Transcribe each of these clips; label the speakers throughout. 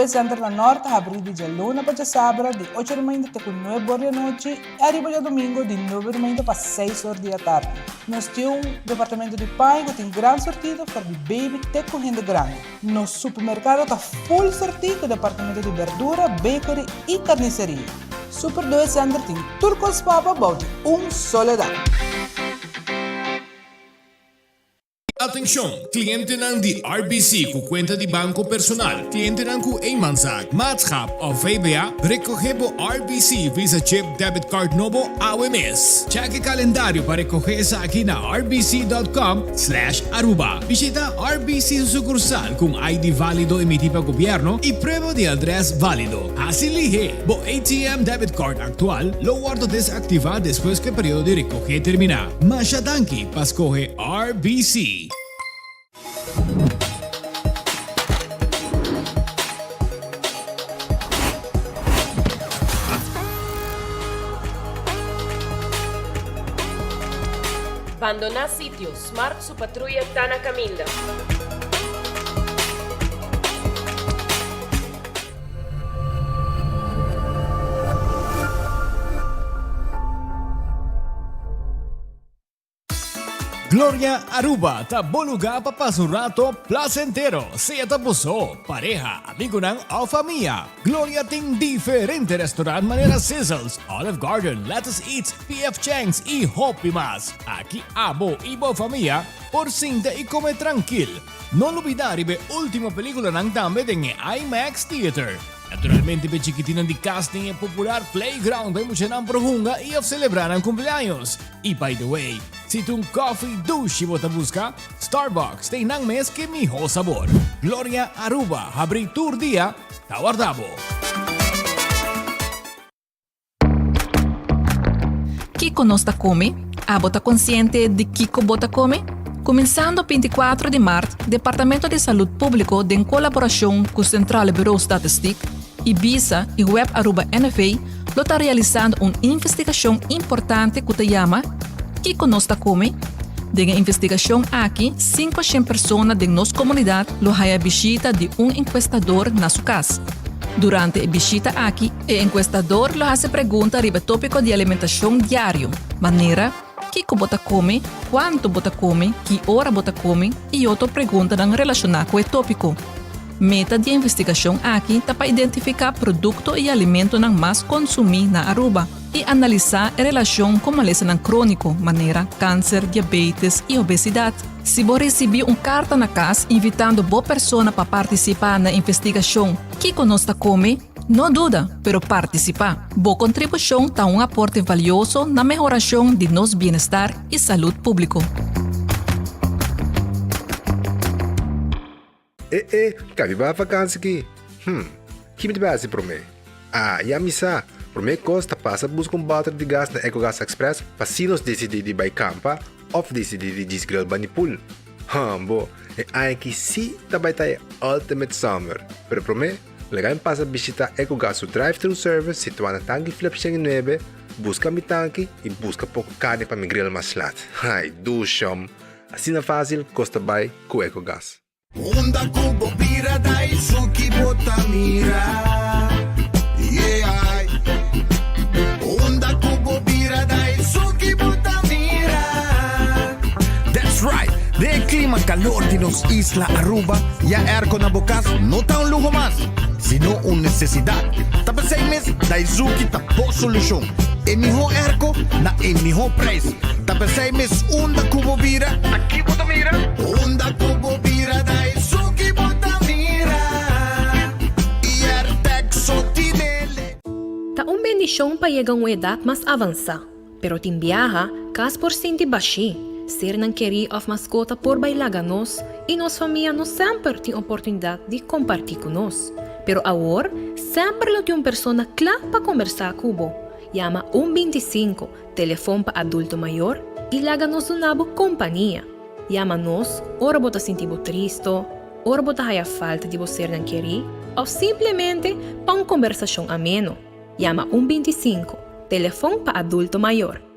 Speaker 1: Doe Center na Nort ta habrí di djaluna pa djasabra di ocho di mainta te ku nuebe or di anochi i ariba djadumingu di nuebe di mainta pa seis or di atardi. Nos tin un departamento di paña ku tin gran sortido for di baby te ku hende grandi. Nos supermerkado ta full sortí ku departamento di berdura, bakery i karniseria. Super Doe Center tin tur kos pa bo bou di un solo dak.
Speaker 2: Atencion! Clientenan di RBC cu cuenta di banco personal, clientenan cu eenmanszaak, maatschap of VBA, recoge bo RBC Visa Chip Debit Card nobo awe mes. Check e calendario pa recoge esaki na rbc.com slash aruba. Bishita RBC su sucursal cu un ID valido emiti pa gobierno y prueba di adres valido. Haci lihe! Bo ATM Debit Card actual lo wordo desactiva despues cu e periodo di recoge termina. Masha danki pa scoge RBC.
Speaker 3: Bandoná sitio, Smart su patruya ta na kaminda.
Speaker 2: Gloria Aruba ta bo lugar pa pasa un rato placentero, sea ta bo so, pareha, amigonan of famia. Gloria tin diferente restaurant manera Sizzles, Olive Garden, Lettuce Eats, PF Chang's y hopi mas. Aki abo y bo famia por sinta y come trankil. No lubida riba e ultimo peliculanan tambe den e IMAX Theater. Naturalmente p'e chikitinan di cas tin e popular playground pa e muchanan por hunga y of celebra nan cumpleaños. Y by the way, si ta un coffee dushi bo ta busca, Starbucks ta einan mes ke miho sabor. Gloria Aruba habri tur dia ta warda bo.
Speaker 4: Kiko nos ta kome? Abo ta konsiente di kiko bo ta kome? Kuminsando 24 di mart, Departamento di Salud Públiko den kolaborashon ku Centrale Bureau Statistiek, Ibisa i Web Aruba NV lo ta realisando un investigashon importante ku ta yama Kiko nos ta kome? Den e investigashon aki, 500 persona den nos komunidat lo haya bishita di un enkuestador na su kas. Durante e bishita aki, e enkuestador lo hasi pregunta riba e tópiko di alimentashon diario, manera, kiko bo ta kome, kuantu bo ta kome, ki ora bo ta kome i otro preguntanan relashoná ku e tópiko. Meta di e investigashon aki ta pa identifiká produkto i alimentonan mas konsumí na Aruba i analisá e relashon ku malesanan króniko manera kanser, diabetes i obesidat. Si bo risibí un karta na kas invitando bo persona pa partisipá na investigashon Kiko nos ta kome? No duda, pero partisipá! Bo kontribushon ta un aporte valioso na mehorashon di nos bienestar i salud públiko.
Speaker 5: E e, ka mi bai vakansi ki? Hm, ki mi ta bai hasi promé? Ah, ya mi sa! Promé kos ta pasa buska un bòter di gas na Ecogas Express pa si nos disidí di bai kampa òf disidí di djis grill bani pool. Hambo, e aña aki sí ta bai ta e ultimate summer! Pero promé, laga mi pasa bishitá Ecogas su drive-thru service situá na Tanki Flip 109, buska mi tanki i buska poko karni pa mi grill mas lat. Ai, dushom! Asina fásil kos ta bai ku Ecogas.
Speaker 6: Unda ku bo bira da esun ki bo ta mira Yeah Unda ku bo bira da esun ki bo ta mira
Speaker 7: That's right! Den e klima kalor di nos isla Aruba, ya airco na bo kas no ta un luho mas, sino un nesesidat. Ta p'esei mes Daizuki ta bo solushon. E mihó airco na e mihó prijs. Ta p'esei mes unda ku bo bira, ta ki bo ta mira?
Speaker 6: Unda ku bo bira ta esun ki bo ta mira I Airtag so tinele.
Speaker 8: Ta un bendishon pa yega un edat mas avansá, pero tin biaha, kas por sinti bashí, sernan kerí òf maskota por bai laga nos i nos famia no semper tin oportunidat di kompartí ku nos. Pero awor, semper lo tin un persona kla pa kombersá ku bo. Yama un 25, telefon pa adulto mayor, i laga nos duna bo kompania. Yama nos ora bo ta sinti bo tristo, ora bo ta haya falta di bo sernan kerí òf simplemente pa un kombersashon ameno. Yama un 25, telefon pa adulto mayor.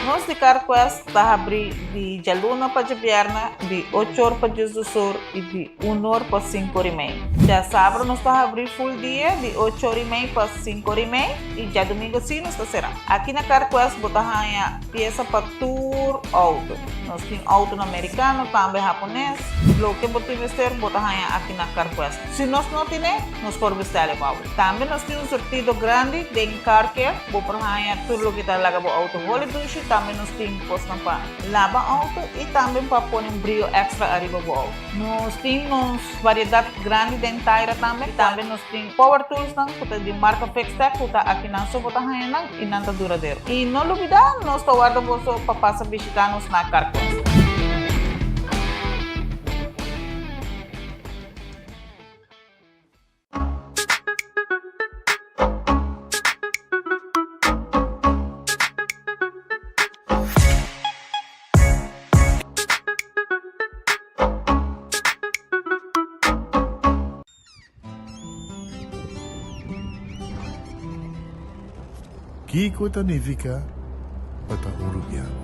Speaker 9: Nos di CarQuest ta habri di djaluna pa djabièrnè di ocho or pa diesdos or i di un or pa sinku or i mei. Djasabra nos ta habri full dia di ocho or i mei pa sinku or i mei i djadumingu si nos ta será. Aki na CarQuest bo ta haña piesa pa tur outo. Nos tin outonan merikano, tambe hapones. Loke bo tin mester bo ta haña aki na CarQuest. Si nos no tine, nos por bestèl e pa bo. Tambe nos tin un surtido grandi den car care, bo por haña tur loke ta laga bo auto holi dushi, tambe nos tin kosnan pa laba auto y tambe pa pone un brio extra ariba bo auto. Nos tin nos variedad grandi den taira tambe, tambe nos tin power toolsnan ku ta di marka Fixtech ku ta akinan so bo ta haña nan y nan ta duradero. Y no lubida nos ta warda boso pa pasa bishita nos na Carquest.
Speaker 10: Kiko ta nifiká pa ta un rubiano?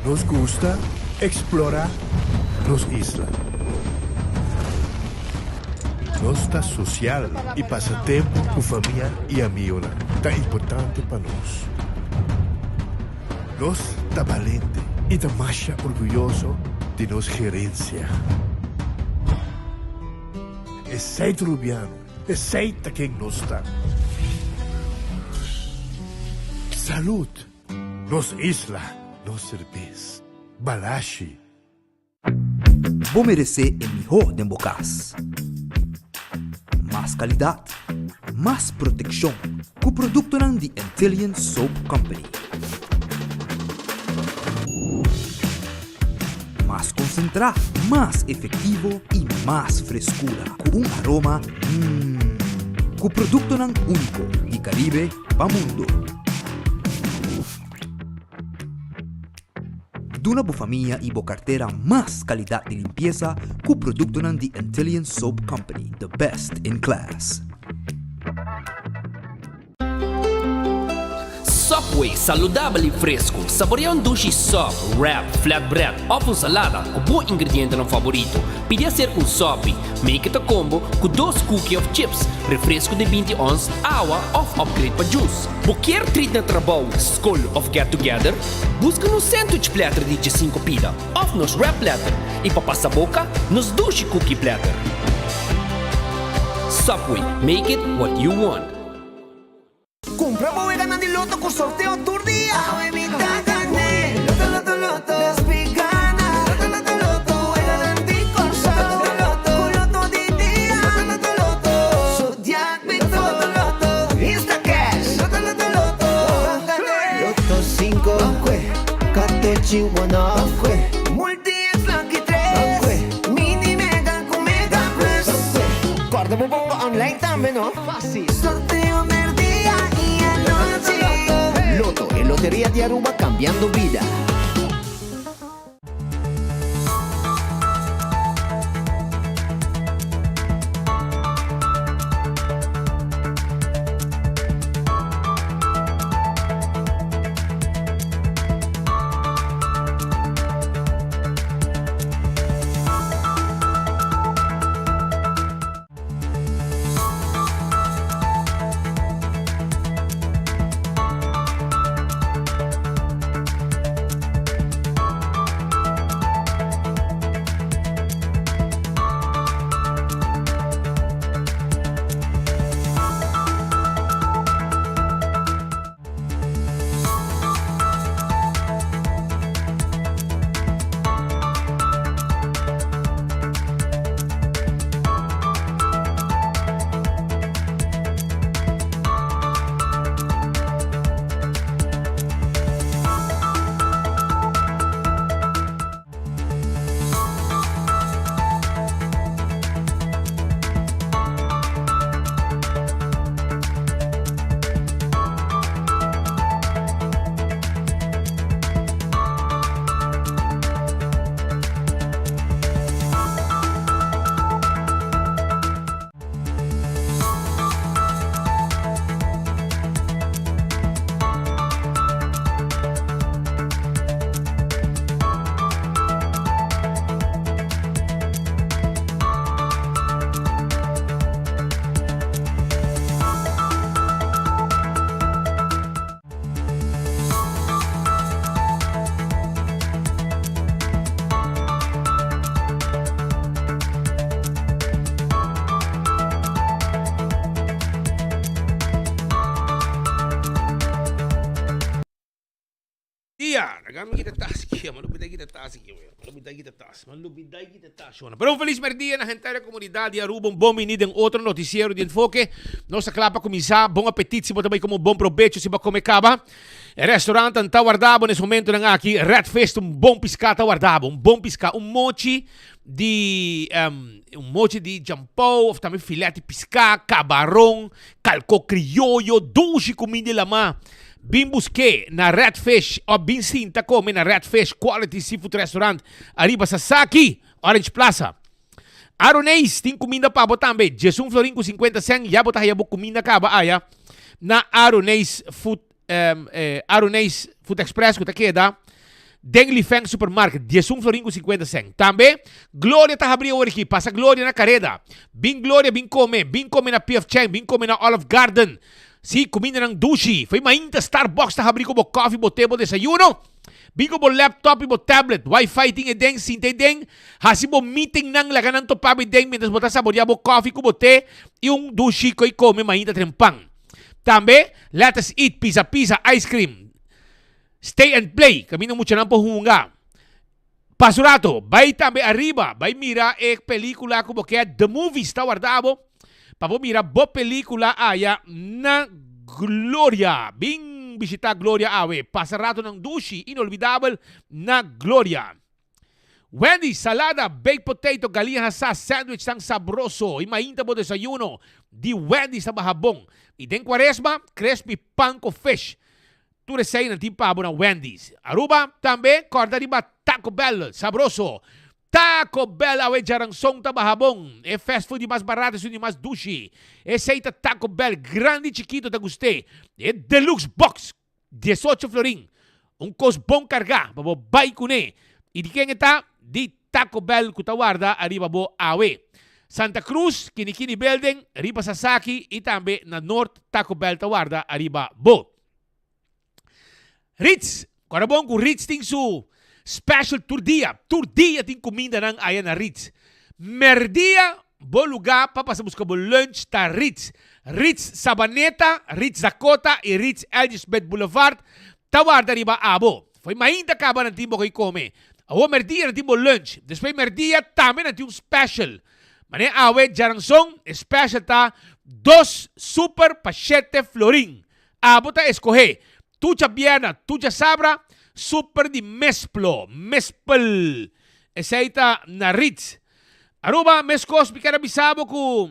Speaker 10: Nos gusta explora nos isla. Nos ta social y pasa tempo cu famia y amigonan ta importante pa nos. Nos ta balente y ta masha orguyoso di nos gerencia. Esey ta Rubiano. Esey ta ken nos ta. Salud! Nos isla, nos serbes. Balashi.
Speaker 11: Bo meresé e mihó den bo kas. Mas kalidat, mas protekshon ku produktonan di Antillian Soap Company. Mas konsentrá, mas efektivo i mas freskura ku un aroma mmm. Ku produktonan úniko di Karibe pa mundu. Duna bo famia i bo kartera mas kalidat di limpiesa ku produktonan di Antillian Soap Company, the best in class.
Speaker 12: Subway, saludabel y fresco. Saborea un dushi sub, wrap, flatbread of un salada cu bo ingredientenan favorito. Pidi acerca un sopi, make it a combo cu dos cookie of chips, refresco di 20 ons, awa of upgrade pa juice. Bo kier treat na trabou, scol of get together? Busca nos sandwich platter di 15 pida of nos wrap platter y pa pasa boca, nos dushi cookie platter. Subway, make it what you want.
Speaker 6: Cumpra bo weganan di loto cu sorteo tur dia. Awe mi ta gane. Loto, loto, loto. Nos pi gana. Loto, loto, loto. Weganan di Corsou. Loto, loto, Cu loto di dia. Loto, loto, loto. Zodiac Bito. Loto, loto. Instacash. Loto, loto, loto. Ban gane. Loto cinco. Catochi one off. Multi X lucky tres. Mini mega cu mega plus. Corda bo bongo online tambe no. Fácil. Sorteo merdia y anochi. Lotto, e loteria di Aruba cambiando bida.
Speaker 13: merdia. Laga mi kita tas aki, mi a lubida kita tas aki, mi a lubida kita tas, mi a lubida kita tas, shona. Pero un felis merdia na henter e comunidad di Aruba, un bon bini den otro noticiero di Enfoke. Nos ta kla pa cuminsa, bon apetit si bo ta bay come, un bon probecho si bo a come caba. E restaurantnan ta warda bo nes momentonan aki, Red Fish ta un bon pisca ta warda bo, un bon pisca, un mochi di un mochi di jampou of tambe filet di pisca, cabaron, calco crioyo, dushi cuminda di lama. Bin busk'é na Red Fish of bin sinta come na Red Fish Quality Seafood Restaurant ariba Sasaki, Orange Plaza. Aroneis tin cuminda pa bo tambe, 11 florin cu 50 cent ya bo ta haya bo cuminda caba aya na Aroneis Food Aroneis Food Express cu ta keda den Lifeng Supermarket, 11 florin cu 50 cent. Tambe Gloria ta habri awor aki, pasa Gloria na careda. Bin Gloria bin come, bin come na PF Chang, bin come na Olive Garden. Sí, cumindanan dushi. Fo'i mainta Starbucks ta habri cu bo koffie, bo te, bo desayuno. Bin cu bo laptop y bo tablet. Wi-Fi tin eden, sinta eden. Haci bo meetingnan, laga nan topa bo eden mientras bo ta saborea bo koffie cu bo te y un dushi cu y come mainta trempan. Tambe, Let Us Eat, Pizza Pizza, Ice Cream, Stay and Play, caminda muchanan por hunga. Pasa un rato, bai tambe ariba, bai mira e pelicula cu bo ke, The Movies ta warda bo, pa bo mira bo pelicula aya na Gloria. Bin bishita Gloria awe, pasa ratonan dushi, inolvidabel na Gloria. Wendy's, salada, baked potato, galiña hasá, sandwich tan sabroso y mainta bo desayuno di Wendy's ta baha bon. Y den cuaresma, crispy panko fish. Tur esei nan tin pa bo na Wendy's. Aruba tambe corda riba Taco Bell, sabroso. Taco Bell awe djaranson ta baha bon. E fast food di mas barato esun di mas dushi. Esei ta Taco Bell, grandi y chikito ta gust'é. E deluxe box, 18 florin. Un kos bon kargá pa bo bai kuné. I di ken e ta? Di Taco Bell ku ta warda ariba bo awe. Santa Cruz, Kini Kini Building, riba Sasaki i tambe na Noord Taco Bell ta warda ariba bo. Ritz, Kòrda bon ku Ritz tin su special tur dia. Tur dia tin kumindanan aya na Ritz. Mèrdia bo lugá pa pasa buska bo lunch ta Ritz. Ritz Sabaneta, Ritz Dakota i Ritz L.G. Smith Boulevard ta warda riba abo. Fo'i mainta kaba nan tin bo koi kome. Awor mèrdia nan tin bo lunch. Despues mèrdia tambe nan tin un special. Manera awe djaranson e special ta dos super pa shete florin. Abo ta escohe tu djabièrna, tu djasabra, super di mesplo, mespel. Esey ta na Ritz. Aruba, mescos mi kier a bisa bo cu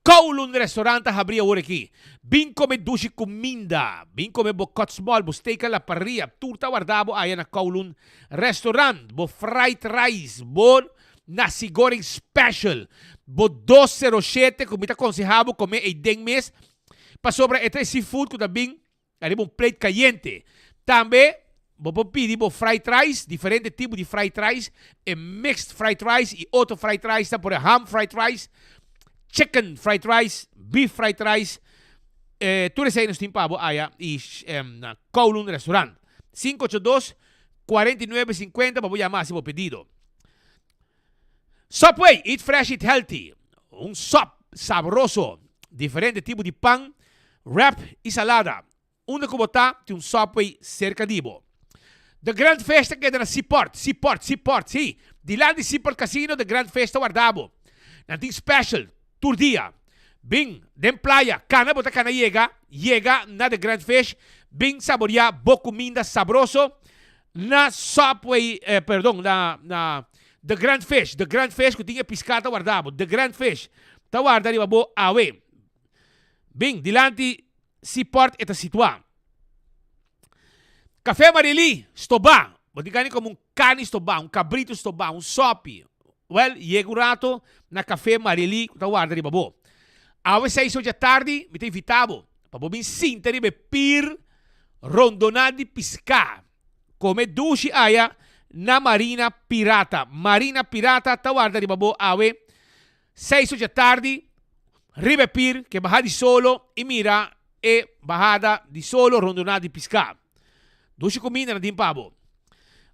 Speaker 13: Kowloon Restaurant ta habri awor aki. Bin come dushi cuminda, bin come bo cut small, bo steak a la parrilla, tur ta warda bo aya na Kowloon Restaurant. Bo fried rice, bo nasi goreng special, bo 207 cu mi ta conseha bo come eyden mes, Pasobra e ta e seafood ku ta bin ariba un plate kayente. Tambe bo por pidi bo fried rice, diferente tipo di fried rice, e mixed fried rice i otro fried rice ta por e ham fried rice, chicken fried rice, beef fried rice, tur esei nos tin pa bo aya i na Kowloon Restaurant. 582 49 50 pa bo yama hasi bo pedido. Subway, eat fresh, eat healthy. Un sop sabroso, diferente tipo di pan, wrap y salada. Unda cu bo ta, tin un Subway cerca di bo. The Grand Fish ta keda na Seaport, Seaport, Seaport, si. Dilanti Seaport Casino, The Grand Fish ta warda bo. Nan tin special tur dia. Bin den playa, cana bo ta cana yega, yega na The Grand Fish, bin saboria bo cuminda sabroso. Na Subway, eh, perdon, na, na The Grand Fish, The Grand Fish ku tin e piská ta warda bo, The Grand Fish ta warda riba bo awe. Bin, dilanti Seaport e ta situá. Café Marily, stobá. Bo tin gana di kome un karni stobá, un kabritu stobá, un sòpi. Wèl, yega un rato na Café Marily ku ta warda riba bo. Awe seis or djatardi mi ta invitá bo pa bo bin sinta riba e pir Rondoná di piská. Kome dushi aya na Marina Pirata. Marina Pirata ta warda riba bo awe seis ocha tardi riba e pir ke baha di solo i mira e bahada di solo rondoná di piská. Dushi kuminda na tin pa bo.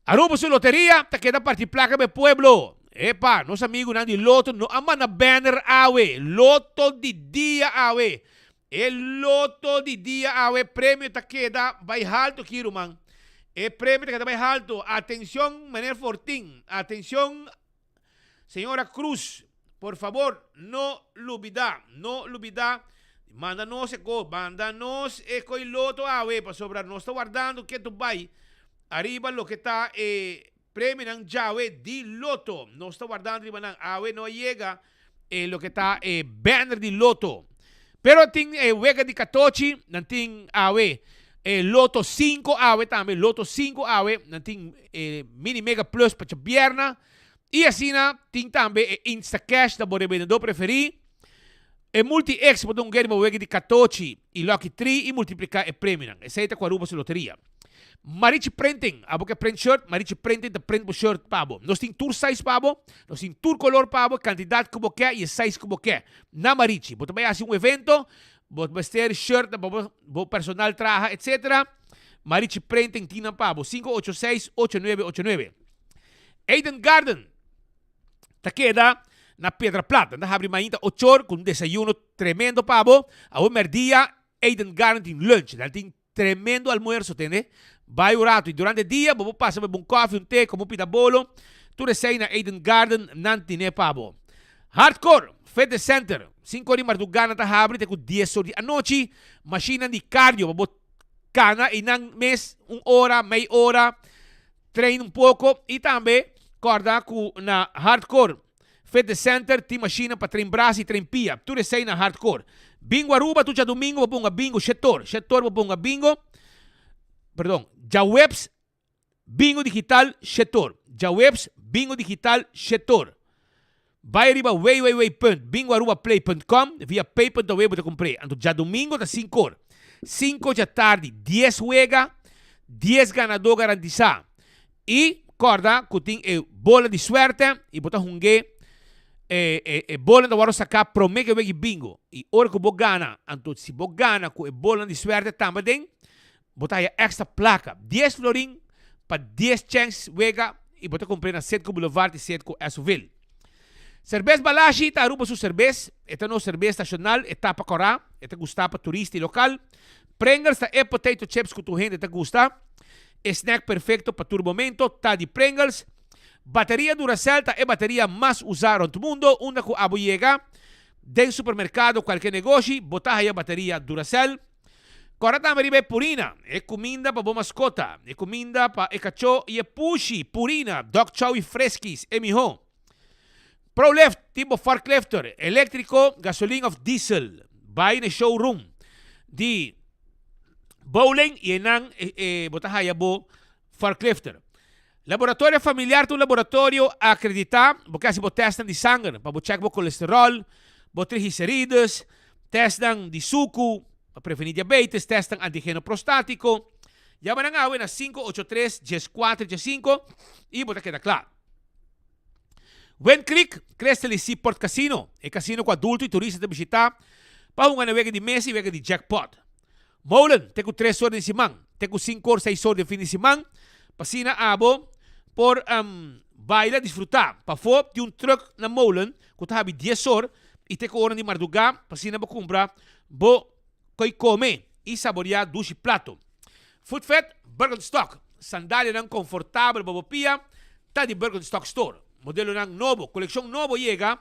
Speaker 13: Aruba su loteria ta keda parti plaka pa e pueblo. Epa, nos amigunan di Lotto no a manda banner awe. Lotto di dia awe. E loto di dia awe premio ta keda bai halto ki ruman. E premio ta keda bai halto. Atencion meneer Fortin, atencion señora Cruz, por fabor no lubida, no lubida manda nos e ko, manda nos e koi loto awe pasobra nos ta wardando ketu bai ariba loke ta e premionan djawe di loto. Nos ta wardando riba nan. Awe no a yega e loke ta e banner di loto. Pero tin e wega di katochi, nan tin awe e loto 5 awe tambe, loto 5 awe, nan tin e mini mega plus pa djabierna. Y asina tin tambe e Instacash na bo rebendedor preferi. E Multi X bo ta un geri bo wega di katochi y lucky 3 y multiplica e premionan. Esey ta cu Aruba su loteria. Marichi Printing, abo ke print shirt, Marichi Printing ta print bo shirt pa bo. Nos tin tur size pa bo, nos tin tur color pa bo, cantidad cu bo ke y e size cu bo ke. Na Marichi. Bo ta bay haci un evento, bo ta mester shirt pa bo bo personal traha etc. Marichi Printing tin nan pa bo. 586 8989. Eden Garden ta keda na Piedra Plat. Nan ta habri mainta ochor cu un desayuno tremendo pa bo. Awo merdia Eden Garden tin lunch. Nan tin Tremendo almuerzo tende. Bai un rato y durante dia bo por pasa bebe un koffie, un te, como un pita bolo. Tur esey na Eden Garden nan tine pa bo. Hardcore Fitness Center, Cinco di marduga nan ta habri te cu dies or di anochi. Machinenan di cardio pa bo cana eynan mes un ora, mey ora, train un poco. Y tambe corda cu na Hardcore Fitness Center tin mashina pa train brasa y train pia. Tur esey na Hardcore. Bingo Aruba tur djadomingo bo ponga bingo shetor. Shetor bo ponga bingo. Perdon, djaweps bingo digital shetor. Djaweps bingo digital shetor. Bay riba www.bingoarubaplay.com via pay.awe bo ta compr'e. Anto djadomingo ta sinkor. Sinko djatardi dies wega, dies ganador garantisa. I kòrda ku tin e bola di suèrtè i bo ta hung'é, e e e bolanan ta wòrdu saká promé ku e wega di bingo. I ora ku bo gana, anto si bo gana ku e bolanan di suèrtè tambe aden, bo ta haya èkstra plaka, dies florin pa dies chèns wega i bo ta kumpr'é na Citgo Boulevard i Citgo Esso-ville. Serbes Balashi ta Aruba su serbes, e ta nos serbes nashonal, e tapa kòrá, e ta gustá pa turista i lokal. Pringles ta e potato chips ku tur hende ta gusta. E snack perfecto pa tur momento ta di Pringles. Bateria Duracell ta e bateria mas usa rond mundo. Unda cu abo yega, den supermercado, cualke negoshi, bo ta haya bateria Duracell. Corda tambe riba e Purina, e cuminda pa bo mascota, e cuminda pa e cacho y e pushi. Purina, Dog Chow y Friskies, e miho. Prolift tin bo forklifter, electrico, gasolin of diesel. Bay na e showroom di Bowling y eynan bo ta haya bo forklifter. Laboratorio Familiar ta un laboratorio acredita, bo ke haci bo testnan di sanger pa bo check bo colesterol, bo triglicerides, testnan di sucu pa preveni diabetes, testnan antigeno prostatico. Yama nan awe na 583 14 15 y bo ta keda cla. Wind Creek, Crystal y Seaport Casino, e casino cu adulto y turista ta bishita pa hunga na wega di mesa y wega di jackpot. Molen, te cu tres or den siman, te cu cinco or, seis or den fin di siman, pa asina abo por baila, disfruta. Pafó tin un truck na Molen cu ta habi dies or y te cu oran di marduga pa asina bo cumpra bo Koy kome i saboreá dushi plato. Footfed Birkenstock, Sandalianan konfortabel pa bo pia ta di Birkenstock Store. Modelonan nobo, kolekshon nobo yega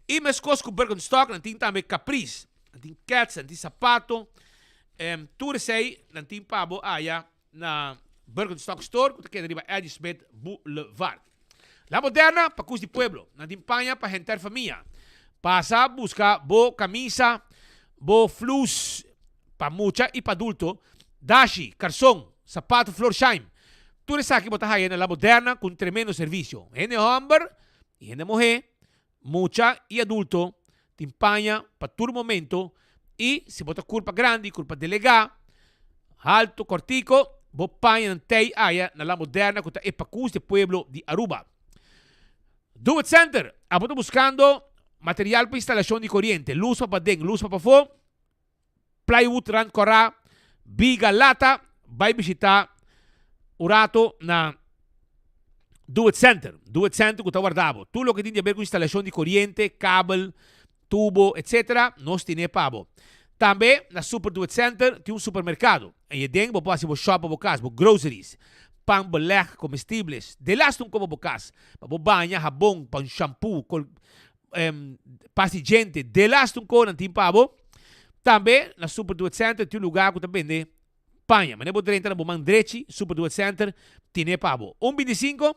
Speaker 13: i meskos ku Birkenstock nan tin tambe capris, nan tin kets, nan tin sapato, tur esei nan tin pa bo aya na Birkenstock Store ku ta keda riba Eddie Smith Boulevard. La Moderna pa kus di pueblo. Nan tin paña pa henter famia. Pasa buska bo kamisa, bo flus pa mucha i pa adulto, dashi, karson, sapato Florsheim. Tur esaki bo ta haya na La Moderna ku un tremendo servisio. Hende hòmber i hende muhé Mucha i adulto tin paña pa tur momento i si bo ta kurpa grandi, kurpa delegá, haltu, kòrtiko, bo pañanan tei aya na La Moderna ku ta e pakus di pueblo di Aruba. Do It Center, Abo ta buskando material pa instalashon di koriente, lus pa paden, lus pa pafó? Plywood rand kòrá, biga lata, bai bishitá un rato na Do It Center. Do It Center ku ta warda bo. Tur loke tin di haber ku instalashon di koriente, kabel, tubo, etc. Nos tine pa bo. Tambe na Super Do It Center tin un supermerkado. Ei aden bo por hasi bo shop pa bo kas, bo groceries. Pan, beleg, comestibles. Delaste un kopo bo cas. Pa bo baña, habon, pa un shampoo, col, pasta di djente. Delaste un ko nan tin pa bo. Tambe na Super Do It Center tin un lugar cu ta bende paña. Manera bo drenta na bo man drechi, Super Do It Center tine pa bo. Un binticinco,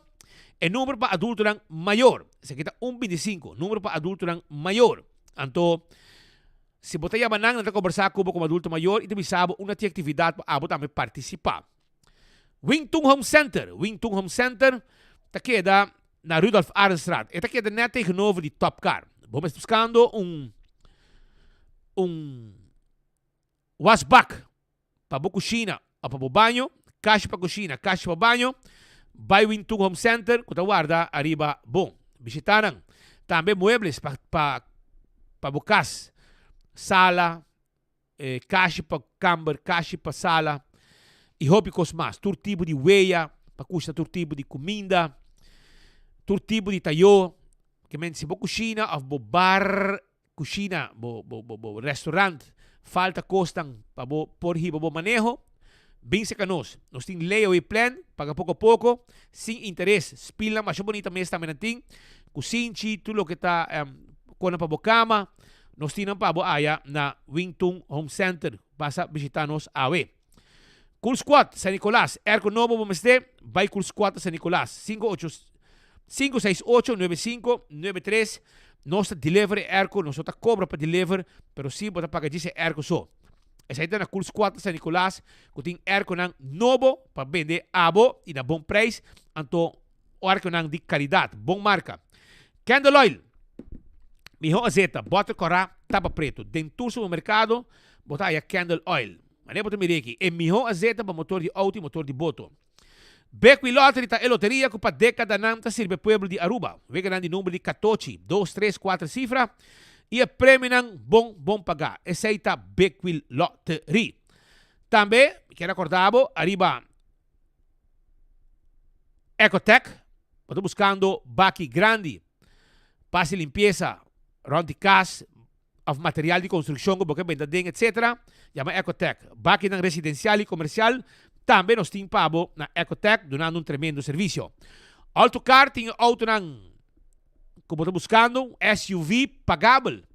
Speaker 13: e number pa adultonan mayor. Esaki ta un binticinco, number pa adultonan mayor. Anto, si bo ta yama nan, nan ta combersa cu bo como adulto mayor y ta bisa bo unda tin actividad pa abo tambe participa. Wing Tung Home Center, Wing Tung Home Center ta keda na Rudolf Arendstraat. E ta keda net tegenover di Top Car. Bo mester buscando un un wasbak pa bo cushina of pa bo baño, kashi pa cushina, kashi pa baño, bay Wing Tung Home Center cu ta warda ariba bo. Bishita nan. Tambe muebles pa pa pa bo cas, sala, kashi pa kamber, kashi pa sala i hopi kos mas. Tur tipo di weya pa kushna tur tipo di kuminda, tur tipo di tayó. Ke men si bo kushina òf bo bar kushina, bo bo bo bo restaurant falta kosnan pa bo por hiba bo maneho, bin serka nos. Nos tin layaway plan, paga poko poko, sin interes. Spilnan masha bonita mes tambe nan tin, kusinchi, tur loke ta kona pa bo kama. Nos tin nan pa bo aya na Wing Tun Home Center. Pasa bishita nos awe. Cool Squad, San Nicolas. Airco nobo bo mester? Bai Cool Squad na San Nicolas. 568 9593 Nos ta deliver e airco. Nos no ta cobra pa deliver, pero si bo ta paga djis e airco so. Esai ta na Cool Squad na San Nicolas cu tin airconan nobo pa bende abo y na bon prijs. Anto Arconan di calidad, bon marca. Candle oil, miho azeta, boter cora, tapa preto. Den tur supermercado bo ta haya candle oil. Manera bo ta mira aki, e miho azeta pa motor di auto y motor di boto. Bequi Lottery ta e loteria cu pa decadanan ta sirbi e pueblo di Aruba. Weganan di number di catochi, dos, tres, cuater cifra y e premionan bon bon paga. Esey ta Bequi Lottery. Tambe mi kier acorda bo ariba. Ecotec, bo ta buscando baki grandi pa haci limpieza rond di cas of material di construccion cu bo ke benta den etc. Yama Ecotec. Bakinan residencial y comercial tambe nos tin pa bo na Ecotec dunando un tremendo servicio. Autocar tin e autonan cu bo ta buscando, un SUV pagabel,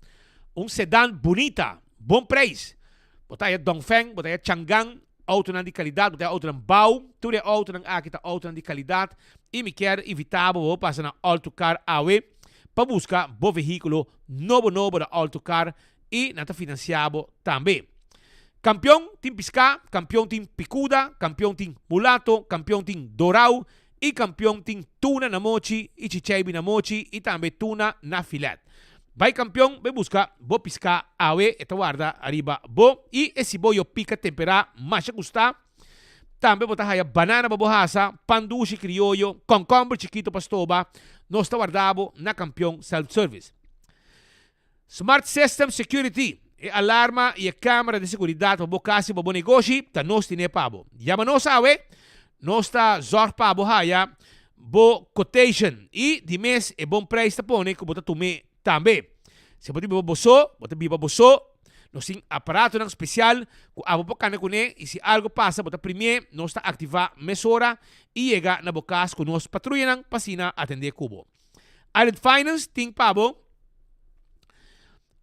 Speaker 13: un sedan bunita, bon prijs. Bo ta haya Dongfeng, bo ta haya Changan, Autonan di calidad, bo ta autonan bou, tur e autonan aki ta autonan di calidad y mi kier invita bo bo pasa na Alto Car awe pa busca bo vehiculo nobo nobo na Alto Car y nan ta financia bo tambe. Campeon tin pisca, campeon tin picuda, campeon tin mulato, campeon tin dorao y campeon tin tuna na mochi y chicheibi na mochi y tambe tuna na filet. Bai campeon bay busca bo pisca awe e ta warda ariba bo y e siboyo pica tempera masha gusta. Tambe bo ta haya banana pa bo hasa, pan dushi crioyo, concomber chikito pa stoba. Nos ta warda bo na Campeon Self Service. Smart System Security, e alarma y e camera di seguridad pa bo cas y pa bo negoshi ta nos tine pa bo. Yama nos awe, nos ta zorg pa bo haya bo quotation y di mes e bon prijs ta pone cu bo ta tume tambe. Si bo ta biba bo so, bo ta biba bo so, nos tin aparatonan special cu abo por cana cune y si algo pasa bo ta primie, nos ta activa mesora y yega na bo cas cu nos patruyanan pa asina atende cu bo. Island Finance tin pa bo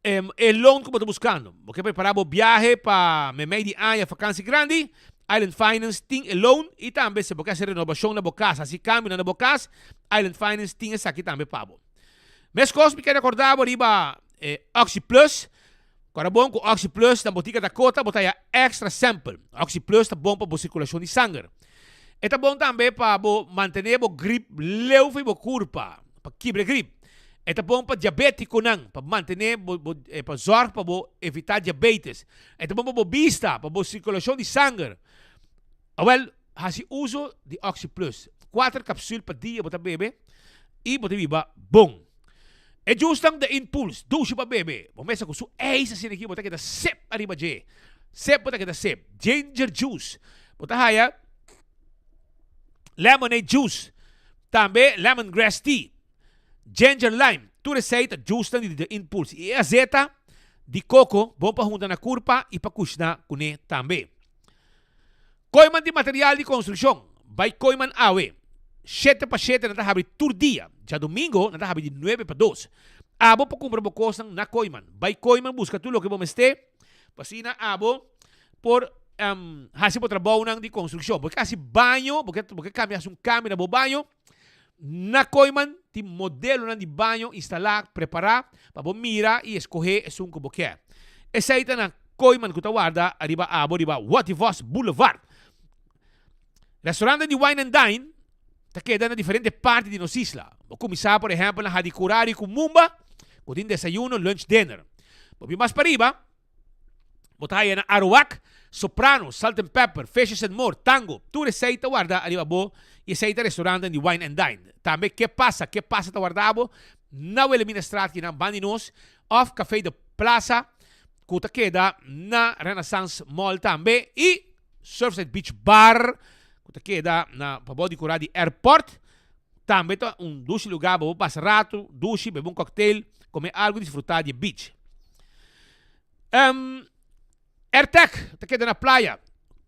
Speaker 13: e loan ku bo ta buskando. Bo ke prepará bo biahe pa meimei di aña fakansi grandi? Island Finance tin e loan i tambe si bo ke hasi renobashon na bo kas, hasi kambionan na bo kas, Island Finance tin esaki tambe pa bo. Meskos mi ke rekordá bo riba e Oxi Plus. Kòrda bon ku Oxi Plus na botika Dakota bo ta haya extra sample. Oxi Plus ta bon pa bo sirkulashon di sanger. E ta bon tambe pa bo mantené bo grip leu for bo kurpa, pa kibra e grip. E ta bon pa diabétikonan, pa mantené bo, bo, pa zòrg pa bo evitá diabetes. E ta bon pa bo bista, pa bo sirkulashon di sanger. Awèl, hasi uso di Oxi Plus. Kuater kapsul pa dia bo ta bebe i bo ta biba bon. E juicenan da Impuls, dushi pa bebe. Bo mesa ku su ijs asina aki bo ta keda sip ariba dje. Sip bo ta keda sip. Ginger juice. Bo ta haya lemonade juice. Tambe lemon grass tea. Ginger lime. Tur esei ta juicenan di The Impuls. I e azeta di koko bon pa hunta na kurpa i pa kushna kuné tambe. Koiman di material di konstrukshon. Bai Kooyman awe. Shete pa shete nan ta habri tur dia. Djadumingo nan ta habri di nuebe pa dos. Abo por kumpra bo kosnan na Kooyman. Bai Kooyman buska tur loke bo mester pa asina abo por hasi bo trabounan di konstrukshon. Bo ke hasi baño, bo ke bo ke kambia hasi un kambio na bo baño, na Kooyman tin modelonan di baño instalá, prepará pa bo mira i eskohé esun ku bo ke. Esei ta na Kooyman ku ta warda ariba abo riba Watty Vos Boulevard. Restaurantnan di Wine and Dine ta keda na diferente parti di nos isla. Bo kuminsá por ehèmpel na Hadicurari ku Mumba ku tin desayuno, lunch, dinner. Bo bin mas pariba, bo ta haya na Aruac, Soprano, Salt and Pepper, Fishes and More, Tango. Tur esei ta warda ariba bo i esei ta restaurantnan di Wine and Dine. Tambe Ke Pasa, Ke Pasa ta warda bo na Wilhelminastraat kinan banda di nos òf Café de Plaza ku ta keda na Renaissance Mall tambe i Surfside Beach Bar ku ta keda na pabou di kura di airport tambe ta un dushi lugar pa bo pasa ratu dushi, bebe un cocktail, kome algu i disfruta di e beach. Airtec ta keda na playa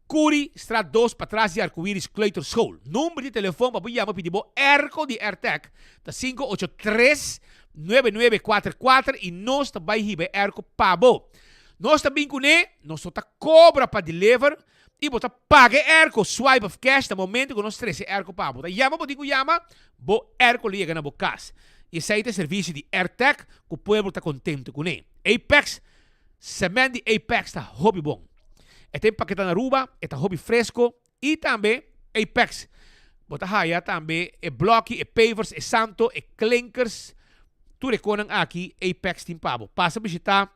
Speaker 13: Curi straat dos patras di Arcoiris Kleuterschool. Number di telefon pa bo yama pidi bo airco di Airtec ta 583 9944 i nos ta bai hiba e airco pa bo. Nos ta bin kuné, nos no ta kobra pa deliver i bo ta paga e airco, swipe of cash na momento ku nos trese e airco pa bo. Ta yama bo tin ku yama, bo airco lo yega na bo kas. I esei ta e servisio di Airtec ku pueblo ta kontento kuné. Apex, Sement di Apex ta hopi bon. E ta empaketá na Aruba, e ta hopi fresko i tambe Apex bo ta haya tambe e bloki, e pavers, e santo, e klinkers, tur e konan aki Apex tin pa bo. Pasa bishita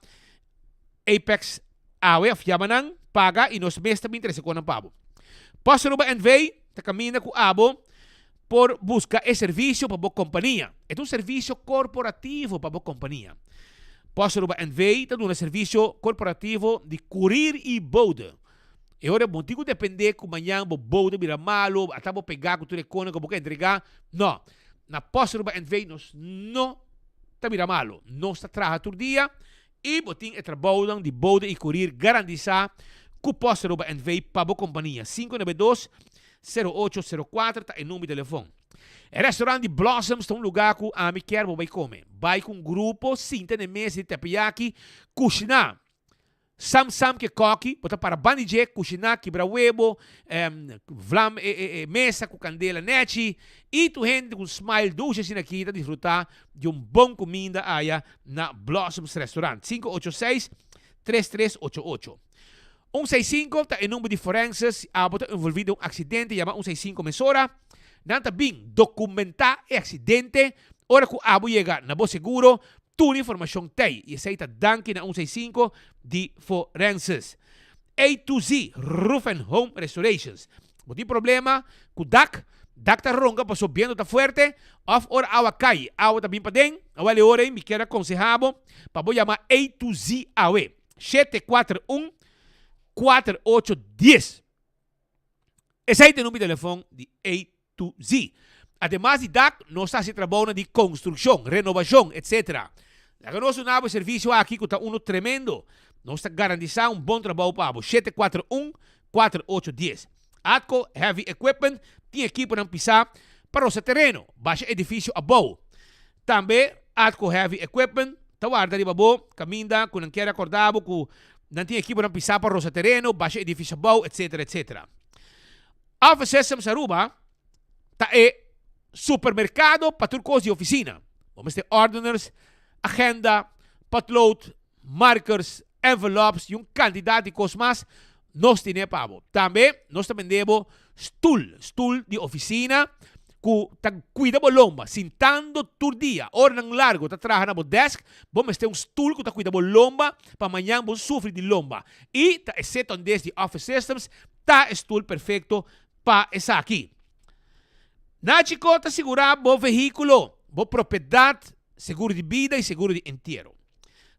Speaker 13: Apex awe of yama nan, paga y nos mes ta bin trece konan pa bo. Post Aruba NV ta caminda cu abo por busca e servicio pa bo compania. E ta un servicio corporativo pa bo compania. Post Aruba NV ta duna servicio corporativo di curir y bode. E ora bo no tin cu depende cu mañan bo bode bira malo, ata bo pega cu tur e konan cu bo ke entrega. No. Na Post Aruba NV nos no ta bira malo. Nos ta traha tur dia y bo tin e trabounan di bode y curir garantisa cu Post Aruba NV pa bo compania. 592 0804 ta e number di telefon. E restaurant di Blossoms ta un lugar cu ami kier bo bay come. Bay cu un grupo, sinta na e mesa di teppanyaki, cushina. Sam Sam ke koki, bo ta para banda di dje, kushiná, kibra webo, vlam e mesa ku kandela nèchi, i tur hende ku un smile dushi asina aki ta disfrutá di un bon kuminda aya na Blossoms Restaurant. 586 3388. 165 ta e number di forenses, si abo ta envolví den un aksidente yama 165 mesora, nan ta bin dokumentá e aksidente, ora ku abo yega na bo seguro, Tur informacion t'ey y esey ta danki na 165 di Forenses. A to Z Roof and Home Restorations. Bo tin problema cu dak? Dak ta ronca paso biento ta fuerte of ora awa cay awa ta bin paden? Awel e ora ey mi kier aconseha bo pa bo yama A to Z awe. 741 4810. Esey ta e number di telefon di A to Z. Ademas di dak, nos ta hasi trabounan di konstrukshon, renobashon, etc. Laga nos duna bo e servisio aki ku ta unu tremendo. Nos ta garantisá un bon trabou pa bo. 741 4810. Atco Heavy Equipment tin ekiponan pisá pa rosa tereno, basha edifisio abou. Tambe Atco Heavy Equipment ta warda riba bo kaminda ku nan kier akordá bo ku nan tin ekiponan pisá pa rosa tereno, basha edifisio abou, etc. Etc. Office Systems Aruba ta e supermercado pa tur cos di oficina. Bo mester ordeners, agenda, potlood, markers, envelopes y un cantidad di cos mas, nos tine pa bo. Tambe nos ta bende bo stoel, stoel di oficina cu ta cuida bo lomba. Sintando tur dia, oranan largo ta traha na bo desk, bo mester un stoel cu ta cuida bo lomba pa mañan bo sufri di lomba. Y ta e sit-on-desk di Office Systems Ta e stul perfecto pa esaki. Nachico ta sigura bo vehiculo, bo propiedad, seguro di bida y seguro di entiero.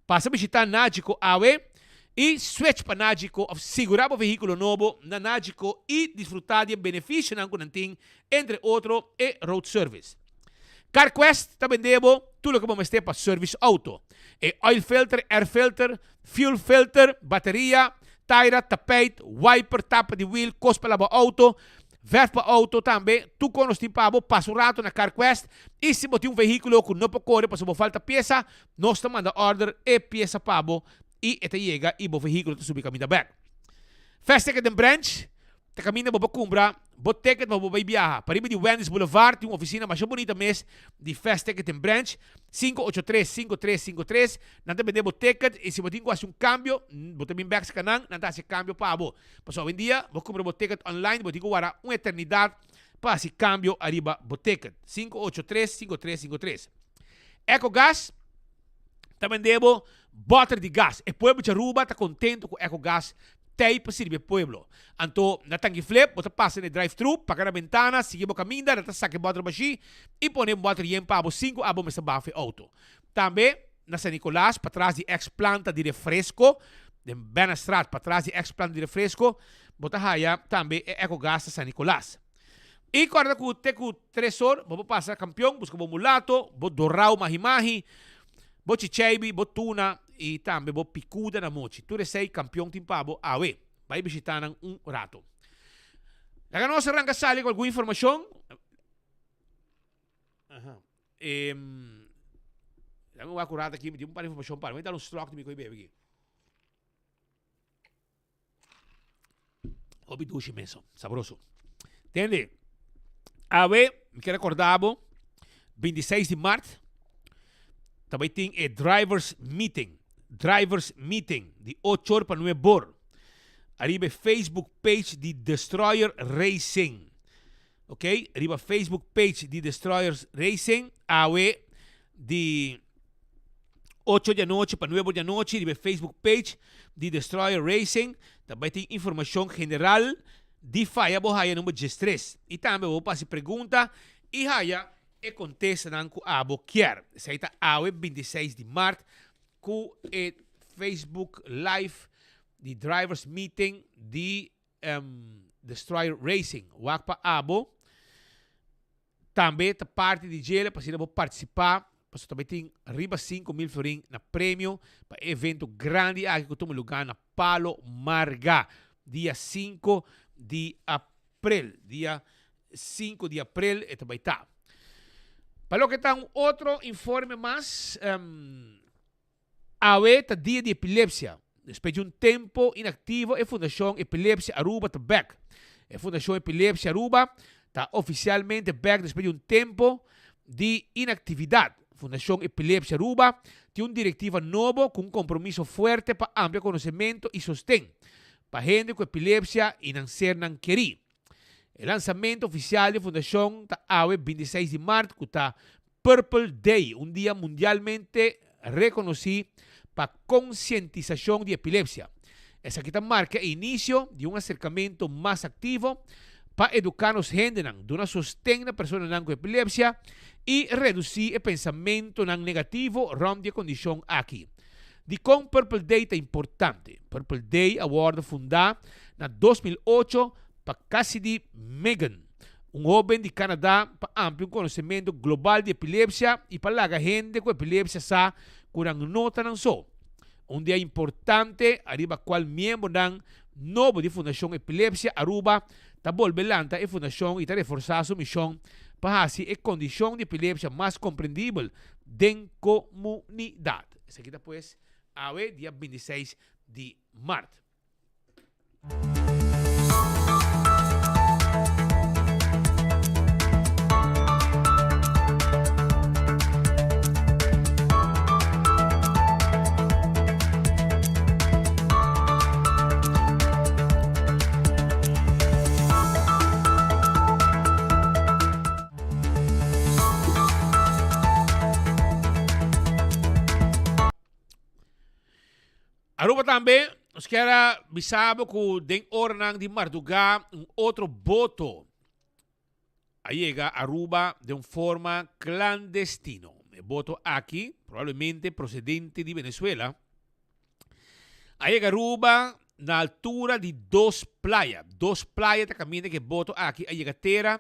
Speaker 13: Pasa bishita Nachico awe y switch pa Nachico of sigura bo vehiculo nobo na Nachico y disfruta di e beneficionan cu nan tin, entre otro e road service. CarQuest ta bende bo tur loke bo mester pa service auto. E oil filter, air filter, fuel filter, bateria, taira, tapijt, wiper, tapa di wiel, kos pa laba auto. Verf pa auto tambe, tur kon nos tin pa bo, pasa un rato na Carquest y si bo tin un vehiculo cu no por core pasobra bo falta pieza, nos ta manda order e pieza pa bo y e ta yega y bo vehiculo ta subi caminda bek. Fast Ticket den Branch ta caminda bo por cumpra bo ticket pa bo bay biaha. Pariba di Wendy's Boulevard tin un oficina masha bunita mes di Fast Ticket den Branch, 583 5353. Nan ta bende bo ticket y si bo tin cu haci un cambio, bo ta bin bek cerca nan, nan ta haci e cambio pa bo. Pasobra awendia bo cumpra bo ticket online bo tin cu wara un eternidad pa haci cambio ariba bo ticket. 583 5353. Ecogas ta bende bo boter di gas. E pueblo di Aruba ta contento cu Ecogas tey pa sirbi e pueblo. Anto na Tanki Flip bo ta pasa na e drive thru, paga na bentana, sigui bo caminda, nan ta saca e boter bashi y pone un boter yen pa bo sin cu abo mester baha fu e auto. Tambe na San Nicolas patras di ex planta di refresco, den Bennestraat patras di ex planta di refresco, bo ta haya tambe e Ecogas na San Nicolas. Y corda cu te cu tres or bo por pasa Campeon busca bo mulato, bo dorao mahi mahi, bo chicheibi, bo tuna y tambe bo picuda na mochi. Tur esey Campeon tin pa bo awe. Bay bishita nan un rato. Laga nos arranca sali cu algun informacion. Aha. Em, laga mi wak un rato aki, mi tin un par informacion pa. Mi dal un slok di mi koe bebe aki. Hopi dushi meso, sabroso. Tende, awe, mi quier recorda bo, 26 di maart, ta bay tin e drivers meeting, drivers meeting, di 8 or pa 9 or, ariba e Facebook page di Destroyer Racing. Ok, riba Facebook page di Destroyers Racing, awe di 8 di anochi pa 9 di anochi riba e Facebook page di Destroyer Racing ta bai tin informacion general di faya bo haya number 13 y tambe bo por haci pregunta y haya e contestanan cu abo kier. Esey ta awe 26 di maart cu e Facebook live di Drivers Meeting di Destroyer Racing. Wak pa abo tambe ta parti di djele pa asina bo participa pasobra tambe tin riba 5000 florin na premio pa e evento grandi aki cu tuma lugar na Palo Marga dia 5 di april. Dia 5 di april e ta bay ta. Pa loke ta un otro informe mas, Awe ta dia di epilepsia. Despues di un tempo inaktivo e Fundashon Epilepsia Aruba ta bek. E Fundashon Epilepsia Aruba ta ofisialmente bek despues di un tempo di inaktividat. Fundashon Epilepsia Aruba tin un direktiva nobo ku un kompromiso fuerte pa amplia konosementu i sosten pa hende ku epilepsia i nan sernan kerí. E lansamento ofisial di e fundashon ta awe 26 di mart ku ta Purple Day, un dia mundialmente rekonosí pa konsientisashon di epilepsia. Esaki ta marka e inisio di un aserkamentu mas aktivo pa eduká nos hendenan, duna sosten na personanan ku epilepsia i redusí e pensamentunan negativo rònt di e kondishon aki. Dikon Purple Day ta importante? Purple Day a wòrdu fundá na 2008 pa Cassidy Megan, un hóben di Canadá, pa amplia un konosementu global di epilepsia i pa laga hende ku epilepsia sa ku nan no ta nan so. Un dia importante ariba kual miembronan nobo di Fundashon Epilepsia Aruba ta bolbe lanta e fundashon i ta reforsá su mishon pa hasi e kondishon di epilepsia mas komprendibel den komunidat. Esaki ta pues awe dia 26 di mart. Aruba tambe, nos kier a bisa bo cu den oranan di marduga un otro boto a yega Aruba den un forma clandestino. E boto aki, probablemente procedente di Venezuela, a yega Aruba na altura di Dos Playa. Dos Playa ta caminda cu e boto aki a yega tera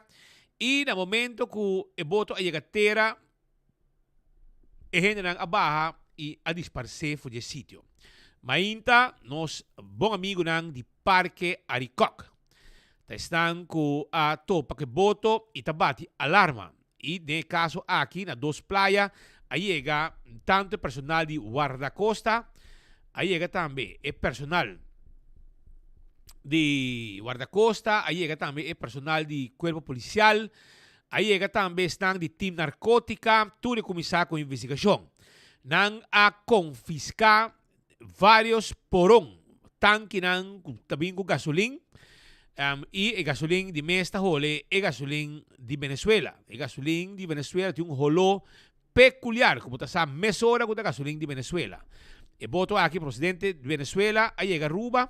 Speaker 13: y na momento cu e boto a yega tera, E hendenan a baha i a disparsé for di e sitio. Mainta nos bon amigunan di Parke Arikok. Ta esnan ku a topa ku e boto i ta bati alarma. I den e kaso aki na Dos Playa a yega tantu e personal di Wardakosta, a yega tambe e personal di Wardakosta, a yega tambe e personal di Kuerpo Polisial, a yega tambe esnan di Team Narkotika, tur e kuminsá ku investigashon. Nan a konfiská varios poron, tankinan ku ta bin ku gasolin, i e gasolin di mes ta hole e gasolin di Venezuela. E gasolin di Venezuela tin un holó pekuliar ku bo ta sa mesora ku ta gasolin di Venezuela. E boto aki prosedente di Venezuela a yega Aruba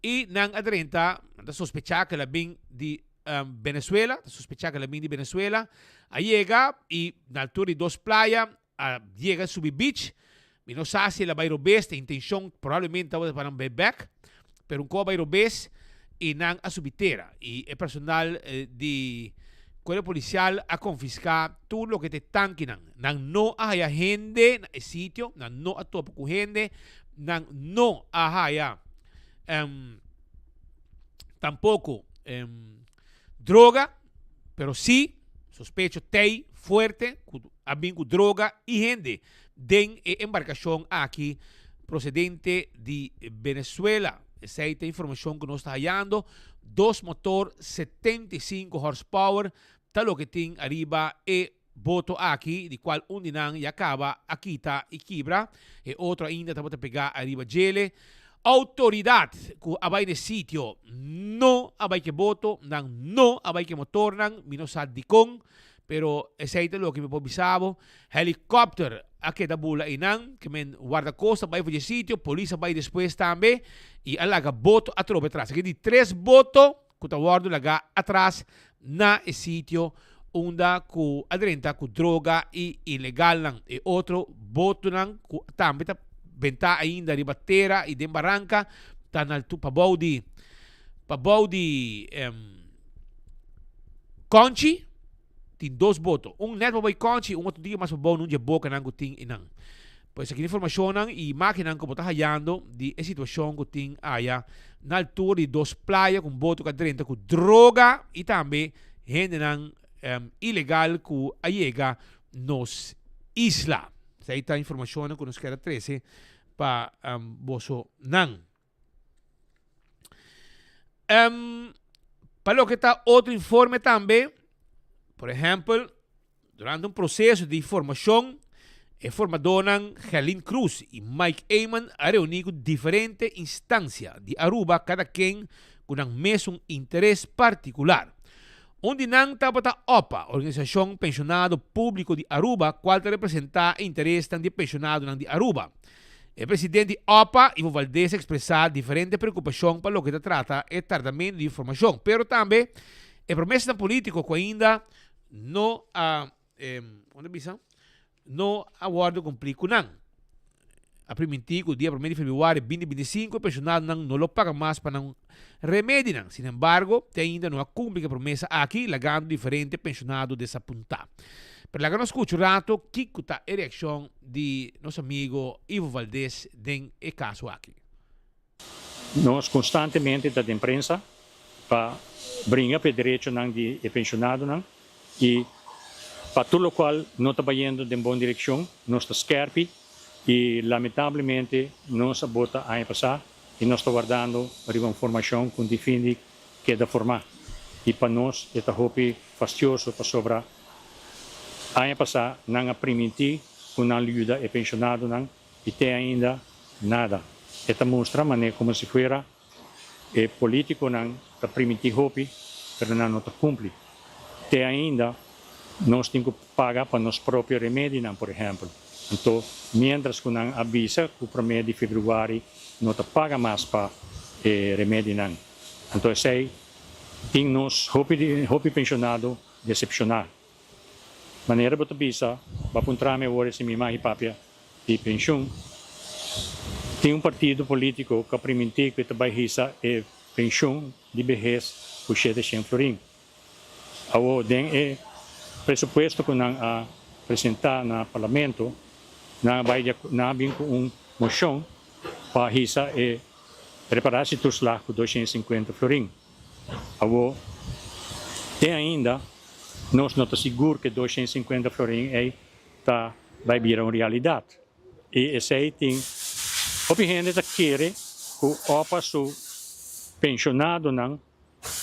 Speaker 13: i nan a drenta, nan ta sospechá ku el a bin di Venezuela, ta sospechá ku el a bin di Venezuela, a yega i na altura di Dos Playa a yega subi beach, mi no sa si el a bai robes, ta intencion probablemente tabata pa nan bai bek, pero un ko a bai robes y nan a subi tera y e personal di cuerpo policial a confisca tur loke ta e tankinan. Nan no a haya hende na e sitio, nan no a topa cu hende, nan no a haya tampoco droga, pero si sospecho tey fuerte cu a bin cu droga y hende den e embarcacion aki procedente di Venezuela. Esey ta informacion cu nos ta hayando. Dos motor 75 horsepower ta loke tin ariba e boto aki, di cual un di nan ya caba a kita y kibra, e otro ainda tabata pega ariba djele. Autoridad cu a bay n'e sitio no a bay cu e boto, nan no a bay cu e motornan, mi no sa dicon, pero esey ta loke mi por bisa bo. Helicopter a keda bula eynan, ke men guardacosta a bay for dje sitio, polis a bay despues tambe y a laga boto atrobe atras. Aki di tres boto cu ta wordo laga atras na e sitio unda cu a drenta cu droga y ilegalnan. E otro botonan cu tambe ta benta ainda riba tera y den baranca ta na altu pabou di pabou di Conchi. Tin dos boto, un net pabou di Conchi y un otro dia mas pabou nun dje bocanan cu tin eynan. Pues aki informacionnan y imagennan cu bo ta hayando di e situacion cu tin aya na altura di dos playa cu un boto cu a drenta cu droga y tambe hendenan ilegal cu a yega nos isla. Esey ta informacionnan cu nos kier a trece pa bosonan. Pa loke ta otro informe tambe, por ehempel, Durante un proseso di formashon, e formadónan Gerlin Cruz i Mike Eman a reuní ku diferente instansia di Aruba kada ken ku nan mesun interes partikular. Un di nan tabata opa, Organisashon Penshonado Públiko di Aruba, kual ta representá e interesnan di e penshonadonan di Aruba. E president di opa, Ivo Valdez, a ekspresá diferente preokupashon pa loke ta trata e tardamentu di informashon, pero tambe e promesanan polítiko ku ainda no a kon ta bisa no a wòrdu kumplí ku nan. A primintí ku dia promé di febrüari 2025 e penshonadonan no lo paga mas pa nan remedinan. Sin embargo, te ainda no a kumpli ku e promesa aki, lagando diferente penshonado desapuntá. Pero laga nos skucha un rato kiko ta e reakshon di nos amigo Ivo Valdez den e kaso aki.
Speaker 14: Nos constantemente ta den prensa pa bringa pa e derechonan di e pensionadonan y pa tur locual no ta bayendo den bon direccion nos ta skerpi y lamentablemente nos a bota aña pasa y nos ta wardando riba un formacion cu tin fin di keda forma y pa nos e ta hopi fastioso pasobra aña pasa nan a priminti cu nan lo yuda e pensionadonan Y te ainda nada. E ta mustra mane como si fuera e politiconan ta primiti hopi pero nan no ta cumpli. Te ainda nos tin cu paga pa nos propio remedinan por ehempel. Anto mientras cu nan a bisa cu prome di februari no ta paga mas pa e remedinan. Anto esey tin nos hopi hopi pensionado decepciona. Manera bo ta bisa, bo a puntra mi awor si mi mahi papia di penshun. Tin un partido politico cu a priminti cu e ta bay hisa e penshun di behes cu 700 florin. Awor den e presupuesto cu nan a presenta na parlamento, nan a bay nan a bin cu un mocion pa hisa e reparatietoeslag cu 250 florin. Awor, te ainda nos no ta sigur ku e 250 florin ei ta bai bira un realidat. I esei tin hopi hende ta kere ku opa su penshonadonan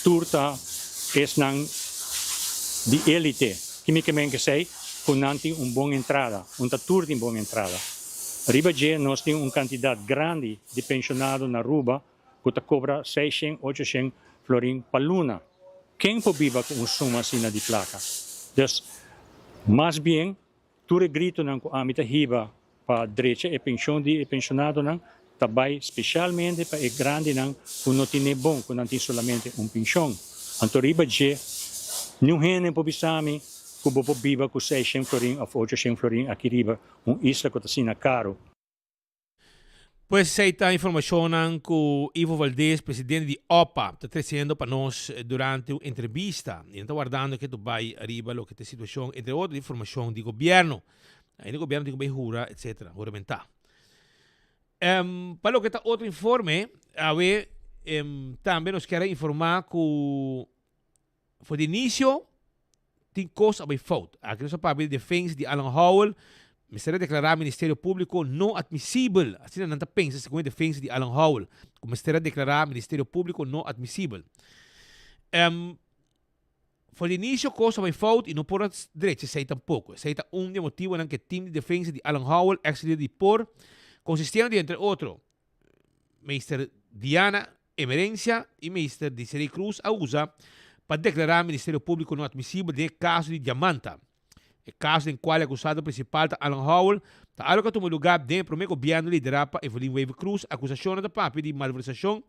Speaker 14: tur ta esnan di elite. Ki mi ke men ku esei? Ku nan tin un bon entrada. Un ta tur tin bon entrada. Riba dje nos tin un kantidat grandi di penshonado na Aruba ku ta kobra seishen, ochoshen florin pa luna. Ken por biba ku un suma asina di plaka? Dus, mas bien Tur e gritonan ku ami ta hiba pa drecha e penshon di e penshonadonan ta bai speshalmente pa e grandinan ku no tine bon, ku nan tin solamente un penshon. Anto riba dje, niun hende por bisa mi ku bo por biba ku seishen florin òf ochoshen florin aki riba un isla ku ta asina karu.
Speaker 13: Pues esei ta informashonnan ku Ivo Valdez, presidente di OPA, ta tresiendo pa nos durante un entrevista. I nan ta wardando ke tu bai riba loke ta e situashon, entre otro di formashon di gobièrnu. Ainda gobièrnu tin ku bai hura, etcetera, huramentá. Pa loke ta otro informe, awe tambe nos kier a informá ku For di inicio tin cos a bay fout. Aki nos a papia di defensa di Alan Howell. Mester a declara Ministerio Publico no admisibel. Asina nan ta pensa segun e defensa di Alan Howell. Cu mester a declara Ministerio Publico no admisibel. For di inicio cos a bay fout y no por a drecha esey tampoco. Esey ta un di e motibonan cu e team di defensa di Alan Howell, ex lider di por, consistiendo di entre otro Meester Diana Emerencia y Meester Desiree Cruz a usa pa declara Ministerio Publico no admisibel den e caso di Diamanta. E caso den cual e acusado principal ta Alan Howell ta algo cu a tuma lugar den e prome gobierno lidera pa Evelyn Wever-Croes. Acusacionnan ta papia di malversacion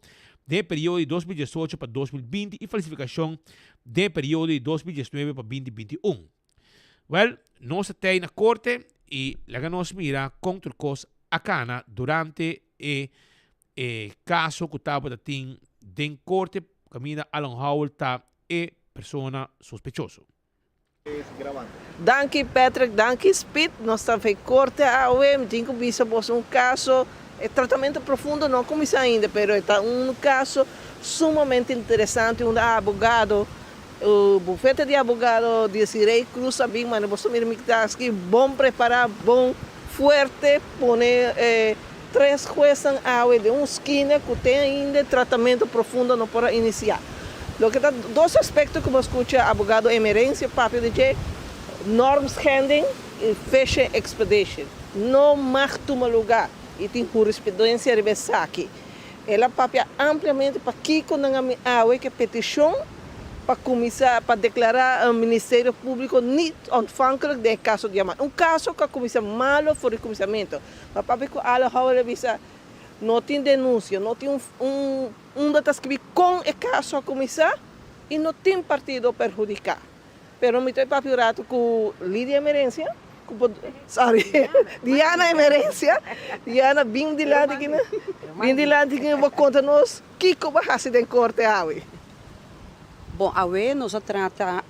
Speaker 13: den e periodo di 2018 pa 2020 y falsificacion den e periodo di 2019 pa 2021. Wel, nos ta tei na korte i laga nos mira kon tur kos a kana durante e e kaso ku tabata tin den korte kaminda Alan Howell ta e persona sospechoso.
Speaker 15: Danki Patrick, danki Speed, nos ta bai korte awe, mi tin ku bisa boso un kaso, e tratamentu profundo no a kuminsá ainda, pero e ta un kaso sumamente interesante unda a abogado E bufete di abogado Desiree Cruz a bin manda boso mira mi ta aki bon prepara, bon fuerte, pone e tres huesnan awe den un skina ku te ainda e tratamento profundo no por a inisiá. Loke ta dos aspekto ku bo a skucha abogado Emerencia papia di dje, normschending i fishing expedition. No mag tuma lugá i tin hurisprudensia riba esaki. El a papia ampliamente pakiko nan a mi awe ke petishon pa kuminsá pa deklará Ministerio Públiko niet ontvankelijk den e kaso Diamant. Un kaso ku a kuminsá malo for di kuminsamentu. Ma papia ku Alan Howell a bisa no tin denunsia, no tin un unda ta skibí kon e kaso a kuminsá i no tin partido perhudiká. Pero mi ta papia un rato cu Lidia Emerencia, cu por, sorry, Diana Emerencia, Diana bin dilanti aki na, bin dilanti aki bo conta nos kico bo a haci den corte awe.
Speaker 16: Bon, awe nos a trata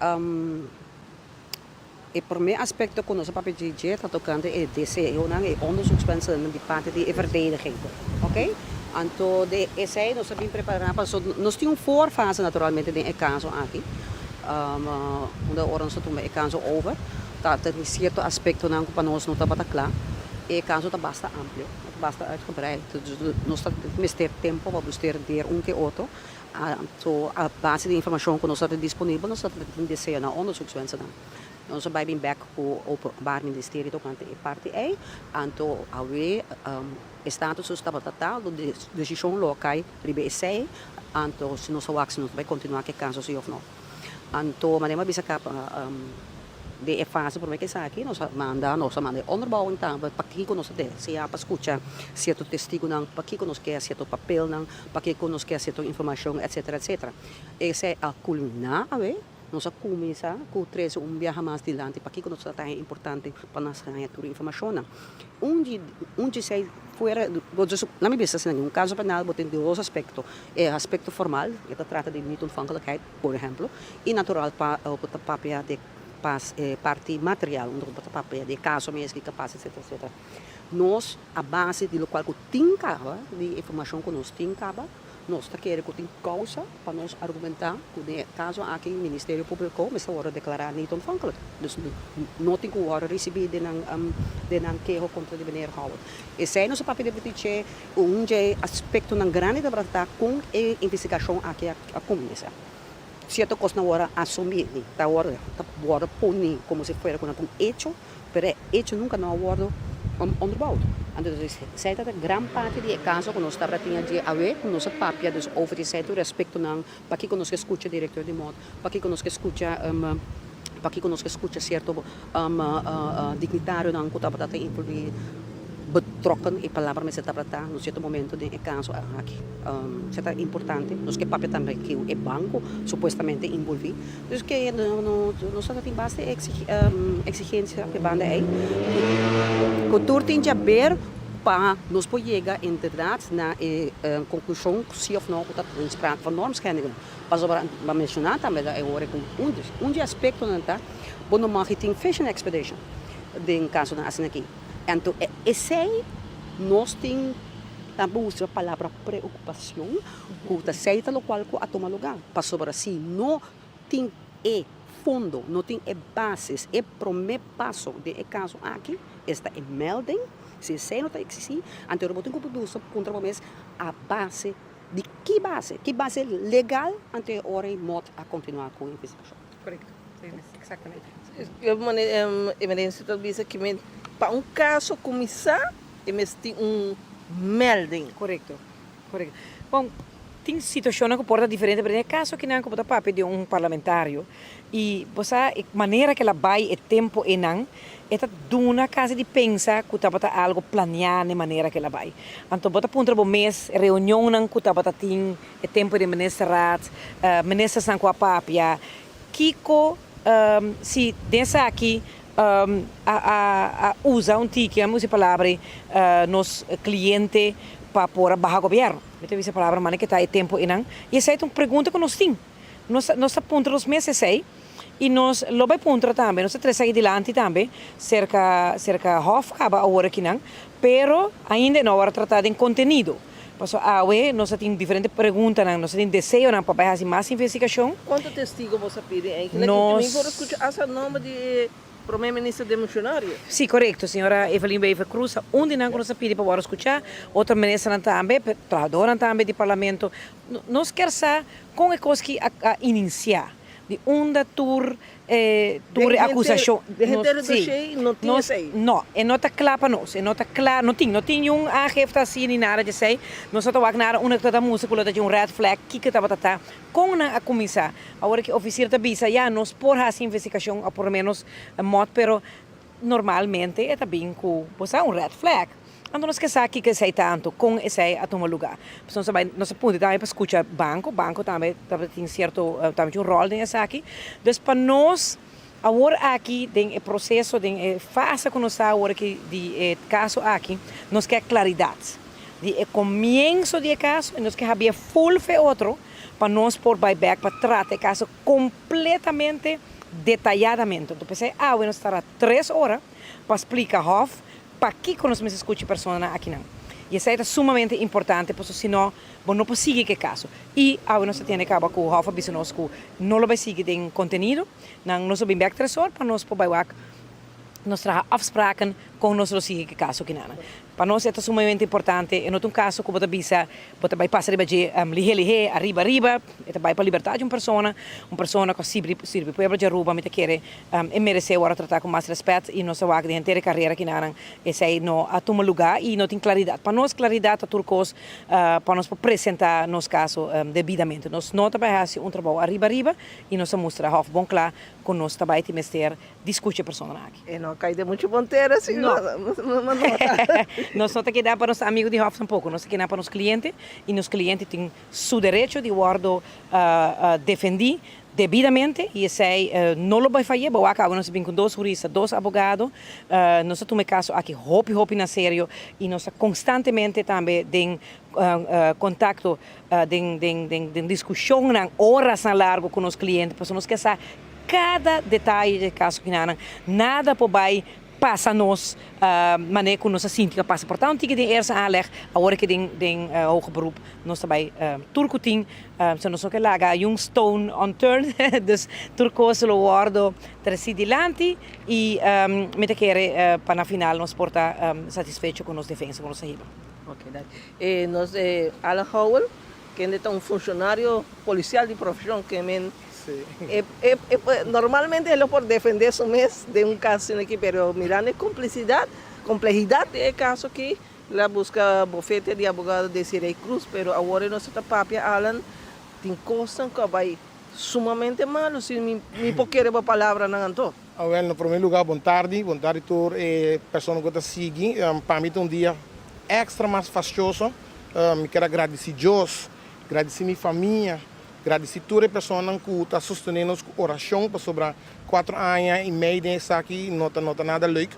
Speaker 16: e prome aspecto cu nos a papia dje dje ta tocante e deseonan, e onderzoekswensen di parti di e verdediging, ok. Anto de esey nos a bin prepara pasobra nos tin un voorfase naturalmente den e caso aki. Unda ora nos ta tuma e caso over, ta tin cierto aspectonan cu pa nos no tabata cla. E caso ta basta amplio, ta basta uitgebreid, dus nos ta mester tempo pa buster der un ke otro. Anto a base di informacion cu nos ta tin disponibel nos ta tin deseo na onderzoekswensennan. Nos a bai bin bek cu Openbaar Ministerie tocante e parti ey. Anto awe e status tabata tal, decision lo a cay riba esey. Anto si nos a wak si nos ta bai kontinuá ku e kaso si òf no. Anto manera mi a bisa kaba den e fase promé ku esaki nos a manda nos a manda e onderbouwing tambe pakiko nos ta deseá pa skucha sierto testigunan, pakiko nos ke sierto papelnan, pakiko nos ke sierto informashon etsetera etsetera. Esei a kulminá awe. Nos a kuminsá ku trese un biaha mas dilanti pakiko nos ta tan importante pa nos haña tur e informashonnan. Un di un di esei fuera laat mi bisa asina, un kaso penal bo tin dos aspekto, e aspekto formal, e ta trata di niet-ontvankelijkheid, por ehemplo, i natural pa bo ta papia di e parti material, unda bo ta papia di e kaso mes, ki kapas, etsetera, etsetera. Nos a base di lokual ku tin kaba, di informashon ku nos tin kaba. Nos ta kere ku tin kousa pa nos argumentá ku den e kaso aki Ministerio Públiko mester wòrdu deklará niet ontvankelijk. Dus no tin ku wòrdu risibí den nan den nan keho kontra di meneer Howard. Esei nos a papia di dje un dje aspektonan grandi tabata ta kon e investigashon aki a kuminsá. Sierto kosnan wòrdu asumí, ta wòrdu ta wòrdu poní komo si fuera ku nan ta un echo. Pero e hecho nunca no a wordo onderbouwd. Anto esey ta gran parti di e caso cu nos tabata tin dje awe cu nos a papia dus over di esey tur respectonan pakico nos ke scucha director di mot, pakico nos ke scucha pakico nos ke scucha cierto dignitarionan cu tabata ta influi betrokken e palabra mester tabata ta na cierto momento den e caso aki. Esey ta importante. Nos ke papia tambe cu e banco supuestamente involvi. Dus ke nos ta tin basta exigencia p'e banda ei ku tur tin djaber pa nos por yega inderdaad na e konklushon si of no ku ta tin sprake van normschendingen. Pasobra bo a menshoná tambe e ora ku un di e aspektonan ta bo no mag tin fishing expedition den kasonan asina aki. Anto esei nos tin ta usa palabra preokupacion ku ta esei ta lokual ku a tuma lugá pasobra si no tin e fondo, no tin e basis, e promé paso den e kaso aki esta e melding, si esei no ta eksistí, anto bo tin ku buska puntra bo mes a base di ki base, ki base legal anto e ora ei mot a kontinuá ku e investigashon.
Speaker 17: Korekto, eksaktamente.
Speaker 15: Emerencia ta bisa ki men pa un kaso kuminsá e mes tin un melding.
Speaker 17: Korekto, korekto. Bon, tin situashonnan ku por ta diferente, pero den e kaso akinan ku bo ta papia di un parlamentario i bo sa e manera ku el a bai e tempu einan, e ta duna kasi di pensa ku tabata algu planiá na e manera ku el a bai. Anto bo ta puntra bo mes reunionnan ku tabata tin e tempu den ministerraad, ministersnan ku a papia, kiko si den esaki a usa un tiki, a usa e palabra ei, nos cliente pa por a baha gobierno. Mi ta bisa e palabra manera ke ta e tempo einan. I esei ta un pregunta ku nos tin. Nos nos ta puntra nos mes esei i nos lo bai puntra tambe, nos ta trese aki dilanti tambe serka serka hof kaba awor akinan, pero ainda e no a wòrdu tratá den kontenido. Pasobra awe nos a tin diferente preguntanan, nos a tin deseonan pa bai hasi mas investigashon.
Speaker 15: Kuantu testigo boso a pidi eigenlijk?
Speaker 17: Nos.
Speaker 15: Mi por a skucha asta nomber di e prome minister demishonario.
Speaker 17: Sí, korekto. Señora Evelyn Wever Croes ta un di nan ku nos a pidi pa wòrdu skuchá. Otro ministernan tambe, trahadónan tambe di parlamento. Nos kier sa kon e kos ki a ininsiá, di unda tur E tur e acusacion.
Speaker 15: Den henter e dossier no tin esey.
Speaker 17: No, e no ta cla pa nos. E no ta cla, no tin, no tin niun aangifte asi ni nada di esey. Nos no ta wak nada unda cu ta mustra cu lo ta dje un red flag, kico tabata ta, con nan a cuminsa. Awor ki oficier ta bisa, ya, nos por haci investigacion o por lo menos mot, pero normalmente e ta bin cu, bo sa, un red flag. Anto nos ke sa kiko esei ta anto kon esei a tuma lugá. Pasobra nos a bai, nos a puntra tambe pa skucha banko, banko tambe tabatin sierto, tambe tin un ròl den esaki. Dus pa nos awor aki den e proseso, den e fase ku nos ta awor aki di e kaso aki, nos ke klaridat di e komienso di e kaso i nos ke habia ful fe otro pa nos por bai bèk pa trata e kaso kompletamente detayadamente. Anto p'esei awe nos tara tres ora pa splika hòf Pakiko nos mester skucha e personanan akinan? I esei ta sumamente importante pasobra si no, bo no por sigui ku e kaso. I awe nos ta tende kaba ku Hof a bisa nos ku no lo bai sigui den kontenido. Nan nos lo bin bèk tresor pa nos por bai wak nos traha afspraken kon nos lo sigui ku e kaso kinanan. Pa nos e ta sumamente importante. E no ta un kaso ku bo ta bisa bo ta bai pasa riba dje lihé lihé, ariba ariba. E ta bai pa libertad di un persona, un persona ku a sirbi sirbi pueblo di Aruba. Mi ta kere e meresé wòrdu tratá ku mas rèspèt i nos a wak den henter e karera kinanan esei no a tuma lugá i no tin klaridat. Pa nos klaridat ta tur kos pa nos por presentá nos kaso debidamente. Nos no ta bai hasi un trabou ariba ariba i nos a mustra hòf bon kla ku nos ta bai tin mester di skucha e personanan aki.
Speaker 15: E no a kai den muchu bon tera si
Speaker 17: No.
Speaker 15: no nota.
Speaker 17: Nos no ta keda pa nos amigu di hòf tampoko, nos ta keda pa nos kliente i nos kliente tin su derecho di wordo defendi debidamente y esey no lo bay faya. Bo wak awe nos a bin cu dos hurista, dos abogado. Nos a tuma e caso aki hopi hopi na serio y nos ta constantemente tambe den contacto, den den discusionnan horasnan largo cu nos cliente pasobra nos kier sa cada detaye di e caso kinanan. Nada por bay. pasa nos manera ku nos a sinti ku a pasa. Por ta un tiki den eerste aanleg, awor ke den den hoger beroep nos ta bai tur ku tin, so nos no ke laga un stone unturned, dus tur kos lo wòrdu tresi dilanti i mi ta kere pa na final nos por ta satisfecho ku nos defensa ku nos a hiba.
Speaker 15: Ok, danki. E nos Alan Howell, kende ta un funshonario polisial di profeshon, ke men e e normalmente e lo por defende su mes den un kaso asina aki, pero mirando e komplisidat, komplehidat di e kaso aki, el a buska bofete di abogado Desiree Cruz, pero awor e nos ta papia Alan, tin kosnan ku a bai sumamente malu, si mi mi por kere bo palabranan anto.
Speaker 18: Awel, na prome lugar bon tardi, bon tardi tur e persona ku ta sigui. Pa mi ta un dia extra mas fastioso. Mi kier a gradisi Dios, gradisi mi famia, gradisi tur e personanan ku ta sostene nos ku orashon pasobra kuatro aña i mei den esaki no ta no ta nada leuk.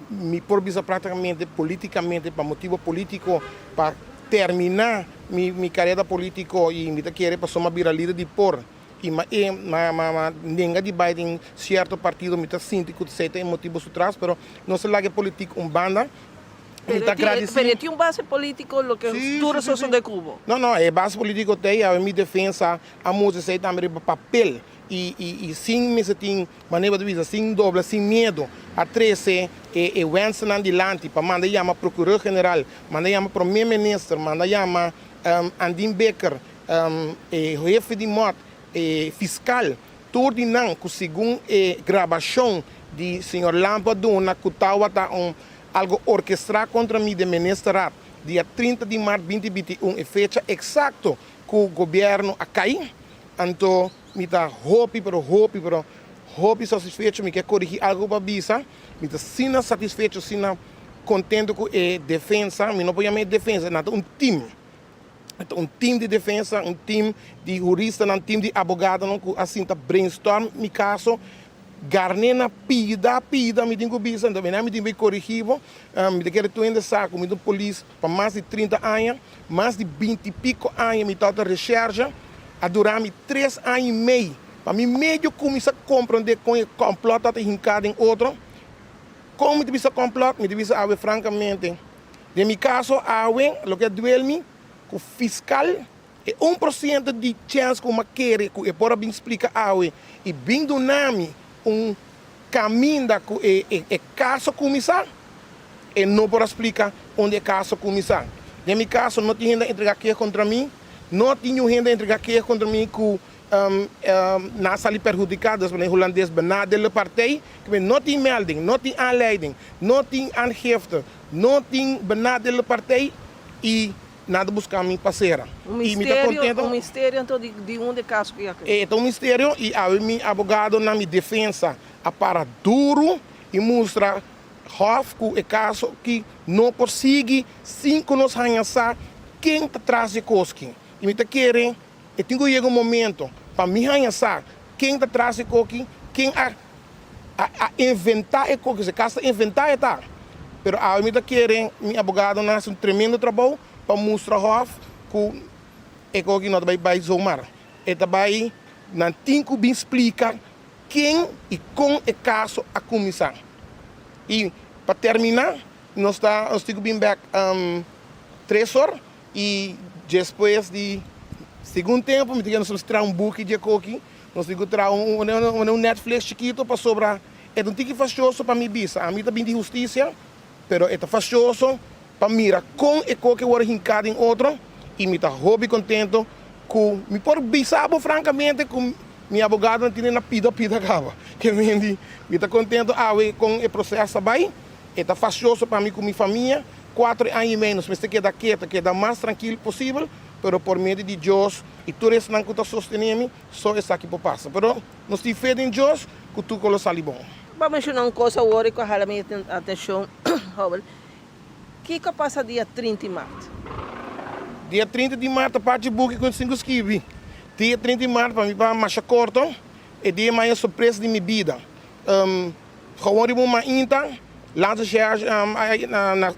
Speaker 18: Mi por bisa praktikamente politikamente pa motibo politiko pa termina mi mi karera politiko i mi ta kere pasobra mi a bira lider di por. I ma e ma ma ma nenga di bai den sierto partido mi ta sinti ku esei ta e motibo su tras pero nos a laga e politik un banda mi ta gradisi.
Speaker 15: Pero e tin un base politico loke tur a sosode ku bo.
Speaker 18: No no e base politico ta ei awe mi defensa a mustra esei tambe riba papel i i i sin mester tin manera bo ta bisa sin dobla sin miedo a trese e e wensennan dilanti pa manda yama procureur general manda yama prome minister manda yama Andin Bikker E hefe di mòt, e fiskal, tur di nan ku segun e grabashon di señor Lampe a duna ku tawata un algo orkestrá kontra mi den Ministerraad dia 30 di mart binti 21, e fecha eksakto ku gobièrnu a kai, anto mi ta hopi pero hopi pero hopi satisfecho, mi ke korigí algo ku bo a bisa, mi ta asina satisfecho, asina kontento ku e defensa, mi no por yama e defensa, nan ta un tim. Ta un team di defensa, un team di huristanan, team di abogadonan ku a sinta brainstorm mi kaso. Garné na pida pida mi tin ku bisa, anto bina mi tin bai korigí bo. Mi ta kere tur hende sa ku mi ta un polis pa mas di 30 aña, mas di binti piko aña mi tabata resherge. A dura mi tres aña i mei pa mi medio kuminsá komprondé kon e kòmplòt tabata hinká den otro. Kon mi ta bisa kòmplòt? Mi ta bisa awe frankamente. Den mi kaso awe loke a duel mi ku fiskal e un por siento di chèns ku mi a kere ku e por a bin splika awe i bin duna mi un kaminda ku e e kaso kuminsá e no por a splika unda e kaso kuminsá. Den mi kaso no tin hende a entregá keho kontra mi, no tin niun hende a entregá keho kontra mi ku nan a sali perhudiká, dus manera hulandes benadeelde partij, no tin melding, no tin aanleiding, no tin aangifte. No tin benadeelde partij y nan ta busca mi pa cera.
Speaker 15: Un
Speaker 18: Y mi ta
Speaker 15: misterio,
Speaker 18: contento.
Speaker 15: un misterio anto di di unda e caso cu ya
Speaker 18: E ta un misterio y awe mi abogadonan, mi defensa a para duro y mustra Hof cu e caso aki no por sigui sin cu nos haña sa ken ta tras di e cos aki. Y mi ta kere e tin cu yega un momento pa mi haña sa ken ta tras di e cos aki, ken a a inventá e koki, si kas ta inventá e ta. Pero awe mi ta kere mi abogadonan hasi un tremendo trabou pa mustra hòf ku e koki no ta bai bai zomaar. E ta bai, nan tin ku bin splika ken i kon e kaso a kuminsá. I pa terminá nos ta nos tin ku bin bèk tres or i despues di segun tempu mi ta kere nos ta traha un buki di e koki. Nos tin ku traha un Netflix chikito pasobra e ta un tiki fastioso pa mi bisa. Ami ta bin di hustisia, pero e ta fastioso pa mira kon e koke wòrdu hinká den otro i mi ta hopi kontento ku mi por bisa bo frankamente ku mi abogadonan tene na pida pida kaba. Ke mendi mi ta kontento awe kon e proseso ta bai. E ta fastioso pa mi ku mi famia. Kuatro aña i mei nos mester keda keto, keda mas trankil posibel, pero por medio di Dios i tur esnan ku ta sostené mi, So esaki por pasa. Pero nos tin fe den Dios ku tur kos lo sali bon.
Speaker 15: Bo a menshoná un kos awor ku a hala mi atenshon, Howell. Kiko a pasa dia 30 di mart?
Speaker 18: Dia 30 di mart ta parti buki ku nos tin ku skibi. Dia 30 di mart pa mi pa masha korto, e dia maya sorpresa di mi bida. Gewoon riba un mainta, Landsrecherche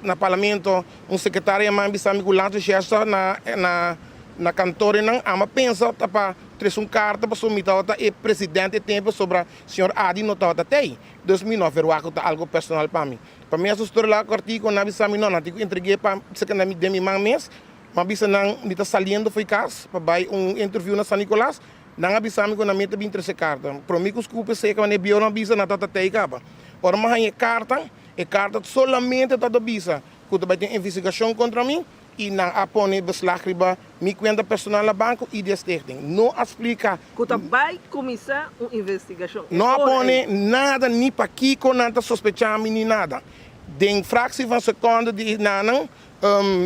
Speaker 18: na parlamento un sekretario a manda bisa mi ku Landsrecherche ta na kantorenan. Amo a pensa ta pa. trese un karta pasobra mi tabata e presidente e tempu pasobra señor Adi no tabata tei. Dus mi no a verwagt ku ta algu personal pa mi. Pa mi a su storia laga kòrtiku, nan a bisa mi no, nan tin ku entreg'é pa seka na mi den mi man mes. Mi a bisa nan mi ta saliendo fo'i kas pa bai un interview na San Nicolas. Nan a bisa mi ku nan mi ta bin trese karta. Promé ku skupi seka manera bieu nan a bisa nan tabata tei kaba. Ora mi a haña e karta, e karta solamente tabata bisa ku ta bai tin investigashon kontra mi i nan a pone beslag riba mi kuenta personal na banko i di e stichting. No a splika.
Speaker 15: Ku ta bai kuminsá un investigashon e
Speaker 18: No a
Speaker 15: ora
Speaker 18: pone
Speaker 15: ei.
Speaker 18: nada ni pakiko nan ta sospechá mi ni nada. Den fraksie van sekonde di nanan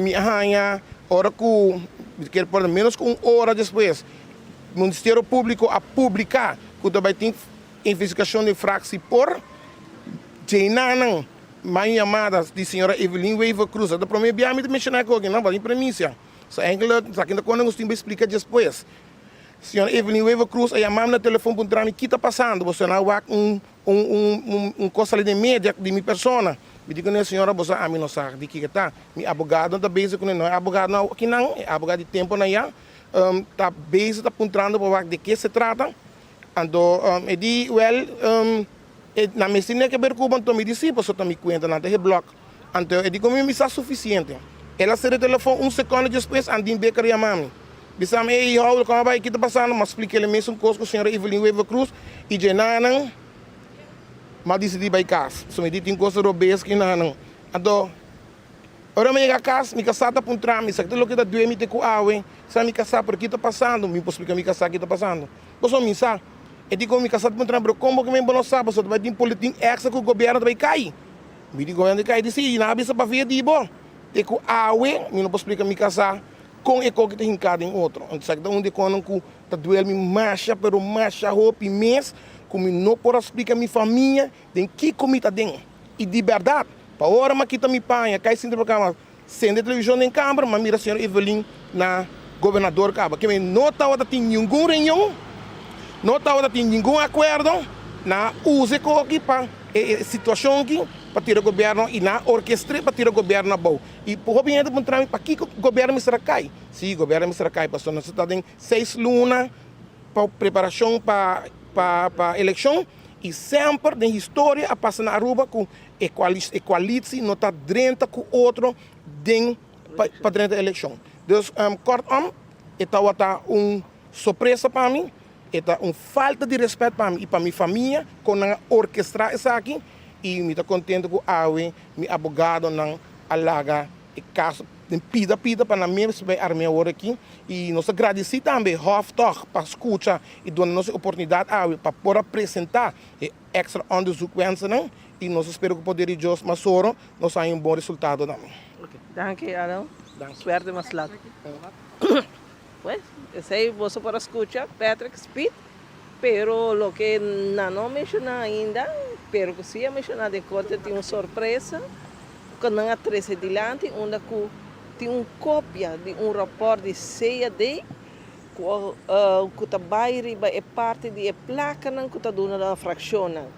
Speaker 18: Mi a haña ora ku, mi ta kere por ménos ku un ora despues, Ministerio Públiko a publiká ku ta bai tin investigashon den fraksie por djenanan mai yamada di señora Evelyn Wever Croes. Ta promé bia mi ta menshoná e koki, no, pa mi premisia. So enkele sa kinta kos nos tin pa splika despues. Señora Evelyn Wever Croes a yama mi na telefon puntra mi ki ta pasando, boso a wak un Un un cos sali den media di mi persona. Mi di cune, señora, bo sa ami no sa di kiko ta. Mi abogadonan ta bezig cune, no e abogadonan akinan, e abogado di temponan ya, ta bezig ta puntrando pa wak de ke se trata. Anto e di, wel, e nan mester tin ke ber cu bo, anto mi di si, pasobra ta mi cuenta, nan ta geblok. Anto e di cu mi, mi sa suficiente. El a sera e telefon un secondo despues, Andin Becker yama mi. Bisa mi, Ey, Howell, como bay? Ki ta pasando? M'a splica el e mesun cos cu señora Evelyn Wever Croes y djenanan m'a dicidi bay cas. So mi di tin cos robes ki nanan. Anto, ora mi yega cas, mi casá ta puntra mi, sa ki ta loke ta due mi te cu awe? Sa mi casá, pero ki ta pasando? Mi por splica mi casá ki ta pasando. Pasobra mi sa. E di cu mi casá ta puntra mi, pero con bo ki men bo no sa? Pasobra ta bay tin politin extra cu gobierno ta bay cay. Mi di gobierno ta bay cay? Di si, y nan a bisa pafia di bo. Te cu awe mi no por splica mi casá. Kon e koki ta hinká den otro. Anto esaki ta un di e konan ku ta duel mi masha pero masha hopi mes ku mi no por a splika mi famia den kiko mi ta den. I di bèrdat, pa ora mi a kita mi paña, kai sinta pa kama, sende televishon den kamber, mi a mira señor Evelyn na gobernador kaba. Ke men no tabata tin ningun reunion, no tabata tin ningun akuerdo, nan a usa e koki pa e situashon aki pa tira gobièrnu i nan a orkestr'é pa tira gobièrnu abou. I hopi hende ta puntra mi pakiko gobièrnu mester a kai. Sí, gobièrnu mester a kai pasobra nos ta den seis luna pa preparashon pa pa elekshon i semper den historia a pasa na Aruba ku e e koalitsi no ta drenta ku otro den pa drenta elekshon. Dus kortom e tabata un sorpresa pa mi, e ta un falta di rèspèt pa mi i pa mi famia kon nan a orkestrá esaki i mi ta kontento ku awe Mi abogadonan a laga e kaso den pida pida pa nan mes bai arm'é awor aki i nos ta gradisí tambe Hof tòg pa skucha i duna nos e oportunidat awe pa por a presentá e èkstra onderzoekwensennan i nos ta spera ku poder di Dios mas oro nos haña un bon resultado tambe.
Speaker 15: Danki Adam. Suerte mas lat. Pues, esei boso por a skucha Patrick Speed. Pero loke nan no a menshoná ainda, pero ku sí a menshoná den korte tin un sorpresa ku nan a trese dilanti unda ku tin un kopia di un rapòrt di CAD ku ku ta bai riba e parti di e plakanan ku ta duna na frakshonnan.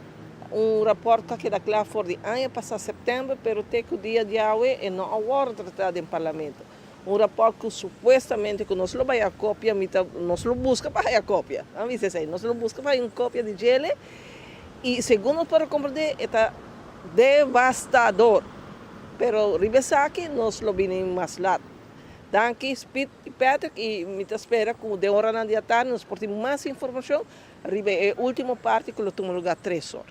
Speaker 15: Un rapòrt ku a keda kla for di aña pasá sèptèmber pero te ku dia di awe e no a wòrdu tratá den parlamento. Un raport cu supuestamente cu nos lo bay a copia, mi ta, nos lo busca pa haya copia. Nan bisa esey, nos lo busca pa haya un copia di djele y segun nos por a comprende e ta devastador. Pero riba esaki nos lo bini mas lat. Danki Speed y Patrick y mi ta spera cu den oranan di atardi nos por tin mas informacion riba e ultimo parti cu lo tuma lugar tres or.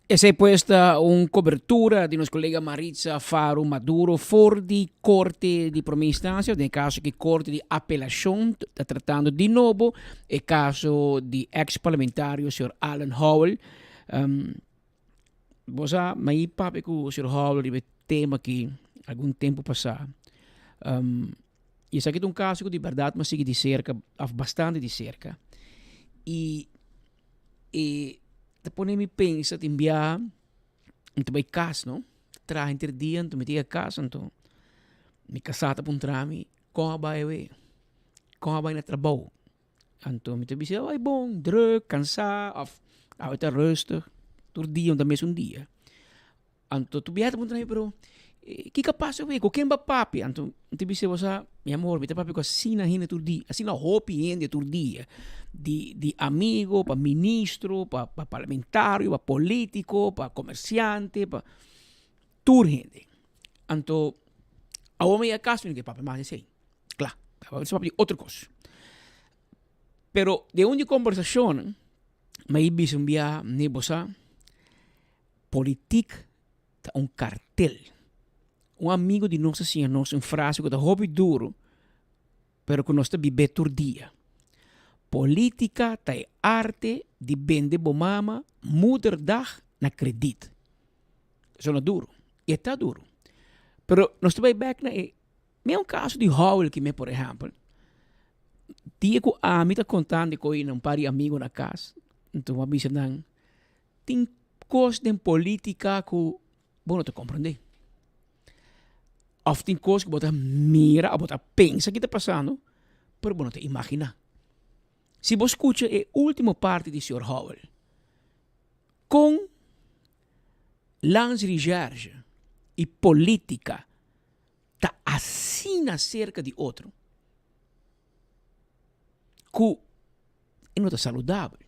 Speaker 19: Esei pues ta un cobertura di nos colega Maritza Faro Maduro for di Corte di Prome Instancia, den e caso aki Corte di Apelacion ta tratando di nobo e caso di ex parlamentario señor Alan Howell. Um, bo sa, mi papia cu señor Howell riba e tema aki algun tempo pasa. Um, y esaki ta un caso cu di berdad mi a sigui di cerca, of bastante di cerca. Y E ta pone mi pensa tin biaha mi ta bai kas no, traha henter dia anto mi ta yega kas anto mi kasá ta puntra mi kon a bai awe, kon a bai na trabou anto mi ta bisa a bai bon druk kansá òf awe ta rustig tur dia no ta mesun dia anto tur biaha ta puntra mi pero. Kiko a pasa wei? Ku ken bo a papia? Anto mi ta bisa bo sa, mi amor, mi ta papia ku asina hende tur dia, asina hopi hende tur dia, di di amigo pa ministro, pa pa parlamentario, pa politico, pa comerciante, pa tur hende. Anto awor mi yega kas mi no ke papia mas di esei, kla, mi ta papia di otro kos. Pero den un di kombersashonnan mi a bisa un bia, mi bo sa, politik ta un kartel. Un amigo di nos a siña nos un frase ku ta hopi duru, pero ku nos ta bib'é tur dia. Politika ta e arte di bende bo mama moederdag na kredit. Sona duru, i e ta duru. Pero nos ta bai bèk na e mi un kaso di Howell ki mi por ehèmpel, dia ku ami ta kontando e koi na un par di amigo na kas, anto mi a bisa nan, Tin kos den politica ku bo no ta komprendé. Òf tin kos ku bo ta mira òf bo ta pensa ki ta pasando, pero bo no ta imaginá. Si bo skucha e último parti di señor Howell, kon Landsrecherche i politica ta asina serka di otro ku e no ta saludabel.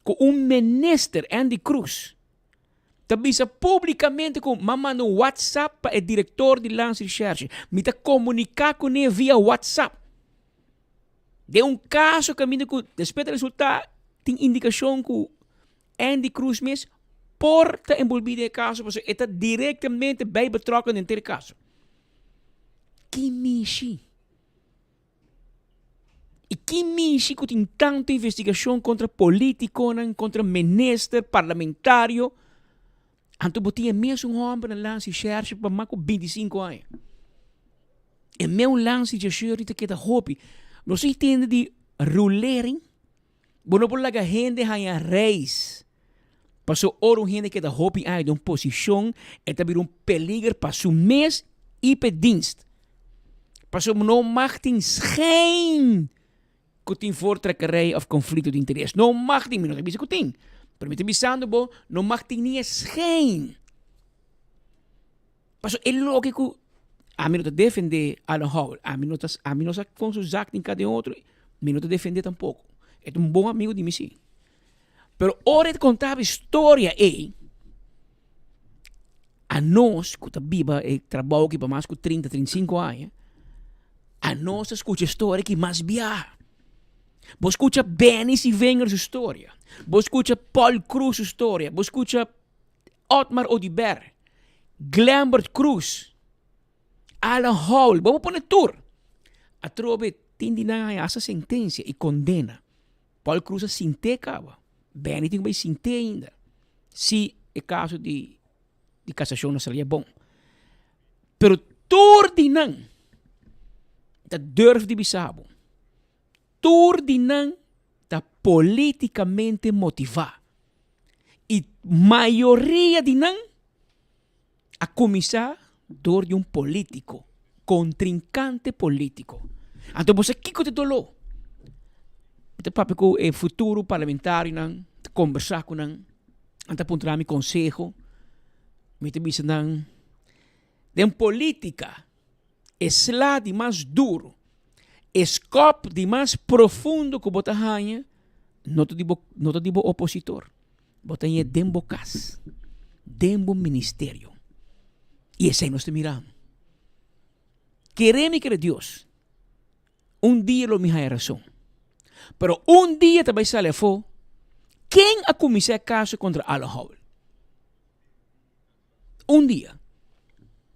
Speaker 19: Ku un minister, Andy Croes, ta bisa publicamente ku m'a manda un WhatsApp pa e director di Landsrecherche. Mi ta comunica kuné via WhatsApp. Den un caso kaminda ku despues ta resulta tin indicacion ku Andy Croes mes por ta envolvi den e caso pasobra e ta directamente bij betrokken den e caso. Ki mishi? I ki mishi ku tin tantu investigashon kontra politikonan, kontra minister, parlamentario, anto bo tin e mesun hòmber na Landsrecherche pa mas ku bintisinku aña. E meun Landsrechercheur ta keda hopi. Nos a tende di rulering, bo no por laga hende haña reis, pasobra ora un hende keda hopi aña den un posishon e ta bira un peliger pa su mes i pa e dienst. Pasobra no mag tin schijn ku tin voortrekkerij of konflikto di interes. No mag tin, mi no ta bisa ku tin, pero mi ta bisando bo, no mag tin ni e schijn. Pasobra e loke ku ami no ta defendé Alan Howell, ami no ta, ami no sa kon su zak tin ka den otro, mi no ta defendé tampoko. E ta un bon amigo di mi si. Pero ora e ta kontaba e storia ei, Anos ku ta biba e trabou aki pa mas ku trinta, trinta i sinku aña, anos ta skucha e storia aki mas biaha. Bo skucha Benny Sivenger su storia, bo skucha Paul Croes su storia, bo skucha Otmar Oduber, Glenbert Croes, Alan Howell, bo por pone tur. Atrobe tin di nan haña hasta sentensia i kondena. Paul Croes a sint'é kaba. Benny tin ku bai sint'é ainda. Si e kaso di di kasashon no salia bon. Pero tur di nan ta durf di bisa bo, tur di nan ta politikamente motivá. I mayoria di nan a kuminsá dor di un polítiko, kontrinkante polítiko. Anto bo sa kiko ta doló? Mi ta papia ku e futuro parlamentarionan, ta kombersá ku nan, nan ta puntra mi konseho, mi ta bisa nan, den polítika e sla di mas duru, e skòp di mas profundo ku bo ta haña no ta di bo, no ta di bo opositor. Bo ta hañ'é den bo kas, den bo ministerio. I esei nos ta mira. Kere mi kere Dios, un dia lo mi haña rason. Pero un dia ta bai sali afó, ken a kuminsá e kaso kontra Alan Howell? Un dia.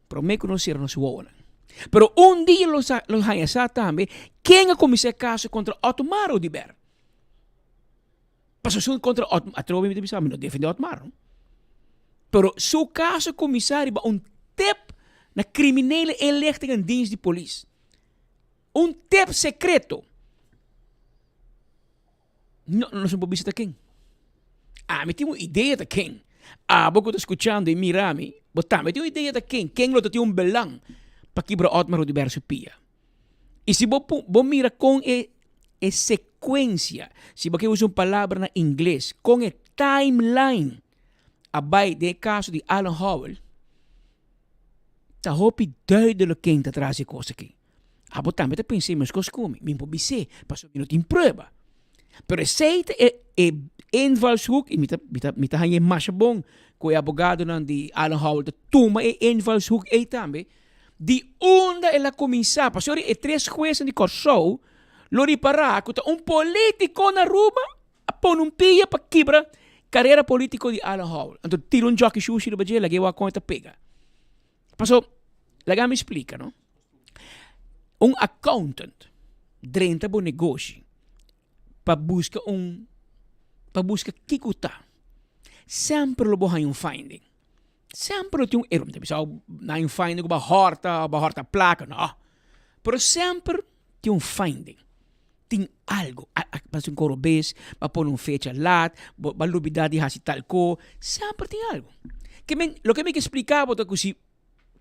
Speaker 19: Promé ku nos sera nos wowonan. Pero un dia lo sa, lo haña sa tambe ken a kuminsá e kaso kontra Otmar Oduber. Pasobra su kontra Otmar, atrobe mi ta bisa, mi no defendé Otmar no. Pero su kaso a kuminsá riba un tip na kriminele inlichtingendienst di polis. Un tip sekreto. No, nos no por bisa ta ken. Ami tin un idea ta ken. Abo ku ta skuchando i mira mi, bo tambe tin un idea ta ken. Ken lo ta tin un belang pa kibra Otmar Oduber su pia. I si bo bo mira kon e e sekuensia, si bo ke usa un palabra na ingles, kon e timeline a bai den e kaso di Alan Howell. Ta hopi duidelijk ken ta tras e kos aki. Abo tambe ta pensa e meskos ku mi. Mi por bis'é, pasobra mi no tin prueba. Pero esei ta e e invalshoek i mi ta mi ta mi ta haña e masha bon ku e abogadonan di Alan Howell ta tuma e invalshoek ei tambe di unda el a kuminsá. Pasobra e tres huesnan di Kòrsou lo ripará ku ta un polítiko na Aruba a pone un pia pa kibra karera polítiko di Alan Howell. Anto tira un djòki shushi riba dje lag'é wak kon e ta pega. Paso, laga mi splika no. Un accountant drenta bo negoshi pa buska un pa buska kiko ta. Semper lo bo haña un finding. Semper lo tin un error. Mi ta bisa bo na un finding ku bo a hòrta òf bo a hòrta plaka, no. Pero semper tin un finding. Tin algo. A a pasa un koro bes, bo a pone un fecha lat, bo a lubida di hasi tal ko. Semper tin algo. Ke men, loke mi ke splika bo ta ku si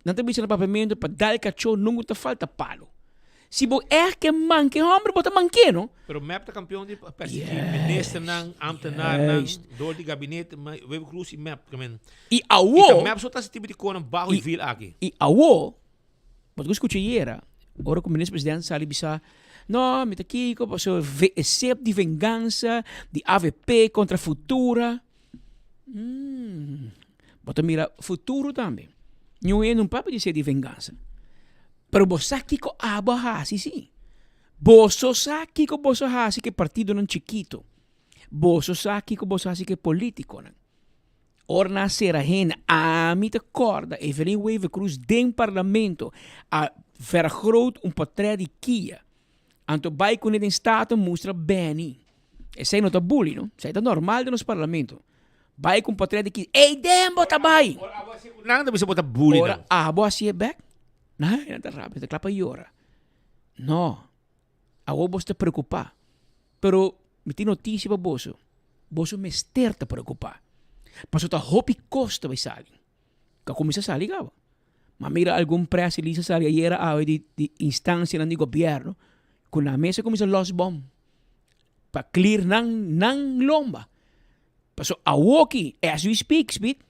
Speaker 19: nan ta bisa na papiamentu pa dal kachó nunka ta falta palo. Si bo ègt ke manke hòmber, bo ta mank'é no.
Speaker 13: Pero mep ta kampion di persiguí ministernan, ambtenarnan, dor di gabinete, Wever Croes i mep. Ke men.
Speaker 19: I awo.
Speaker 13: I ta mep so ta hasi tipo di konan baho i vil aki.
Speaker 19: I awo, bo ta skucha ayera, ora ku minister president sali bisa, no, mi ta kiko pasobra e sep di vengansa di avp kontra Futura. Umm, bo ta mira futuro tambe. Niun hende no papia di sep di vengansa. Pero bo sa kiko abo a hasi si. Boso sa kiko boso a hasi ku e partidonan chikito. Boso sa kiko boso a hasi ku e politikonan. Ora nan a sera hende, ami ta kòrda Evelyn Wever Croes den parlamento a vergroot un portret di Kia. Anto bai kuné den Staten mustra Benny. Esei no ta bully no, esei ta normal den nos parlamento. Bai ku un portret di Kia, ey den bo ta bai!
Speaker 13: Ora abo hasi ku nan ta bisa bo ta bully nan.
Speaker 19: Ora abo hasié bèk, nan ta rabia, nan ta kla pa yora. No, Awor boso ta preokupá, pero mi tin notisia pa boso, boso mester ta preokupá, pasobra ta hopi kos ta bai sali. Ku a kuminsá sali kaba. Mi a mira algun press release a sali ayera awe di di instansianan di gobièrnu ku nan mes a kuminsá lòs bòm pa clear nan nan lomba. Pasobra awoki as we speak, speak,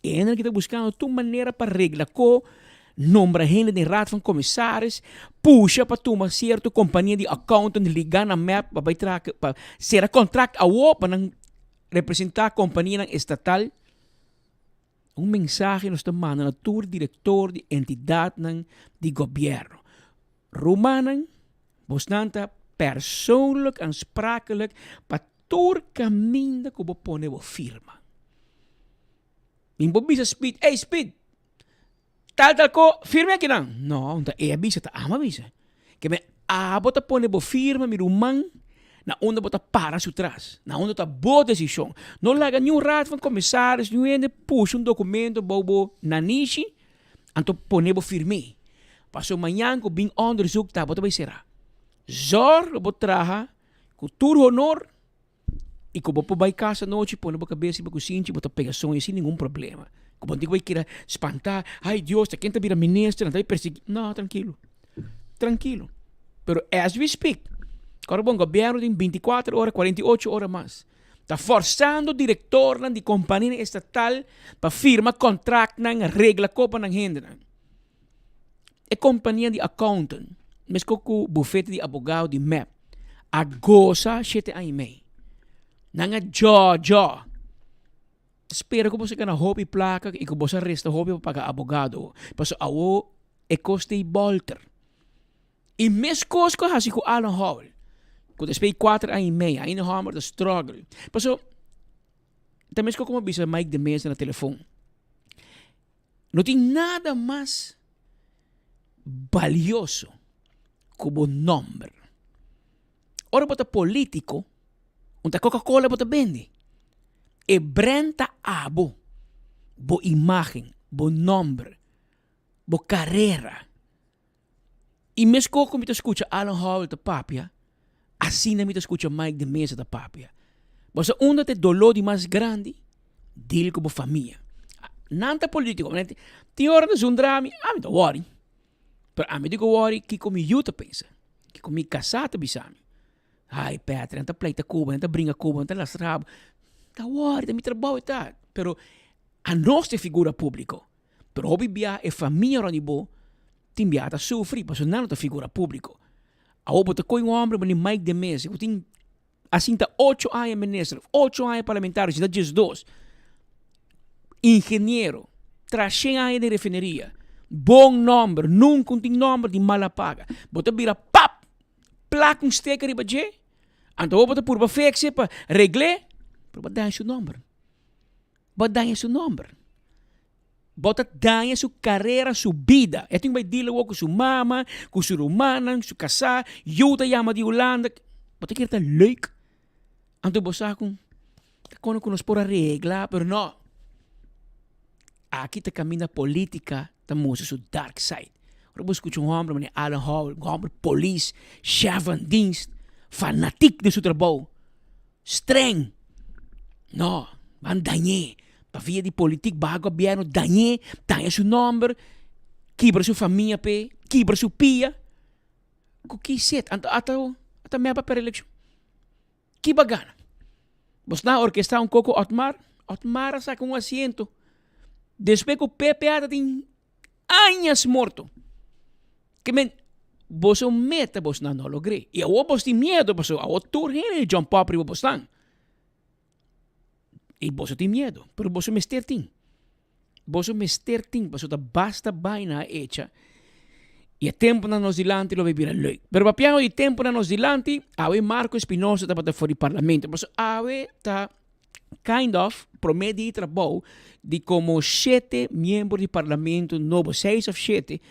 Speaker 19: E hendenan ki ta buskando tur manera pa regla ko, nombra hende den raad van commissaris, pusha pa tuma sierto kompania di accountant ligá na mep pa bai traha pa sera kontrakt awo pa nan representá kompanianan estatal. Un mensahe nos ta manda na tur direktor di entidatnan di gobièrnu. Rumannan, bosnan ta persoonlijk aansprakelijk pa tur kaminda ku bo pone bo firma. Mi por bisa Speed, ey Speed, tal tal ko, firma akinan. No, ta e a bisa, ta amo a bisa. Ke men abo ta pone bo firma, mi ruman, na unda bo ta para su tras, na unda ta bo desishon. No laga niun raad van commissaris, niun hende pusha un dokumento bou bo nanishi, Anto pone bo firm'é. Paso mañan ku bin onderzoek ta bo ta bai será. Zòrg lo bo traha ku tur honor i ku bo por bai kas anochi pone bo kabes riba kusinchi bo ta pega soño sin ningun problema. Ku bo no tin ku bai keda spantá, ai Dios ta ken ta bira minister nan ta bai persiguí. No, trankilo, trankilo. Pero as we speak, kòrda bon gobièrnu tin binti kuater ora, kuarenta i ocho ora mas. Ta forsando direktornan di kompanianan estatal pa firma kontraktnan regla kopa nan hendenan. E kompania di accountant, meskos ku bufete di abogado di mep, a gosa shete aña i mei. Nan a djòdjò. Spera ku boso gana hopi plaka i ku boso a resta hopi pa paga abogado. Pasobra awo e kos ta i bòlter. I meskos ku a hasi ku Alan Howell, ku despues di kuater aña i mei ainda hòmber ta struggle. Paso, ta meskos komo a bisa Mike de Meza na telefon, no tin nada mas balioso ku bo nòmber. Ora bo ta polítiko, un ta Coca-Cola bo ta bende. E brand ta abo, bo imágen, bo nòmber, bo karera. I meskos ku mi ta skucha Alan Howell ta papia, asina mi ta skucha Mike de Meza ta papia. Bo sa unda ta e doló di mas grandi? Deal ku bo famia. Nan ta polítiko, tin ora ta zundra mi, ami ta wòri. Pero ami di ku wòri kiko mi yu ta pensa, kiko mi kasá ta bisa mi. Ai Petra, nan ta pleita ku bo, nan ta bringa ku bo, nan ta lastra bo. Ta wòri, ta mi trabou e ta. Pero anos ta e figura públiko. Pero hopi bia e famia rond di bo tin bia ta sufri pasobra nan no ta figura publico. Awor bo ta coge un homber manera Mike de Meza cu tin asin ta ocho aña minister, ocho aña parlamentario, si ta diesdos, ingeniero, tras shen aña den refineria, bon nomber, nunca un tin nomber di mala paga. Bo ta bira pap! Plak un sticker riba dje, anto awor bo ta purba fix e pa regl'e, pero bo a daña su nomber. Bo a daña su nomber. Bo ta daña su carera, su bida. E tin bai deal awor cu su mama, cu su rumannan, su casá, yu ta yama di Hulanda. Bo ta kere ta leuk? Anto bo sa cu ta kono cu nos por a regla, pero no. Aki ta caminda politica ta mustra su dark side. Ora bo scucha un homber manera Alan Howell, un homber polis, chef van dienst, fanatiek den su trabou. Streng! No, ban dañ'é. Pa via di politik baha gobièrnu dañ'é, daña su nòmber, kibra su famia p'e, kibra su pia. Ku ki set? Anto ata ata mep a pèrdè elekshon. Ki bo a gana? Bos nan a orkestrá un koko Otmar, Otmar a saka un asiento. Despues ku PPA ta tin añas morto. Ke men, boso meta bosnan no logr'é. I awor bos tin miedu pasobra awor tur hende di jump up riba bosnan. I boso tin miedu, pero boso mester tin. Boso mester tin pasobra ta basta baina a echa i e tempunan nos dilanti lo bai bira leuk. Pero papiando di tempunan nos dilanti, awe Marco Espinosa tabata for di parlamento pasobra awe ta kind of prome di trabou di como shete miembro di parlamento nobo, seis of shete,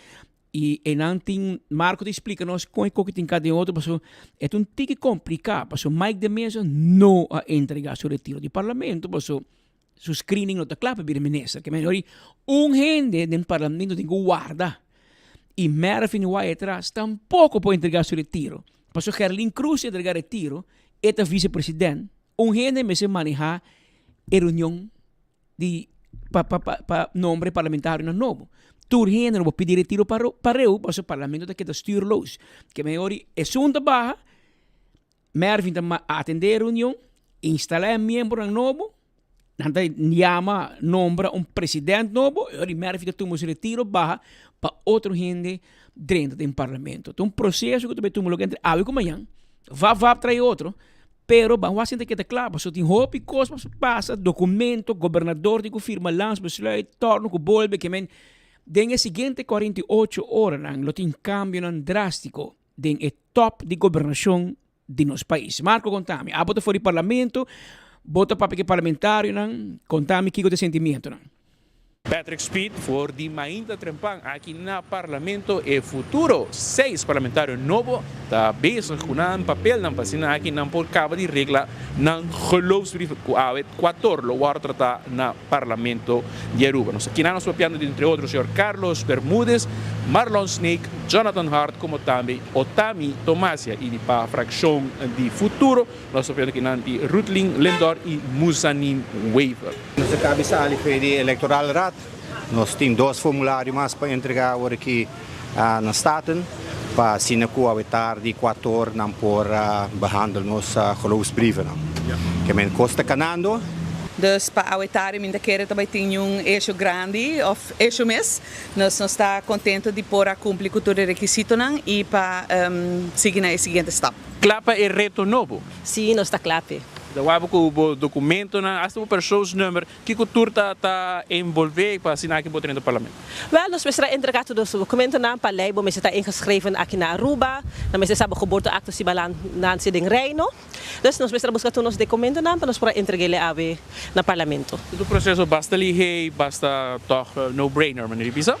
Speaker 19: y enan tin, Marco ta explica nos con e koki tin cada den otro, pasobra e ta un tiki complica, pasobra Mike de Meza no a entrega su retiro di parlamento, pasobra su screening no ta cla pa bira minister, ke men un hende den parlamento tin cu warda, y Mervin Wyatt-Ras tampoco por entrega su retiro, pasobra Gerlin Croes a entrega retiro, e ta vice president. Un hende mester maneha e reunion di pa pa pa pa nombre parlamentarionan nobo. Tur hende no por pidi retiro pareu pasobra parlamento ta keda stuurloos. Ke mehor di esun ta baha, Mervin ta atende e reunion, instala e miembronan nobo, nan ta yama nombra un president nobo y ora di Mervin ta tuma su retiro baha pa otro hende drenta den parlamento. Ta un proceso ku ta bay tuma lugar entre awe ku mañan. Vap vap trae otro. Pero ban wak sinta keda kla pasobra tin hopi kos pa pasa, dokumento, gobernador tin ku firma landsbesluit, torno ku bolbe ke men den e siguiente 48 oranan lo tin kambionan drastiko den e top di gobernashon di nos pais. Marco konta mi, abo ta for di parlamento, bo ta papia ku e parlamentarionan, konta mi kiko ta e sentimientonan.
Speaker 20: Patrick Speed for di mainta trempan aki na Parlamento e futuro seis parlamentario nobo ta bezig cu nan papelnan pa asina aki nan por caba di regla nan geloofsbrief cu awe cuator lo worde trata na Parlamento di Aruba. Nos aki nan nos papiando di entre otro señor Carlos Bermudez, Marlon Sneek, Jonathan Hart como tambe Otami Tomasia y di pa fraccion di Futuro nos papiando aki nan di Rutlin Lindor y Muzanin Wever.
Speaker 21: Nos a caba sali for di Electoral Raad. Nos tin dos formulario mas pa entrega awor aki na Staten pa asina cu awe tardi cuator nan por behandel nos geloofsbrievennan. Ke men cos ta canando.
Speaker 22: Dus pa awe tardi mi ta kere ta bai tin un esho grandi of esho mes. Nos nos ta contento di por a cumpli cu tur e requisitonan y pa sigui na e siguiente stap.
Speaker 20: Cla pa e reto nobo?
Speaker 23: Sí, nos ta cla p'e.
Speaker 20: Ta wak ku bo dokumentonan, asta bo persoonsnummer, kiko tur ta ta envolvé pa asina aki bo ta drenta parlamento?
Speaker 23: Wèl, nos mester a entregá tur nos dokumentonan. Pa lei bo mester ta ingeschreven aki na Aruba, nan mester sa bo geboorteakte si bo a nanse den Reino. Dus nos mester a buska tur nos dokumentonan pa nos por a entreg'é awe na parlamento.
Speaker 20: Tur proseso basta lihé i basta tòg no brainer, manera di bisa?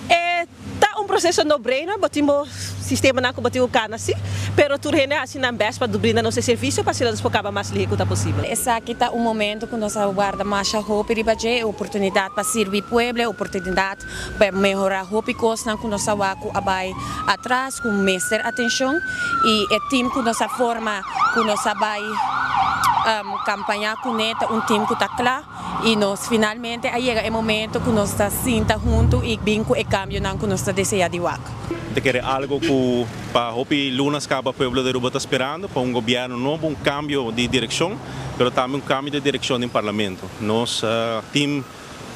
Speaker 23: E ta un proseso no brainer, bo tin bo sistemanan ku bo tin ku kana si, pero tur hende a hasi nan bèst pa brinda nos e servisio pa asina nos por kaba mas lihé ku ta posibel.
Speaker 24: Esaki ta un momento ku nos a warda masha hopi riba dje, e oportunidat pa sirbi pueblo, e oportunidat pa mehorá hopi kosnan ku nos a wak ku a bai atras, ku mester atenshon i e tim ku nos a forma, ku nos a bai kampañá kuné ta un tim ku ta kla. I nos finalmente a yega e momento ku nos ta sinta huntu i bin ku e kambionan ku nos ta deseá di wak.
Speaker 25: Ta kere algo ku pa hopi lunas kaba pueblo di Aruba ta sperando, pa un gobièrnu nobo, un kambio di direkshon, pero tambe un kambio di direkshon den parlamento. Nos team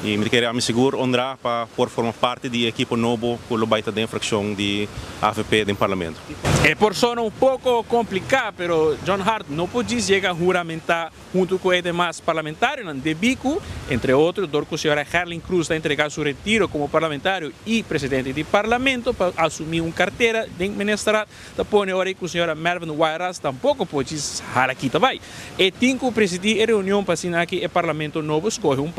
Speaker 25: I mi ta kere ami sigur honrá pa por forma parti di e ekipo nobo ku lo bai ta den frakshon di avp den Parlamento.
Speaker 20: E por sona un poko kompliká, pero John Hart no por djis yega huramentá huntu ku e demas parlamentarionan, debí ku, entre otro, dor ku señora Gerlin Cruz ta entregá su retiro komo parlamentario i presidente di Parlamento pa asumí un kartera den Ministerat, ta pone ora ei ku señora Mervin Wyatt-Ras tampoko por djis hala kita bai. E tin ku presidí e reunion pa asina aki e Parlamento nobo skohe un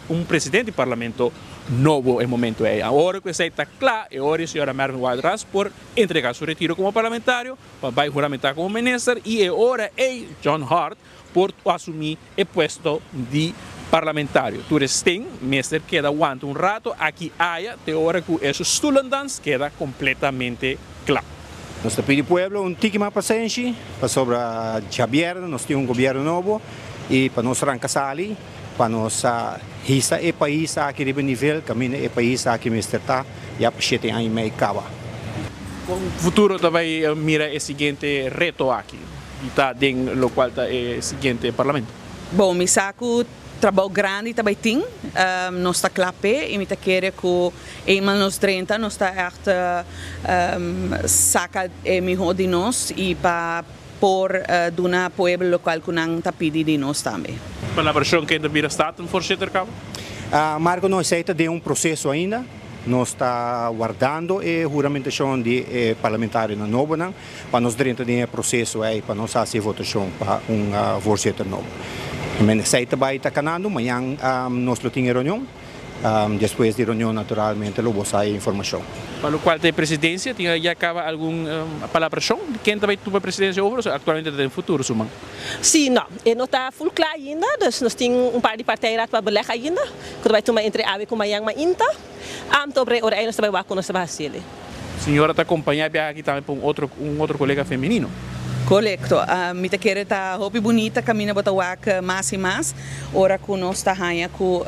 Speaker 20: un presidente di Parlamento nobo e momento ei. Ora ku esei ta kla, e ora ei señora Mervin Wyatt-Ras por entregá su retiro komo parlamentario pa bai huramentá komo minister i e ora ei John Hart por asumí e puesto di parlamentario. Tur esten mester keda wanta un rato aki aya te ora ku e su stoelendans keda kompletamente kla.
Speaker 21: Nos ta pidi pueblo un tiki mas pasenshi pasobra djabièrnè nos tin un gobièrnu nobo i pa nos ranka sali pa nos hisa e pais aki riba e nivel kaminda e pais aki mester ta ya pa shete aña i mei kaba.
Speaker 20: Kon futuro ta bai mira e siguiente reto aki di ta den lokual ta e siguiente parlamento?
Speaker 22: Bon, mi sa ku trabou grandi ta bai tin, nos ta kla p'e i mi ta kere ku eenmaal nos drenta nos ta ègt saka e mihó di nos i pa por duna pueblo lokual ku nan ta pidi di nos tambe.
Speaker 20: Palabrashon ken ta bira Statenvoorzitter kaba?
Speaker 21: Marco, no, esei ta den un proseso ainda. Nos ta wardando e huramentashon di e parlamentarionan nobonan pa nos drenta den e proseso ei pa nos hasi e votashon pa un voorzitter nobo. Esei ta bai ta kanando, mañan nos lo tin e reunion. Despues di reunion naturalmente lo bo sa e informashon.
Speaker 20: Pa lokual ta e presidensia, tin ya kaba algun palabrashon di ken ta bai tuma e presidensia over o aktualmente ta den futuro su man?
Speaker 23: Si, no. E no ta ful kla ainda, dus nos tin un par di partijraad pa beleg ainda, ku ta bai tuma entre awe ku mañan mainta. Amto bre ora ei nos ta bai wak ku nos ta bai hasiel.
Speaker 20: Señora ta kompañá e biaha aki tambe pa un otro un otro kolega femenino.
Speaker 22: Korekto. Mi ta kere ta hopi bunita kaminda bo ta wak mas i mas ora ku nos ta haña ku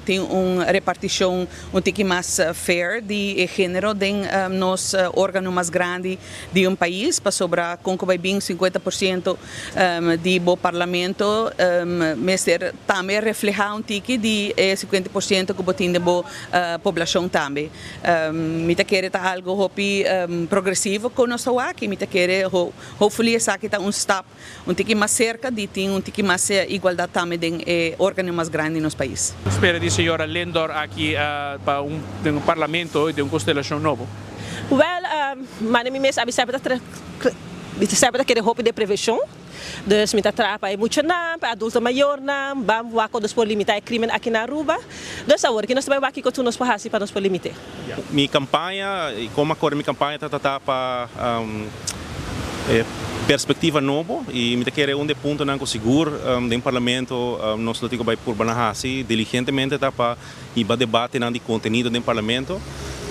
Speaker 22: tin un repartishon un tiki mas fair di e género den nos órgano mas grandi di un pais pasobra kon ku bai bin 50% di bo parlamento mester tambe reflehá un tiki di e 50% ku bo tin den bo poblashon tambe. Mi ta kere ta algo hopi progresivo ku nos ta wak i mi ta kere hopefully esaki ta un stap un tiki mas serka di tin un tiki mas igualdat tambe den e organo mas grandi di nos pais.
Speaker 20: Spera di señora Lindor aki pa un den un parlamento den un konstelashon nobo.
Speaker 23: Wèl, mane mi mes a bisa mi ta mi ta semper ta kere hopi den prevenshon. Dus mi ta traha pa e muchanan, pa e adulto mayornan, ban wak con nos por limita e crimen aki na Aruba. Dus awor ki nos ta bai wak kico tur nos por haci pa nos por limite.
Speaker 25: Mi campaña y como a core mi campaña ta trata pa e perspectiva nobo y mi ta kere un di e puntonan cu sigur den Parlamento nos lo tin cu bai purba na haci diligentemente ta pa hiba debatenan di contenido den Parlamento.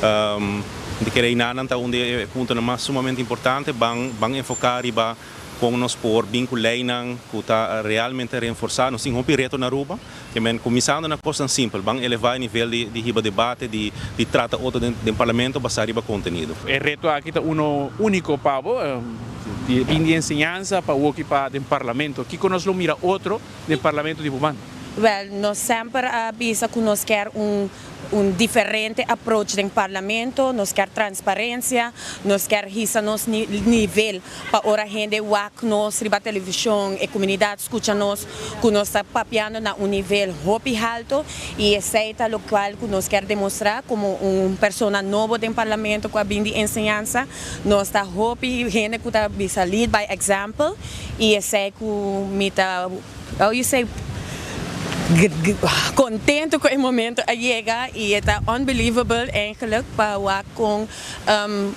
Speaker 25: Mi ta kere einanan ta un di e puntonan mas sumamente importante, ban ban enfoca riba Kon nos por bin ku leinan ku ta realmente renforsá? Nos tin hopi reto na Aruba. Ke men kuminsando na kosnan simpel, ban elevá e nivel di di hiba debate, di di trata otro den den parlamento basá riba kontenido.
Speaker 20: E reto aki ta uno úniko pa bo, di bin di enseñansa pa woki pa den parlamento. Kiko nos lo mira otro den parlamento di bo banda?
Speaker 24: Wèl, nos semper a bisa ku nos kier un un diferente approach den parlamento, nos kier transparencia, nos kier hisa nos nivel pa ora hende wak nos riba television, e comunidad scucha nos cu nos ta papiando na un nivel hopi halto y esey ta locual cu nos kier demostra como un persona nobo den parlamento cu a bin di enseñansa, nos ta hopi hende cu ta bisa lead by example y esey cu mi ta. How you say contento cu e momento a yega y e ta unbelievable eigenlijk pa wak con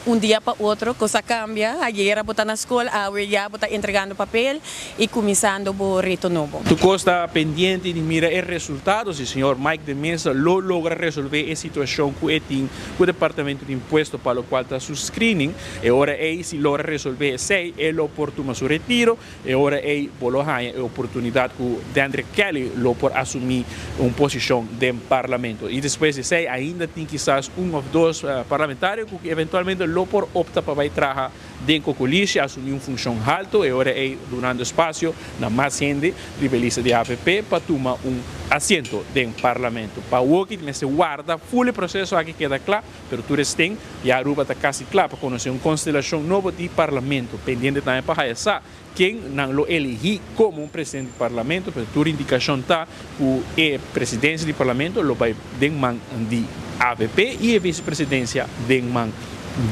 Speaker 24: un dia pa otro cos a cambia. Ayera bo ta na school, awe ya bo ta entregando papel y cuminsando bo reto nobo.
Speaker 20: Tur cos ta pendiente di mira e resultado si señor Mike de Meza lo logra resolve e situacion cu e tin cu Departamento di Impuesto pa locual ta su screening. E ora ey si logra resolve esey e lo por tuma su retiro. E ora ei bo lo haña e oportunidat ku Dendrick Kelly lo por asumí un posishon den Parlamento. I despues di esei ainda tin kisas un òf dos parlamentario ku eventualmente lo por opta pa bai traha den Cocolishi asumi un funcion halto e ora ey dunando espacio na mas hende riba e lista di avp pa tuma un asiento den Parlamento. Pa awoki mester warda full e proceso aki keda cla, pero tur esten ya Aruba ta casi cla pa conoce un constelacion nobo di Parlamento. Pendiente tambe pa haya sa ken nan lo eligi como un presidente di Parlamento, pero tur indicacion ta cu e presidencia di Parlamento lo bay den man di avp y e vicepresidencia den man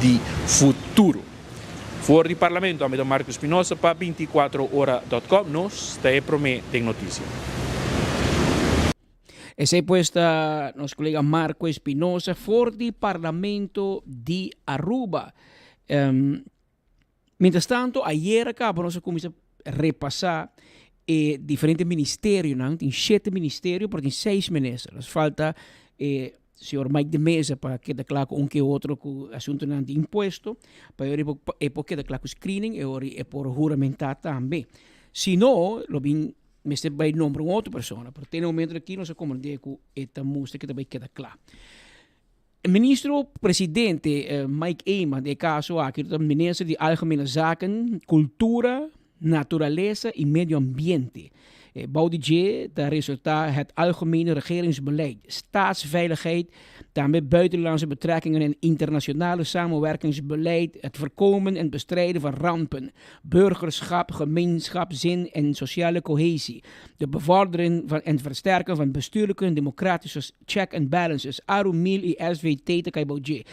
Speaker 20: di Futuro. For di Parlamento, ami ta Marco Espinosa pa 24 ora dot com, nos ta e prome den noticia.
Speaker 19: Esey pues ta nos colega Marco Espinosa for di Parlamento di Aruba. Mientras tanto, ayera caba nos a cuminsa repasa e diferente ministerionan. Tin shete ministerio, pero tin seis minister. Nos falta e señor Mike de Meza pa keda kla ku un ke otro ku asuntonan di impuesto, pa e ora e por keda kla ku screening, e ora e por huramentá tambe. Si no, lo bin mester bai nombra un otro persona, pero te na momento aki nos a komprendé ku e ta mustra ku ta bai keda kla. Ministro Presidente Mike Eman den e kaso aki ta Minister di Algemene Zaken, Kultura, Naturalesa y Medio Ambiente. Bou di dje ta resulta het Algemene Regeringsbeleid, Staatsveiligheid, tambe Buitenlandse Betrekkingen en Internationale Samenwerkingsbeleid, het voorkomen en bestrijden van rampen, burgerschap, gemeenschapszin en sociale cohesie, de bevordering van en versterken van bestuurlijke en democratische check and balances, Arumil y SVT ta kai bou dje.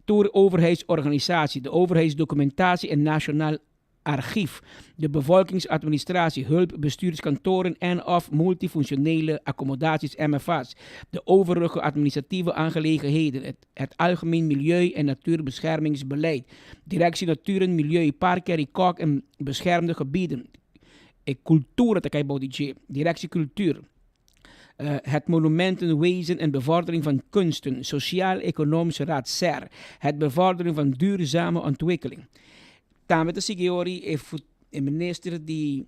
Speaker 19: Tur overheidsorganisatie, de overheidsdocumentatie en Nationaal Archief, de bevolkingsadministratie, hulpbestuurskantoren en of multifunctionele accommodaties MFA's, de overige administratieve aangelegenheden, het, het algemeen milieu- en natuurbeschermingsbeleid, Directie Natuur en Milieu, Park Kok en beschermde gebieden, e cultura ta kai bou di dje, Directie Cultuur. Het monumentenwezen en bevordering van kunsten, Sociaal-Economische Raad, SER, het bevordering van duurzame ontwikkeling. Tambe ta sigui ori e e minister di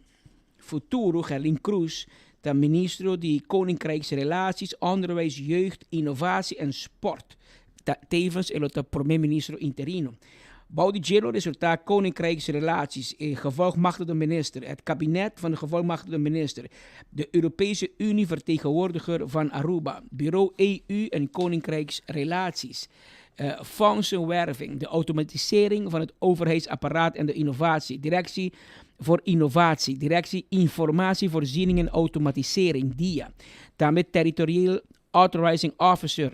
Speaker 19: Futuro, Gerlin Croes, ta ministro di Koninkrijksrelaties, Onderwijs, Jeugd, Innovatie en Sport. Ta tevens e lo ta prome ministro interino. Bou di dje lo resulta Koninkrijksrelaties, e gevolgmachtigde minister, het kabinet van de gevolgmachtigde minister, de Europese Unie vertegenwoordiger van Aruba, Bureau EU en Koninkrijksrelaties, fondsenwerving, de automatisering van het overheidsapparaat en de innovatie, Directie voor Innovatie, Directie Informatievoorziening en Automatisering, DIA, tambe Territorieel Authorizing Officer,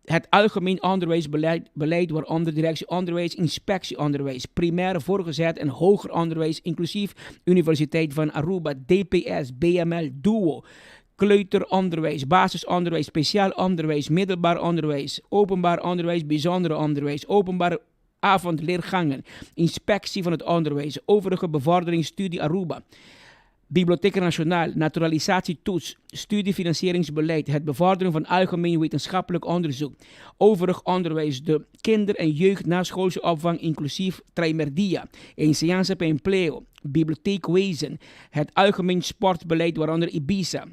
Speaker 19: het Algemeen Onderwijsbeleid, beleid, waaronder Directie Onderwijs, Inspectie Onderwijs, Primair, Voorgezet en Hoger Onderwijs, inclusief Universiteit van Aruba, DPS, BML, DUO, kleuteronderwijs, basisonderwijs, speciaal onderwijs, middelbaar onderwijs, openbaar onderwijs, bijzonder onderwijs, openbaar avondleergangen, inspectie van het onderwijs, overige bevordering studie Aruba. Bibliotheek Nationaal, naturalisatietoets, studiefinancieringsbeleid, het bevorderen van algemeen wetenschappelijk onderzoek, overig onderwijs, de kinder- en jeugd naschoolse opvang inclusief Trimerdia, enseñanza pa empleo, bibliotheekwezen, het algemeen sportbeleid waaronder Ibiza,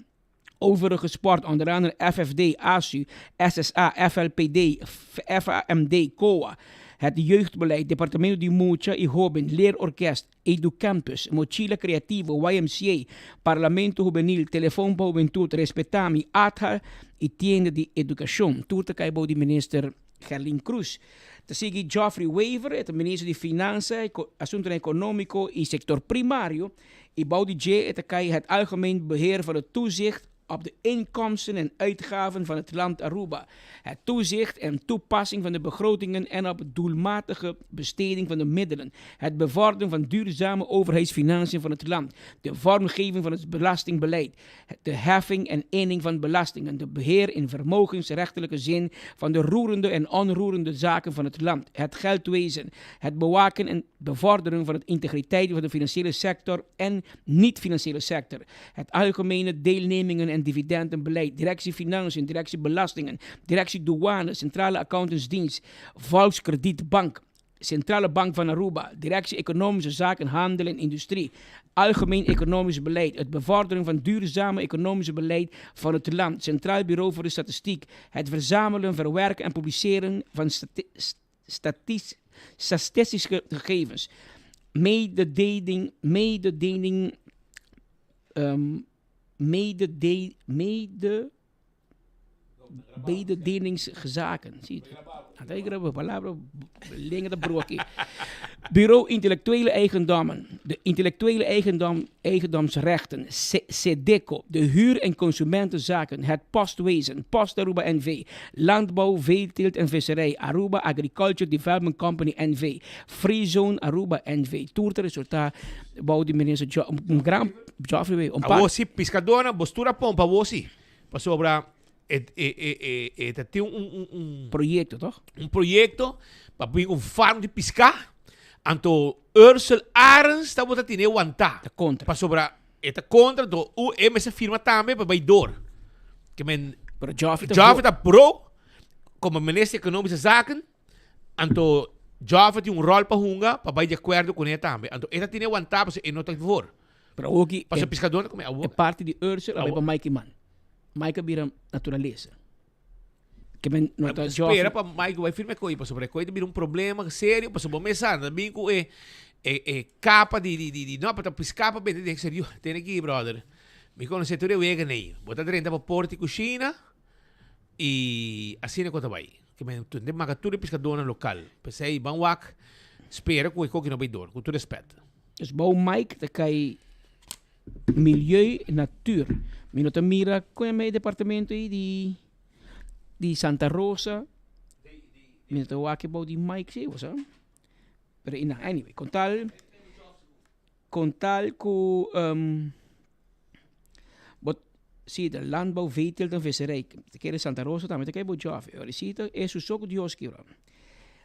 Speaker 19: overige sport, onder andere FFD, ASU, SSA, FLPD, FAMD, COA, het jeugdbeleid, Departamento di Mucha y Hoben, Leerorkest, Educampus, Mochila Creativo, YMCA, Parlamento Hubenil, Telefon pa Hubentud, Respetami, ATHA y Tienda di Educacion. Tur ta cay bou di Minister Gerlin Croes. Ta sigui Geoffrey Wever, e ta Minister di Finansa, Asuntonan Economico y Sector Primario y bou di dje e ta cay het Algemeen Beheer van het Toezicht op de inkomsten en uitgaven van het land Aruba, het toezicht en toepassing van de begrotingen en op doelmatige besteding van de middelen, het bevorderen van duurzame overheidsfinanciën van het land, de vormgeving van het belastingbeleid, de heffing en inning van belastingen, de beheer in vermogensrechtelijke zin van de roerende en onroerende zaken van het land, het geldwezen, het bewaken en bevorderen van de integriteit van de financiële sector en niet-financiële sector, het algemene deelnemingen en dividendenbeleid, directie Financiën, directie Belastingen, directie Douane, Centrale Accountantsdienst, Volkskredietbank, Centrale Bank van Aruba, Directie Economische Zaken, Handel en Industrie, Algemeen Economisch Beleid, het bevorderen van duurzame economische beleid van het land, Centraal Bureau voor de Statistiek, het verzamelen, verwerken en publiceren van stati Statistische gegevens, mededeling, mededeling, um, medede, mede, mededelingszaken. Zie je het? Palabra, lenga ta brua aki. Bureau Intellectuele Eigendommen, de Intellectuele Eigendom, Eigendomsrechten, Sedeco, de Huur- en Consumentenzaken, het Postwezen, Post Aruba NV, Landbouw, Veeteelt en Visserij, Aruba Agriculture Development Company NV, Free Zone Aruba NV. Tur ta resulta bou di minister Jo, un gran Geoffrey wey, un par.
Speaker 13: Awor si piscadornan, bos tur a pompa awor si, pasobra e e e e e ta tin un un un
Speaker 19: Proyecto, toch?
Speaker 13: Un proyecto pa bin un farm di pisca, anto Ursel Arends tabata tene wantá.
Speaker 19: Ta contra.
Speaker 13: Pasobra e ta contra, anto u e mester firma tambe pa bay door. Ke men
Speaker 19: Pero Geoffrey ta
Speaker 13: Geoffrey ta pro como minister economische zaken, anto Geoffrey tin un rol pa hunga pa bay di acuerdo cune tambe. Anto e ta tene wantá pasobra e no ta voor.
Speaker 19: Pero awor ki
Speaker 13: Pasobra piscador ta come awor.
Speaker 19: E parti di Ursel a bay pa Mike Eman. Mike a bira naturalesa. Ke men no ta
Speaker 13: Geoffrey. Spera pa Mike bai firma e koi pasobra e koi ta bira un problema serio pasobra bo mes sa ta bin ku e e e kapa di di di no pa ta piská pa bende den eksterior tene aki brother mi konosé tur e wega nei bo ta drenta pa porta di kushina i asina ku ta bai ke men ta maka tur e piskadónan lokal p'esei ban wak spera ku e koki no bai dor ku tur respèt.
Speaker 19: Dus bou Mike ta kai Milieu Natuur. Mi no ta mira con e departamento ei di di Santa Rosa. Mi no ta wak bou di Mike si, bo sa. Pero ina, anyway, con tal con tal cu um, bot si de landbouw, veeteelt en visserij. Ta kere Santa Rosa tambe ta kere bou Joffre. Ora si ta e su so cu Dios kibra.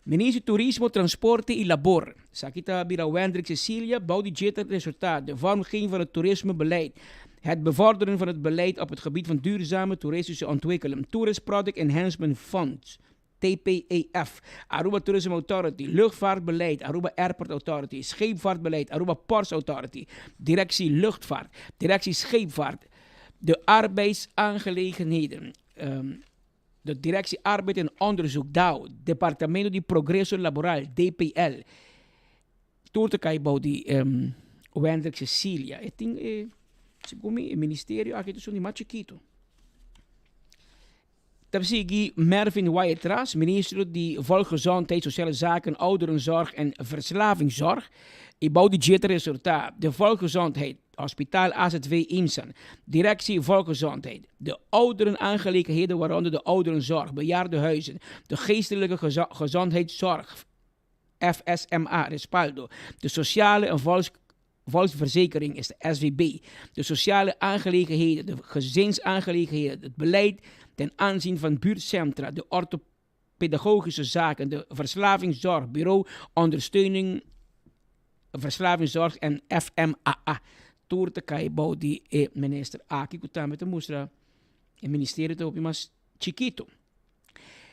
Speaker 19: Minister di Turismo, Transporte y Labor, esaki ta bira Wendrick Cecilia, bou di dje ta resulta de vormgeving van het toerismebeleid, het bevorderen van het beleid op het gebied van duurzame toeristische ontwikkeling, Tourist Product Enhancement Fund, TPEF, Aruba Tourism Authority, Luchtvaartbeleid, Aruba Airport Authority, Scheepvaartbeleid, Aruba Ports Authority, Directie Luchtvaart, Directie Scheepvaart, de Arbeidsaangelegenheden, De Directie Arbeid en Onderzoek, dao, Departamento di Progreso Laboral, DPL. Tur ta kai bou di Wendrick Cecilia. E tin e, segun mi, e ministerio aki ta esun di mas chikito. Ta sigui Mervin Wyatt-Ras, ministro di Volksgezondheid, Sociale Zaken, Ouderenzorg en Verslavingszorg. I bou di dje ta resortá de Volksgezondheid, Hospitaal AZW Imsan, Directie Volksgezondheid, de ouderenaangelegenheden waaronder de ouderenzorg, bejaardenhuizen, de geestelijke gezondheidszorg, FSMA, Respaldo, de sociale en volks volksverzekering is de SVB, de sociale aangelegenheden, de gezinsaangelegenheden, het beleid ten aanzien van buurtcentra, de orthopedagogische zaken, de verslavingszorg, bureau ondersteuning Verslavingszorg en FMAA. Tur ta kai bou di e minister aki ku tambe ta mustra e ministerio ta hopi mas chikito.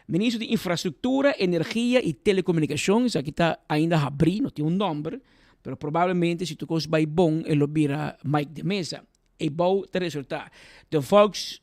Speaker 19: Ministro di Infrastruktura, Energia i Telekomunikashon, esaki ta ainda habrí, no tin un nòmber, pero probablemente si tur kos bai bon e lo bira Mike de Meza. E bou ta resultá de Volks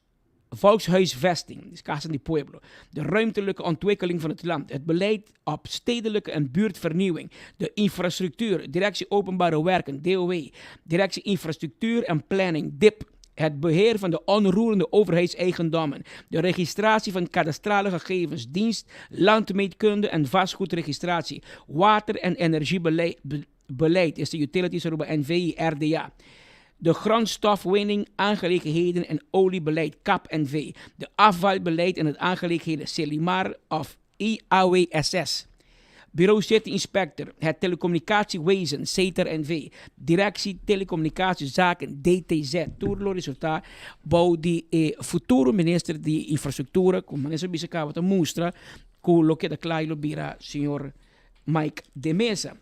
Speaker 19: Volkshuisvesting, dus Casa di Pueblo, de ruimtelijke ontwikkeling van het land, het beleid op stedelijke en buurtvernieuwing, de infrastructuur, Directie Openbare Werken, DOW, Directie Infrastructuur en Planning, DIP, het beheer van de onroerende overheidseigendommen, de registratie van kadastrale gegevens, dienst landmeetkunde en vastgoedregistratie, water- en energiebeleid, is de Utilities Aruba NV, RDA. De grondstofwinning, aangelegenheden en oliebeleid, CAP NV. De afvalbeleid en het aangelegenheden, Celimar of IAWSS. Bureau City Inspector, het Telecommunicatiewezen, CETER NV, Directie Telecommunicatiezaken, DTZ. Tur lo resulta bou di e futuro minister di Infrastructura, cu minister bisa caba ta mustra cu lo keda cla y lo bira señor Mike de Meza.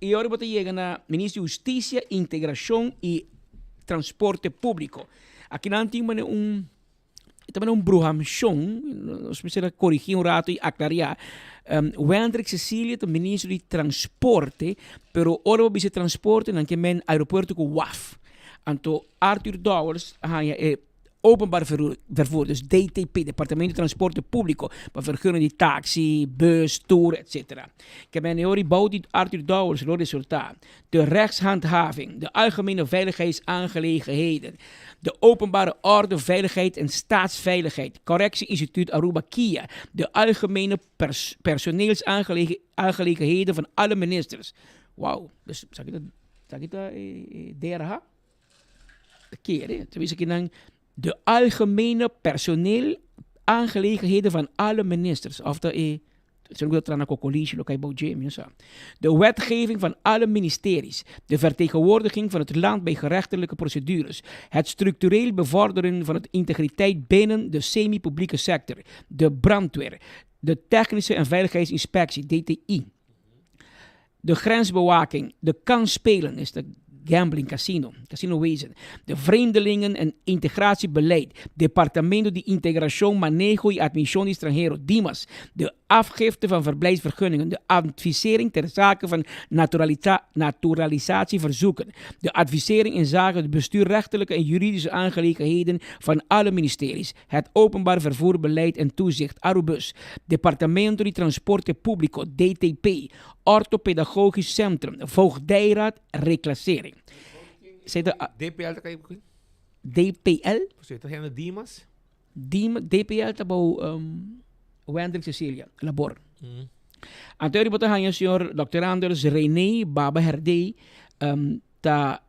Speaker 19: Y ora bo ta yega na Minister di Husticia, Integracion y Transporte Publico. Aki nan tin mane un e ta mane un bruhamcion, nos mester a corigi un rato y aclaria. Wendrick Cecilia ta Minister di Transporte, pero ora bo bisa transporte nan ke men aeropuerto cu waf. Anto Arthur Dowers a haya e. Openbaar Vervoer, dus DTP, Departamento di Transporte Publico, pa vergunning di taxi, bus, tour, etc. Ke men e ora bou di Arthur Dowers lo resulta de rechtshandhaving, de algemene veiligheidsaangelegenheden, de openbare orde, veiligheid en staatsveiligheid, Correctieinstituut Aruba KIA, de algemene pers personeelsaangelegenheden van alle ministers. Wow, dus esaki ta, esaki ta DRH? Ta kere, ta bisa kinan de algemene personeel aangelegenheden van alle ministers. Of ta e, Esun ku ta traha na Kokolishi lo kai bou dje, mi no sa. De wetgeving van alle ministeries, de vertegenwoordiging van het land bij gerechtelijke procedures, het structureel bevorderen van het integriteit binnen de semi-publieke sector, de brandweer, de Technische en Veiligheidsinspectie, DTI, de grensbewaking, de kansspelen, is de gambling, casino, casinowezen, de vreemdelingen en integratiebeleid, Departamento di Integracion, Maneho y Admision di Stranhero, DIMAS, de afgifte van verblijfsvergunningen, de advisering ter zake van naturalisatieverzoeken, de advisering in zake de bestuurrechtelijke en juridische aangelegenheden van alle ministeries, het openbaar vervoerbeleid en toezicht, Arubus, Departamento di Transporte Publico, DTP, Orthopedagogisch Centrum, Voogdijraad, Reclassering. Esei ta.
Speaker 13: DPL ta kai ku?
Speaker 19: DPL?
Speaker 13: Pasobra ta hende Dimas.
Speaker 19: Dim, DPL ta bou um, Wendrick Cecilia, labor. Mm. Anto bo ta haña señor Dr. Anders René Baba Herdé um, ta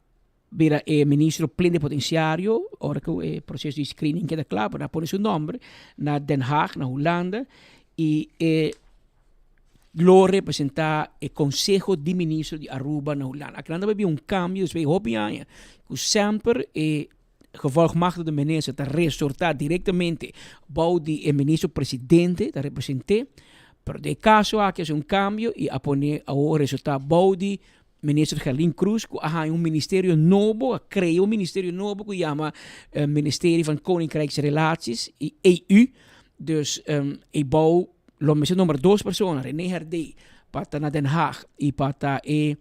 Speaker 19: bira e ministro plenipotenciario ora ku e proceso di screening keda kla, por a pone su nomber na Den Haag, na Hulanda, i e lo representa e Conseho di Ministro di Aruba na Hulanda. Aki nan ta bai bin un cambio despues di hopi aña cu semper e gevolgmachtigde minister ta resorta directamente bou di e ministro presidente ta represente, pero den e caso aki a haci un cambio y a pone awor resorta bou di Minister Gerlin Croes cu a haña un ministerio nobo, a crea un ministerio nobo cu yama Ministerie van Koninkrijksrelaties y EU. Dus e bou lo mester nombra dos persona, René Herdé pa ta na Den Haag y pa ta e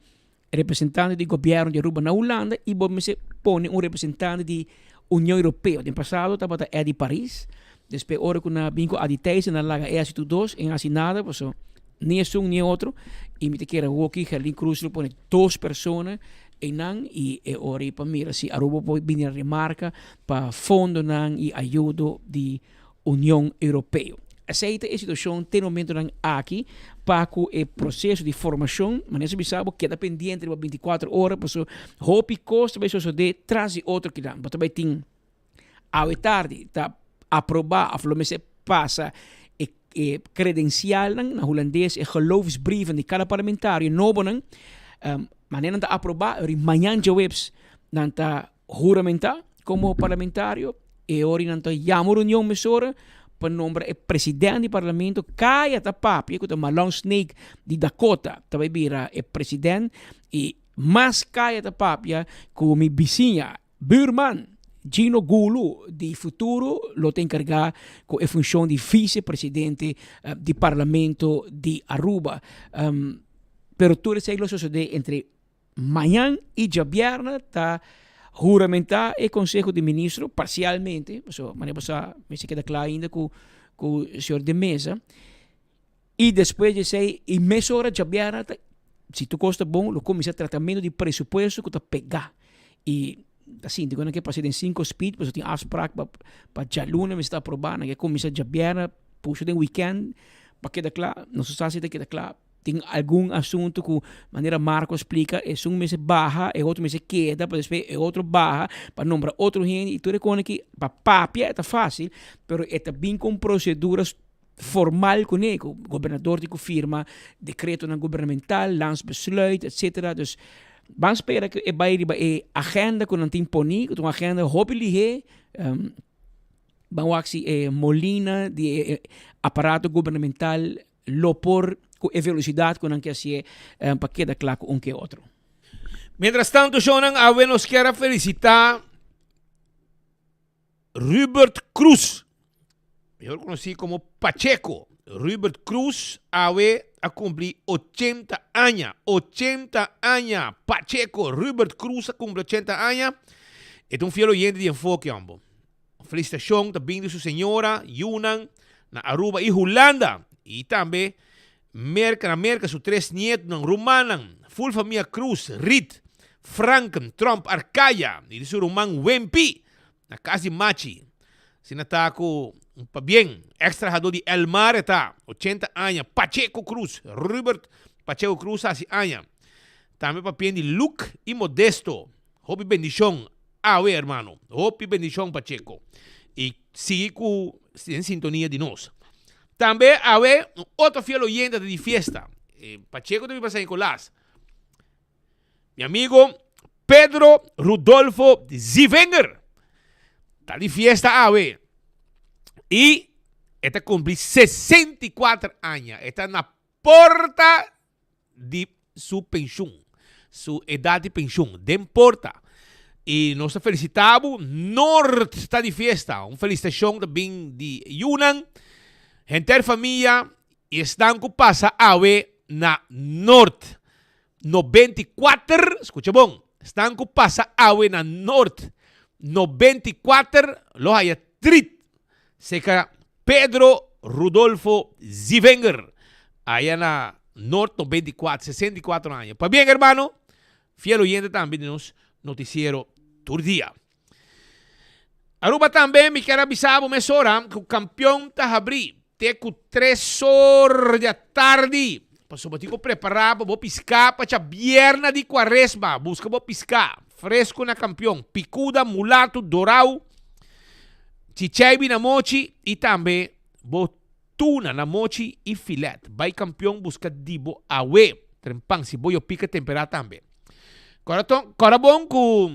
Speaker 19: representante di gobierno di Aruba na Hulanda y bo mester pone un representante di Union Europeo. Den pasado tabata Eddy Paris, despues ora cu nan a bin cu Adi Thijssen nan a laga e haci tur dos, e no haci nada pasobra Ni esun ni e otro y mi ta kere awoki Gerlin Cruz lo pone dos persona eynan y e ora ey pa mira si Aruba por bini na remarca pa fondonan y ayudo di Union Europeo. Esey ta e situacion te momentonan aki pa cu e proceso di formacion, manera su bisa bo keda pendiente riba binticuatro ora paso hopi cos ta bay sosode tras di otro kinan. Bo ta bay tin. Awe tardi ta aproba of lo mester pasa e e credencialnan, na Hulandes e geloofsbrieven di cada parlamentario nobonan. Um, manera nan ta aproba, ori mañan djaweps nan ta huramenta como parlamentario e ori nan ta yama un reunion mesora pa nombra e president di parlamento. Kaya ta papia ku ta Malon Snake di Dakota ta bai bira e president i mas kaya ta papia ku mi bisiña Buurman, Gino Gulu di Futuro lo ta encarga cu e funcion di vice-presidente di Parlamento di Aruba. Pero tur esey lo sosode entre mañan y djabièrnè ta huramenta e Conseho di Ministro parcialmente, pasobra manera bo sa mester keda cla ainda cu cu señor De Meza. Y despues di esey y mesora djabièrnè ta si tur cos ta bon lo cuminsa tratamento di presupuesto cu ta pega y ta sinti cu nan ke pasa den cinco speed pasobra tin afspraak pa pa djaluna mester ta aproba nan ke cuminsa djabièrnè pusha den weekend pa keda cla nos no sa si ta keda cla tin algun asunto cu manera Marco a splica esun mester baha e otro mester keda pa despues e otro baha pa nombra otro hende y tur e cosnan aki pa papia e ta facil pero e ta bin cu un procedura formal kuné, ku gobernador tin ku firma dekretonan gubernamental, landsbesluit, etcetera. Dus ban spera ku e bai riba e agenda ku nan tin poní, ku ta un agenda hopi lihé. Ban wak si e molina di e aparato gubernamental lo por ku e velosidat ku nan ke hasié pa keda kla ku un ke otro.
Speaker 13: Mientras tanto shownan awe nos kier a felicita Rubert Cruz, mehor conoci como Pacheco. Rubert Cruz awe a cumpli ochenta aña. Ochenta aña! Pacheco, Rubert Cruz a cumpli ochenta aña. E ta un fiel oyente di Enfoke, hombo. Un felicitacion ta bin di su señora, yunan na Aruba y Hulanda y tambe Merca, na Merca su tres nietonan, rumannan, full famia Cruz, Riet, Franken, Tromp, Arcaya y di su ruman Wempi na cas di Machi. Asina ta cu un pabien, ex trahador di Elmar e ta, ochenta aña, Pacheco Cruz, Rubert Pacheco Cruz haci aña. Tambe papien di Luke y Modesto. Hopi bendicion awe hermano. Hopi bendicion Pacheco. Y sigui cu den sintonia di nos. Tambe awe un otro fiel oyente ta di fiesta. Pacheco ta biba San Nicolas. Mi amigo Pedro Rudolfo Zivinger ta di fiesta awe. Y e ta cumpli 64 aña. E ta na porta di su penshun, su edat di penshun, den porta. I nos ta felisitá bo, Noord ta di fiesta. Un felisitashon ta bin di yunan, henter famia i esnan ku pasa awe na Noord. 94, skucha bon, esnan ku pasa awe na Noord 94 lo haya trit Seca Pedro Rudolfo Zivenger, aya na Noord 94, 64 aña. Pabien hermano, fiel oyente tambe di nos noticiero tur dia. Aruba tambe mi kier a bisa bo mesora cu campeon ta habri te cu tres or di atardi. Pasobra bo tin cu prepara pa bo pisca pa djabierna di cuaresma. Busca bo pisca fresco na campeon, picuda, mulato, dorao. Chichaibi na mochi y tambe bo tuna na mochi y filet. Bay campeon busca di bo awe. Trempan si bo yo pica tempera tambe. Cora cora bon cu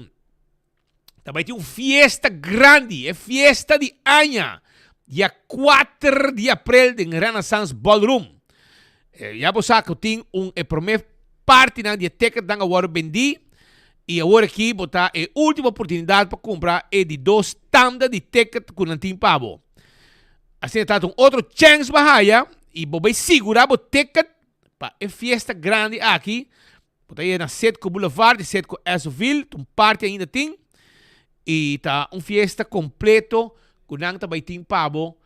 Speaker 13: ta bay tin un fiesta grandi, e fiesta di aña, dia 4 di april den Renaissance Ballroom. Eh, ya bo sa cu tin un e prome partinan di e ticketnan a worde bendi y awor aki bo ta e ultimo oportunidad pa cumpra e di dos tanda di ticket cu nan tin pa bo. Asina ta un otro chance pa haya y bo bay sigura bo ticket pa e fiesta grandi aki. Bo ta yega na Citgo Boulevard di Citgo Esso-ville, ta un party ainda tin y ta un fiesta completo cu nan ta bay tin pa bo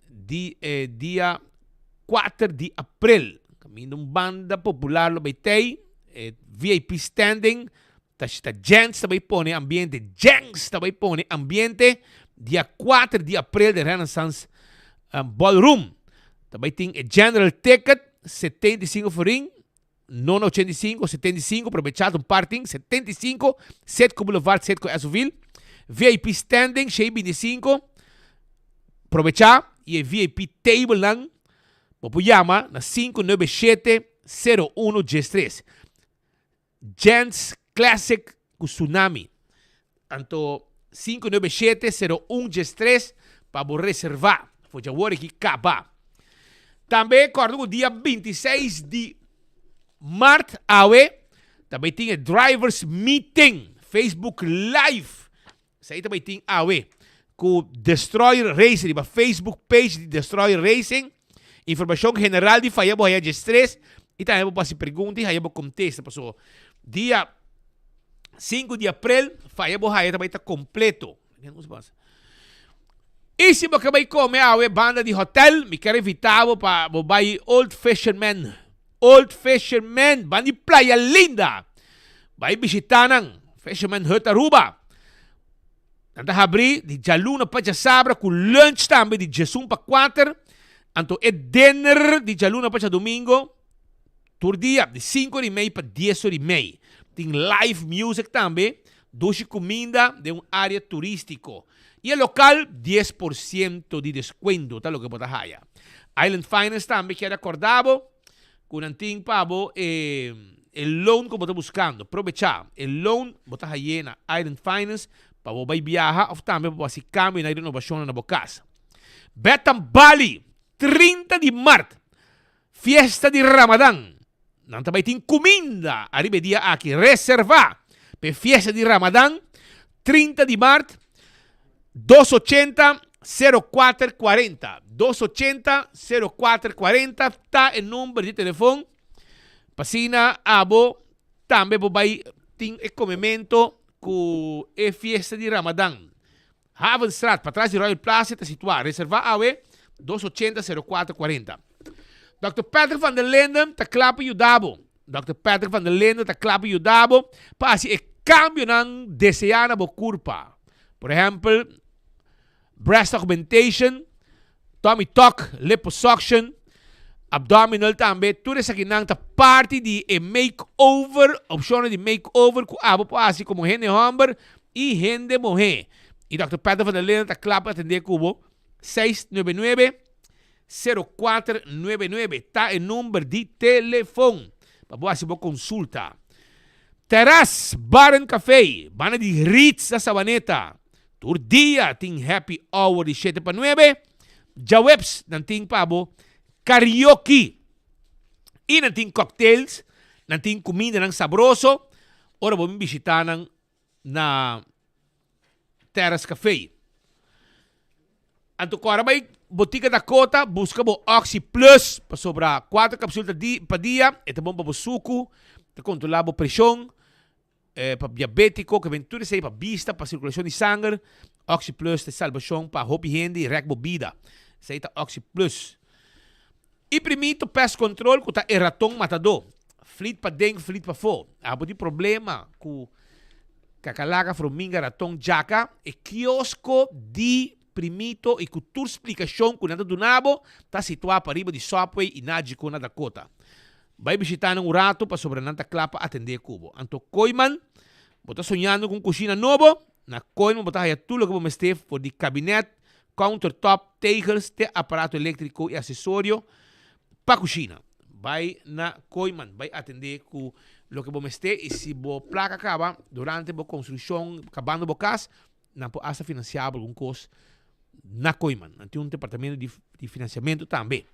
Speaker 13: di e dia kuater di april. Caminda un banda popular lo bay tey, e VIP standing, ta ta Gents ta bay pone ambiente, Gents ta bay pone ambiente dia kuater di april den Renaissance Ballroom. Ta bay tin e general ticket 75 florin, no na 85, 75, probecha ta un par tin, 75, Citgo Boulevard, Citgo Esso-ville. VIP standing, 625, probecha, y e VIP table nan, bo por yama na 597 0113. Gents Classic ku Tsunami. Anto 597 0113 pa bo reserva. For djawor aki kaba. Tambe kòrda ku dia 26 di mart awe ta bai tin e drivers meeting Facebook live. Esei ta bai tin awe ku Destroyer Racing riba Facebook page di Destroyer Racing. Informashon general di faya bo haya djestres i tambe bo por hasi pregunta i haya bo kontesta paso dia sinku di aprel faya bo haya ta bai ta kompleto. I si bo ke bai kome awe banda di hotel mi kier invita bo pa bo bai Old Fisherman Old Fisherman banda di Playa Linda bai bishita nan Fisherman Hut Aruba. Nan ta habrí di djaluna pa djasabra ku lunch tambe di djesun pa kuater, anto e dinner di djaluna pa djadumingo tur dia di sinku ora i mei pa dies ora i mei. Tin live music tambe, dushi kuminda den un área turístiko. I e lokal 10% di deskuento ta loke bo ta haya. Island Finance tambe kier akordá bo ku nan tin pa bo e E loan ku bo ta buskando, probechá e loan bo ta haye na Island Finance pa bo bai biaha òf tambe pa bo hasi kambio na renovashonnan na bo kas. Betam Bali, 30 di mart, fiesta di Ramadan. Nan ta bai tin kuminda ariba e dia aki. Reservá pa e fiesta di Ramadan, 30 di mart, dos ochenta, sero kuater kuarenta. Dos ochenta, sero kuater kuarenta ta e number di telefon. P'asina abo tambe bo bai tin e komemento ku e fiesta di Ramadan. Havenstraat, patras di Royal Plaza ta situá. Reservá awe, 280 04 40. Dòkter Patrick van der Linden ta kla pa yuda bo. Dòkter Patrick van der Linden ta kla pa yuda bo pa hasi e kambionan deseá na bo kurpa. Por ehèmpel, breast augmentation, tummy tuck, liposuction, abdominal tambe. Tur esakinan ta parti di e makeover, opshonnan di makeover ku abo por hasi komo hende hòmber i hende muhé. I Dòkter Patrick van der Linden ta kla pa atendé ku bo. 699 0499 ta e number di telefon pa bo hasi bo konsulta. Terras Bar and Café, banda di Ritz na Sabaneta. Tur dia tin happy hour di shete pa nuebe. Djaweps nan tin pa bo karaoke. I nan tin cocktails, nan tin kumindanan sabroso ora bo bin bishita nan na Terrace Café. Anto kora bai Botica Dakota buska bo Oxy Plus pasobra cuatro capsul ta di pa dia e ta bon pa bo suku, ta controla bo presion, eh, pa diabetico ke ben tur esei pa bista, pa circulacion di sanger. Oxy Plus ta e salbacion pa hopi hende y rek bo bida. Esei ta Oxy Plus. Y primito pest control cu ta e raton matador. Flit paden, flit pafo. Abo tin problema cu cacalaca, frominga, raton, djaca, e kiosco di Primito y cu tur splicacion cu nan ta duna bo ta situa pariba di Subway y Nagico na Dakota. Bay bishita nan un rato pasobra nan ta cla pa atende cu bo. Anto Kooyman, bo ta soñando cu un cushina nobo? Na Kooyman bo ta haya tur loke bo mester for di cabinet, countertop, tegels te aparato eléktriko i asesorio pa kushina. Bai na Kooyman, bai atendé ku loke bo mester i si bo plaka kaba durante bo konstrukshon, kabando bo kas, nan por asta finansiá bo algun kos na Kooyman. Nan tin un departamento di di finansiamentu tambe.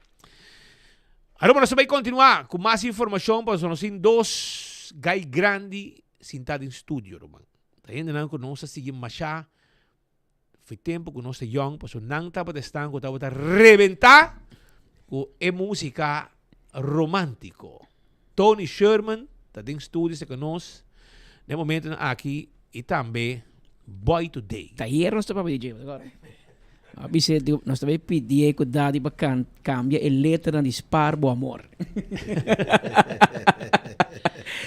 Speaker 13: Aruba nos ta bai kontinuá ku mas informashon pasobra nos tin dos gai grandi sintá den studio, ruman. Ta hendenan ku nos a sigui mashá Foi tempo ku nos ta yong, pasobra nan tabata esnan ku tabata rebentá ku e músika romántiko. Tony Sherman ta den studio serka nos den momentonan aki i tambe Boy Today.
Speaker 19: Ta hier nos ta papia di dje, agora. A bisa di nos ta bay pidié ku Daddy pa kan kambia e letranan di Spaar Bo Amor.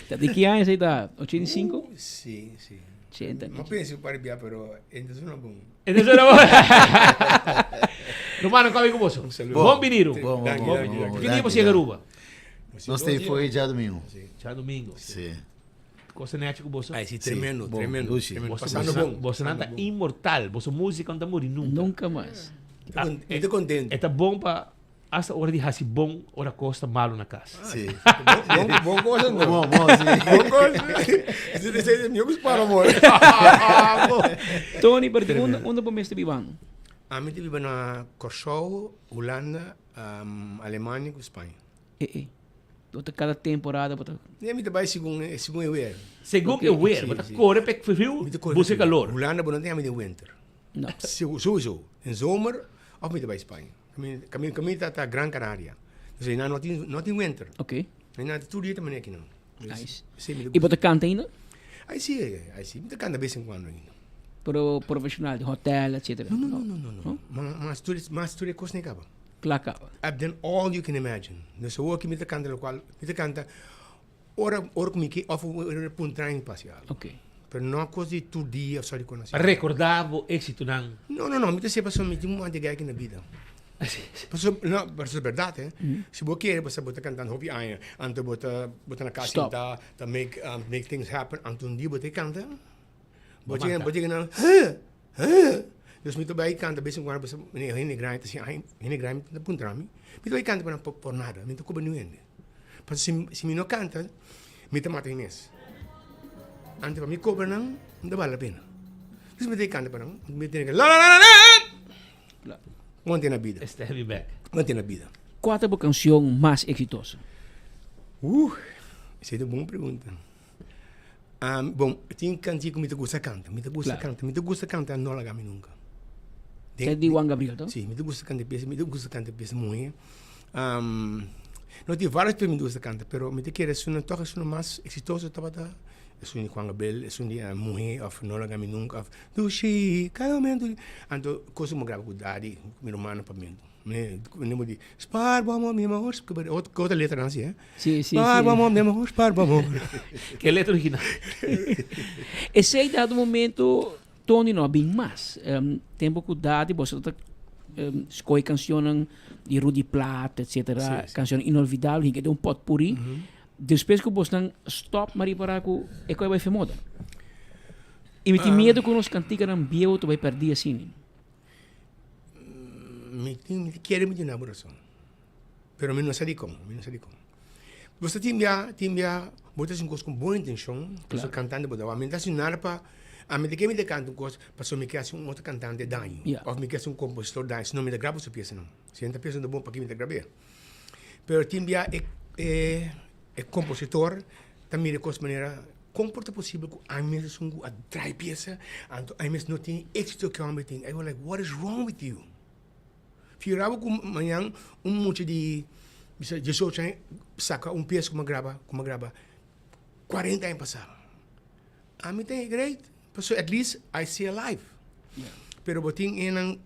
Speaker 19: Ta di ki aña esei ta? 85?
Speaker 1: Sí, sí.
Speaker 19: 80.
Speaker 1: No pensa para bia, pero enta sona bon.
Speaker 13: Enta sona bon. Romano, kome ku boso? Bon binido.
Speaker 2: Bon, bon, bon, bon, bon.
Speaker 13: Ki dia boso yega Aruba?
Speaker 2: Nos ta foi djadomingo.
Speaker 13: Djadomingo.
Speaker 2: Sí.
Speaker 13: Cosa nechi ku boso?
Speaker 1: Ay, sí, tremendo,
Speaker 2: bon,
Speaker 1: tremendo.
Speaker 2: Lucy.
Speaker 1: tremendo.
Speaker 13: Boso,
Speaker 1: Pasando
Speaker 13: boso,
Speaker 1: bon.
Speaker 13: boso nan ta inmortal. Boso música no ta muri nunca.
Speaker 19: Nunca mas.
Speaker 13: Ah,
Speaker 1: Mi ta contento.
Speaker 13: E ta bon pa Hasta ora di hasi bon ora kos ta malu na kas.
Speaker 2: Sí.
Speaker 1: Bon, bon cosa no.
Speaker 2: Bon, bon, sí.
Speaker 1: Bon cosa. Ese ese mi gusta para amor.
Speaker 19: Tony, pero di unda, unda bo mes ta bibando?
Speaker 1: Ami ta biba na Kòrsou, Hulanda, um, Alemania ku Spaña.
Speaker 19: E e. Bo ta kada temporada bo ta.
Speaker 1: Nee, mi ta bai segun segun e weer.
Speaker 13: Segun e weer, bo ta kore p'e friu,
Speaker 1: Mi ta kore
Speaker 13: buska
Speaker 1: frio.
Speaker 13: kalor.
Speaker 1: Hulanda bo no tin ami den winter.
Speaker 19: No.
Speaker 1: Sowieso. Den zomer of mi ta bai Spaña. Caminda caminda ta Gran Canaria. Dus einan no tin no tin winter.
Speaker 19: Oké.
Speaker 1: Einan tur dia ta manera aki nan.
Speaker 19: Nice. I bo ta canta ainda?
Speaker 1: Ai si, ai si. Mi ta canta bes en cuando ainda.
Speaker 19: Pero profesional, di hotel, etcetera?
Speaker 1: No, no, no, no, no. No? Mas tur mas tur e cos ne caba.
Speaker 19: Kla caba.
Speaker 1: I've done all you can imagine. Dus awor aki mi ta canta locual mi ta canta ora ora cu mi ke of ora puntra mi pa haci algo.
Speaker 19: Oké.
Speaker 1: Pero no cos di tur dia of sorry con
Speaker 13: Pa recorda bo exitonan.
Speaker 1: No, no, no, mi ta sepa so mi tin un mante gek na bida. Paso, no, pero es berdad, eh. Si bo kere, bo sa bo ta cantando hopi aña, anto bo ta, bo ta na cas
Speaker 19: Stop.
Speaker 1: sinta, ta make, um, make things happen, anto un dia bo ta canta, bo
Speaker 13: Bo
Speaker 1: chega,
Speaker 13: mata.
Speaker 1: bo chega na, huh, huh. Dus mi ta bai canta bes en cuando, paso, hende grandi ta siña, ay, hende grandi ta puntra mi, mi ta bai canta pa nan por, por nada, mi no ta cobra niun hende. Paso si, si mi no canta, mi ta mata mi mes. Antes pa mi cobra nan, no ta bale la pena. Dus mi ta canta pa nan, mi tene ke la la la la la. Mantene na bida.
Speaker 13: Este heavy back.
Speaker 1: Mantene na bida.
Speaker 19: Cua ta bo cancion mas exitoso?
Speaker 1: Uh, esey ta un bon pregunta. Um, bon, tin canción cu mi ta gusta canta, mi ta gusta canta, mi ta gusta canta No Laga Mi Nunca.
Speaker 19: Esey di Juan Gabriel, to?
Speaker 1: Si, mi ta gusta canta pieza, mi ta gusta canta pieza muhe. Um, No tin varios pies mi gusta canta, pero mi ta kere esunnan toch esunnan mas exitoso tabata esun di Juan Gabriel, esun di Muhe of No Laga Mi Nunca of Dushi cada momento. Anto cos cu mi graba cu Daddy, cu mi rumannan pa mi. Mi mi di Spaar bo amor mi amor, otro letra nan si eh.
Speaker 19: Si, si,
Speaker 1: Spaar
Speaker 19: si.
Speaker 1: bo amor mi amor, spaar bo amor.
Speaker 13: Ke letra original?
Speaker 19: Esey dado momento Tony no a bin mas. Tempo cu Daddy boso ta scoge cancionnan di Rudy Plaat etcetera, cancionnan inolvidabel hinca den un potpourri. Despues cu bosnan stop m'a ripara cu e coe a bay fe moda. Y mi tin miedo cu nos canticanan bieu ta bay perdi asina.
Speaker 1: Mi tin, mi ta kere mi duna bo rason. Pero mi no sa dikon, mi no sa dikon. Bo sa tin bia, tin bia, bo ta hasi un kos ku bon intenshon, pasobra kantante bo ta wak. Mi no ta hasi nada pa, ami ta ke mi ta kanta un kos pasobra mi ke hasi un otro kantante daño, òf mi ke hasi un kompositor daño, sino mi ta graba su piesanan. Si nan ta piensa ta bon, paki mi ta grab'é? Pero tin bia e e e kompositor ta mira e kos manera, kon por ta posibel ku ami mes esun ku a draai piesa, anto ami mes no tin e éksito ku e hòmber tin? I go like, what is wrong with you? Figurabo ku mañan un mucha di bisa diesocho aña saka un pies ku mi a graba ku mi a graba kuarenta aña pasá. Ami ta great pasobra at least I still alive. Pero bo tin enan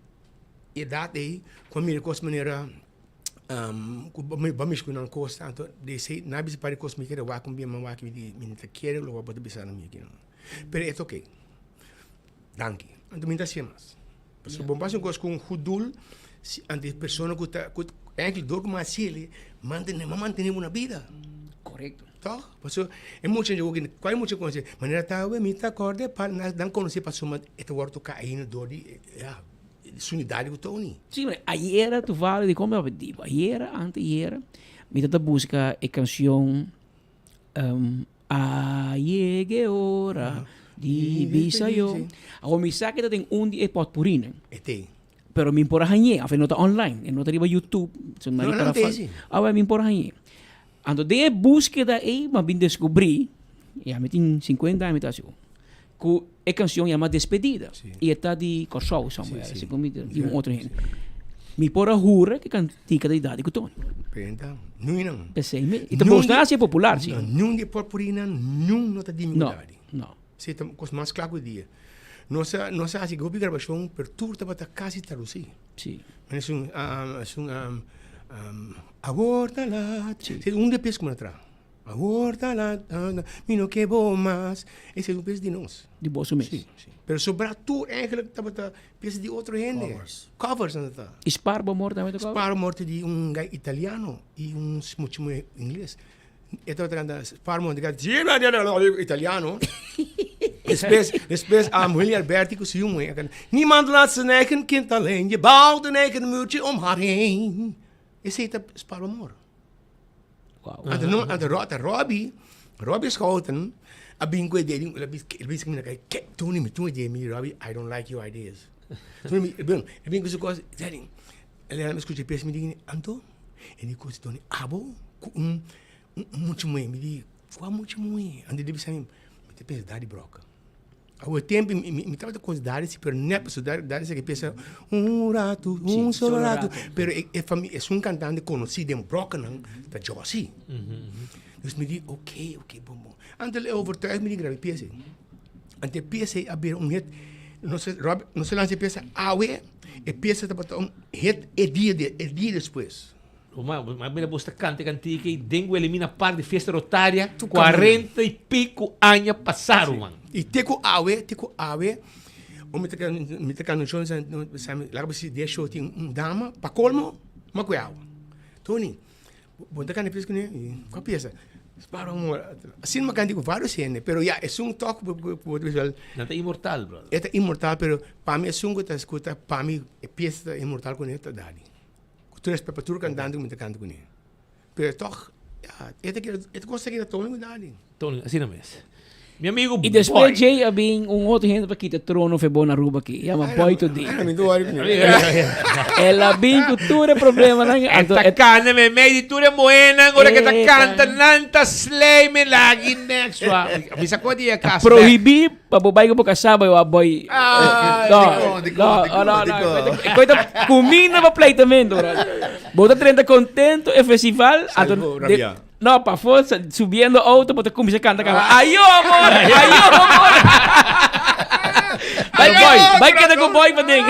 Speaker 1: edat ei ku a mira kos manera ku bo a mishi ku nan kos anto di esei nan a bisa par di kos mi kere wak un bia mi a wak mi di mi no ta kere loke bo ta bisa na mi aki no. Pero e ta oke. Danki. Anto mi no ta hasié mas. Pasobra bo pasa un kos ku un hudul, si anto e persona ku ta ku eigenlijk dor ku mi a hasiel mantene mi a mantene bo na bida.
Speaker 19: Korekto.
Speaker 1: Tòg? Pasobra e mucha dje oki kual mucha konosé manera ta awe mi ta kòrda pa nan konosé pasobra e ta wòrdu toká ainda dor di ya sunidade ku Tony.
Speaker 19: Sí, ma ayera toevallig di kon mi a di bo ayera anteayera mi ta ta buska e kanshon A yega e ora di bisa yo. Awor mi sa ke ta den un di e potpurinan.
Speaker 1: E te.
Speaker 19: Pero mi por a hañ'é, of e no ta online, e no ta riba YouTube. So
Speaker 1: No, no te si.
Speaker 19: Awor mi por a hañ'é. Anto den e búskeda ei mi a bin deskubrí, ya mi tin sinkuenta aña mi ta hasi ku, ku e kanshon yama Despedida. I e ta di Kòrsou somewhere, si ku mi di un otro hende. Mi por a hura ku e kantika ta di Daddy ku Tony.
Speaker 1: Penta, nui nan.
Speaker 19: P'esei mi, i ta bosta hasi e popular si.
Speaker 1: No, niun di e potpurinan, niun no ta di mi ku
Speaker 19: No,
Speaker 1: Daddy.
Speaker 19: no.
Speaker 1: Si ta kos mas kla ku dia. Nos a nos a hasi hopi grabashon pero tur tabata kasi tradusí.
Speaker 19: Si.
Speaker 1: Esun esun Awor ta lat. Si. Un di e pies ku mi a traha. Awor ta lat, mi no ke bo mas. Esei un pies di nos.
Speaker 19: Di boso mes.
Speaker 1: Si, si. Pero sobrá tur eigenlijk tabata pies di otro hende.
Speaker 2: Covers.
Speaker 1: Covers nan ta.
Speaker 19: I Spar bo amor tambe ta cover?
Speaker 1: Spar bo amor ta di un guy italiano i un mucha muhé ingles. E tabata kanta Spar bo amor, italiano. Despues, despues Willy Alberti ku su yu muhé a kanta, Niemand laat zijn eigen kind alleen, je bouwt een eigen muurtje om haar heen. Esei ta Spar bo amor.
Speaker 19: Wow.
Speaker 1: Anto no, anto Ro, ta Robbie, Robbie Schouten a bin ku e idea, el a bis, el bis mi na kai, ke, Tony, mi tin un idea, mi di Robbie, I don't like your ideas. Tony, mi, el bin, el bin ku su kos, Daddy, el a skucha e pies, mi di, anto? E di kos, Tony, abo ku un, un mucha muhé, mi di, kua mucha muhé? Anto el bisa mi, mi ta pensa Daddy Brock. Awo e tempo mi, mi, mi tabata con Daddy si, pero net pasobra Daddy, Daddy sa ke piensa un rato, un solo rato. Pero e, e fami, esun cantante conoci den Brockenan ta Josie. Dus mi di, ok, ok, bon, bon. Anto el overtuig mi di graba e pieza ei. Anto e pieza ei a bira un hit. Nos a, Rob, nos a lansa e pieza awe, e pieza tabata un hit e dia de, e dia despues.
Speaker 13: Oma, ma mira bo sta canta e cantica y den Wilhelmina Park di fiesta rotaria cuarenta y pico aña pasa ruman.
Speaker 1: Y te cu awe, te cu awe, o mi ta mi ta canta un show sa mi laga bo si den show tin un dama pa colmo ma cu e awa. Tony, bo ta canta e pieza cu ne? Cua pieza? Sparo amor. Asina mi a canta cu varios hende, pero ya esun tok cu bo ta bisa wel.
Speaker 13: Nan ta inmortal brother.
Speaker 1: E ta inmortal pero pa mi esun cu ta scuta pa mi e pieza ta inmortal cu ne ta Daddy. Ku tur respet pa tur kantante ku mi ta kanta kuné. Pero tòg, ya, e ta keda, e ta kos ta keda Tony ku Daddy.
Speaker 13: Tony, asina mes. Mi amigo
Speaker 19: Y despues djey a bin un otro hende pa kita trono fe bo na Aruba aki. Yama Boy Today. El a bin cu tur e problemanan.
Speaker 13: E ta canta me mei di tur e muhernan ora ke ta canta nan ta slay me lagi next wa. Mi sa cu di e cas.
Speaker 19: Prohibi pa bo bai cu bo casa bai wa boy.
Speaker 13: No,
Speaker 19: no, no, no. E coi ta cuminda pa pleitamento bro. Bo ta drenta contento e festival.
Speaker 1: Salvo rabia.
Speaker 19: No, pafó subiendo auto bo ta cuminsa canta caba. Ayo amor, ayo amor. Bai boy, bai keda cu boy paden.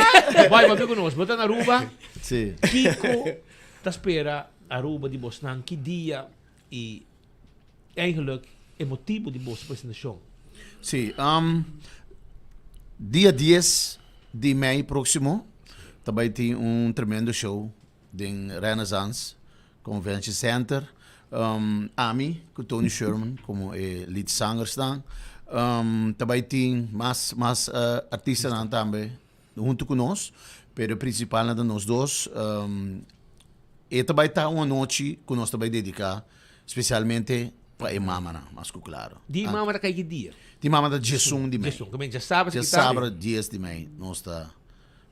Speaker 13: Boy, papia cu nos. Bo ta na Aruba.
Speaker 2: Si.
Speaker 13: Kico ta spera Aruba di bosnan? Ki dia y eigenlijk e motibo di boso presentacion?
Speaker 2: Si, dia dies di mei proximo ta bai tin un tremendo show den Renaissance Convention Center. Ami ku Tony Sherman komo e lead zangersnan. Ta bai tin mas mas artistanan tambe huntu ku nos, pero e prinsipalnan ta nos dos. E ta bai ta un anochi ku nos ta bai dediká spesialmente pa e mamanan, mas ku klaro.
Speaker 13: Di mama ta kai ki dia?
Speaker 2: Di mama ta diesun di mei.
Speaker 13: Diesun, djasabra
Speaker 2: Djasabra dies di mei nos ta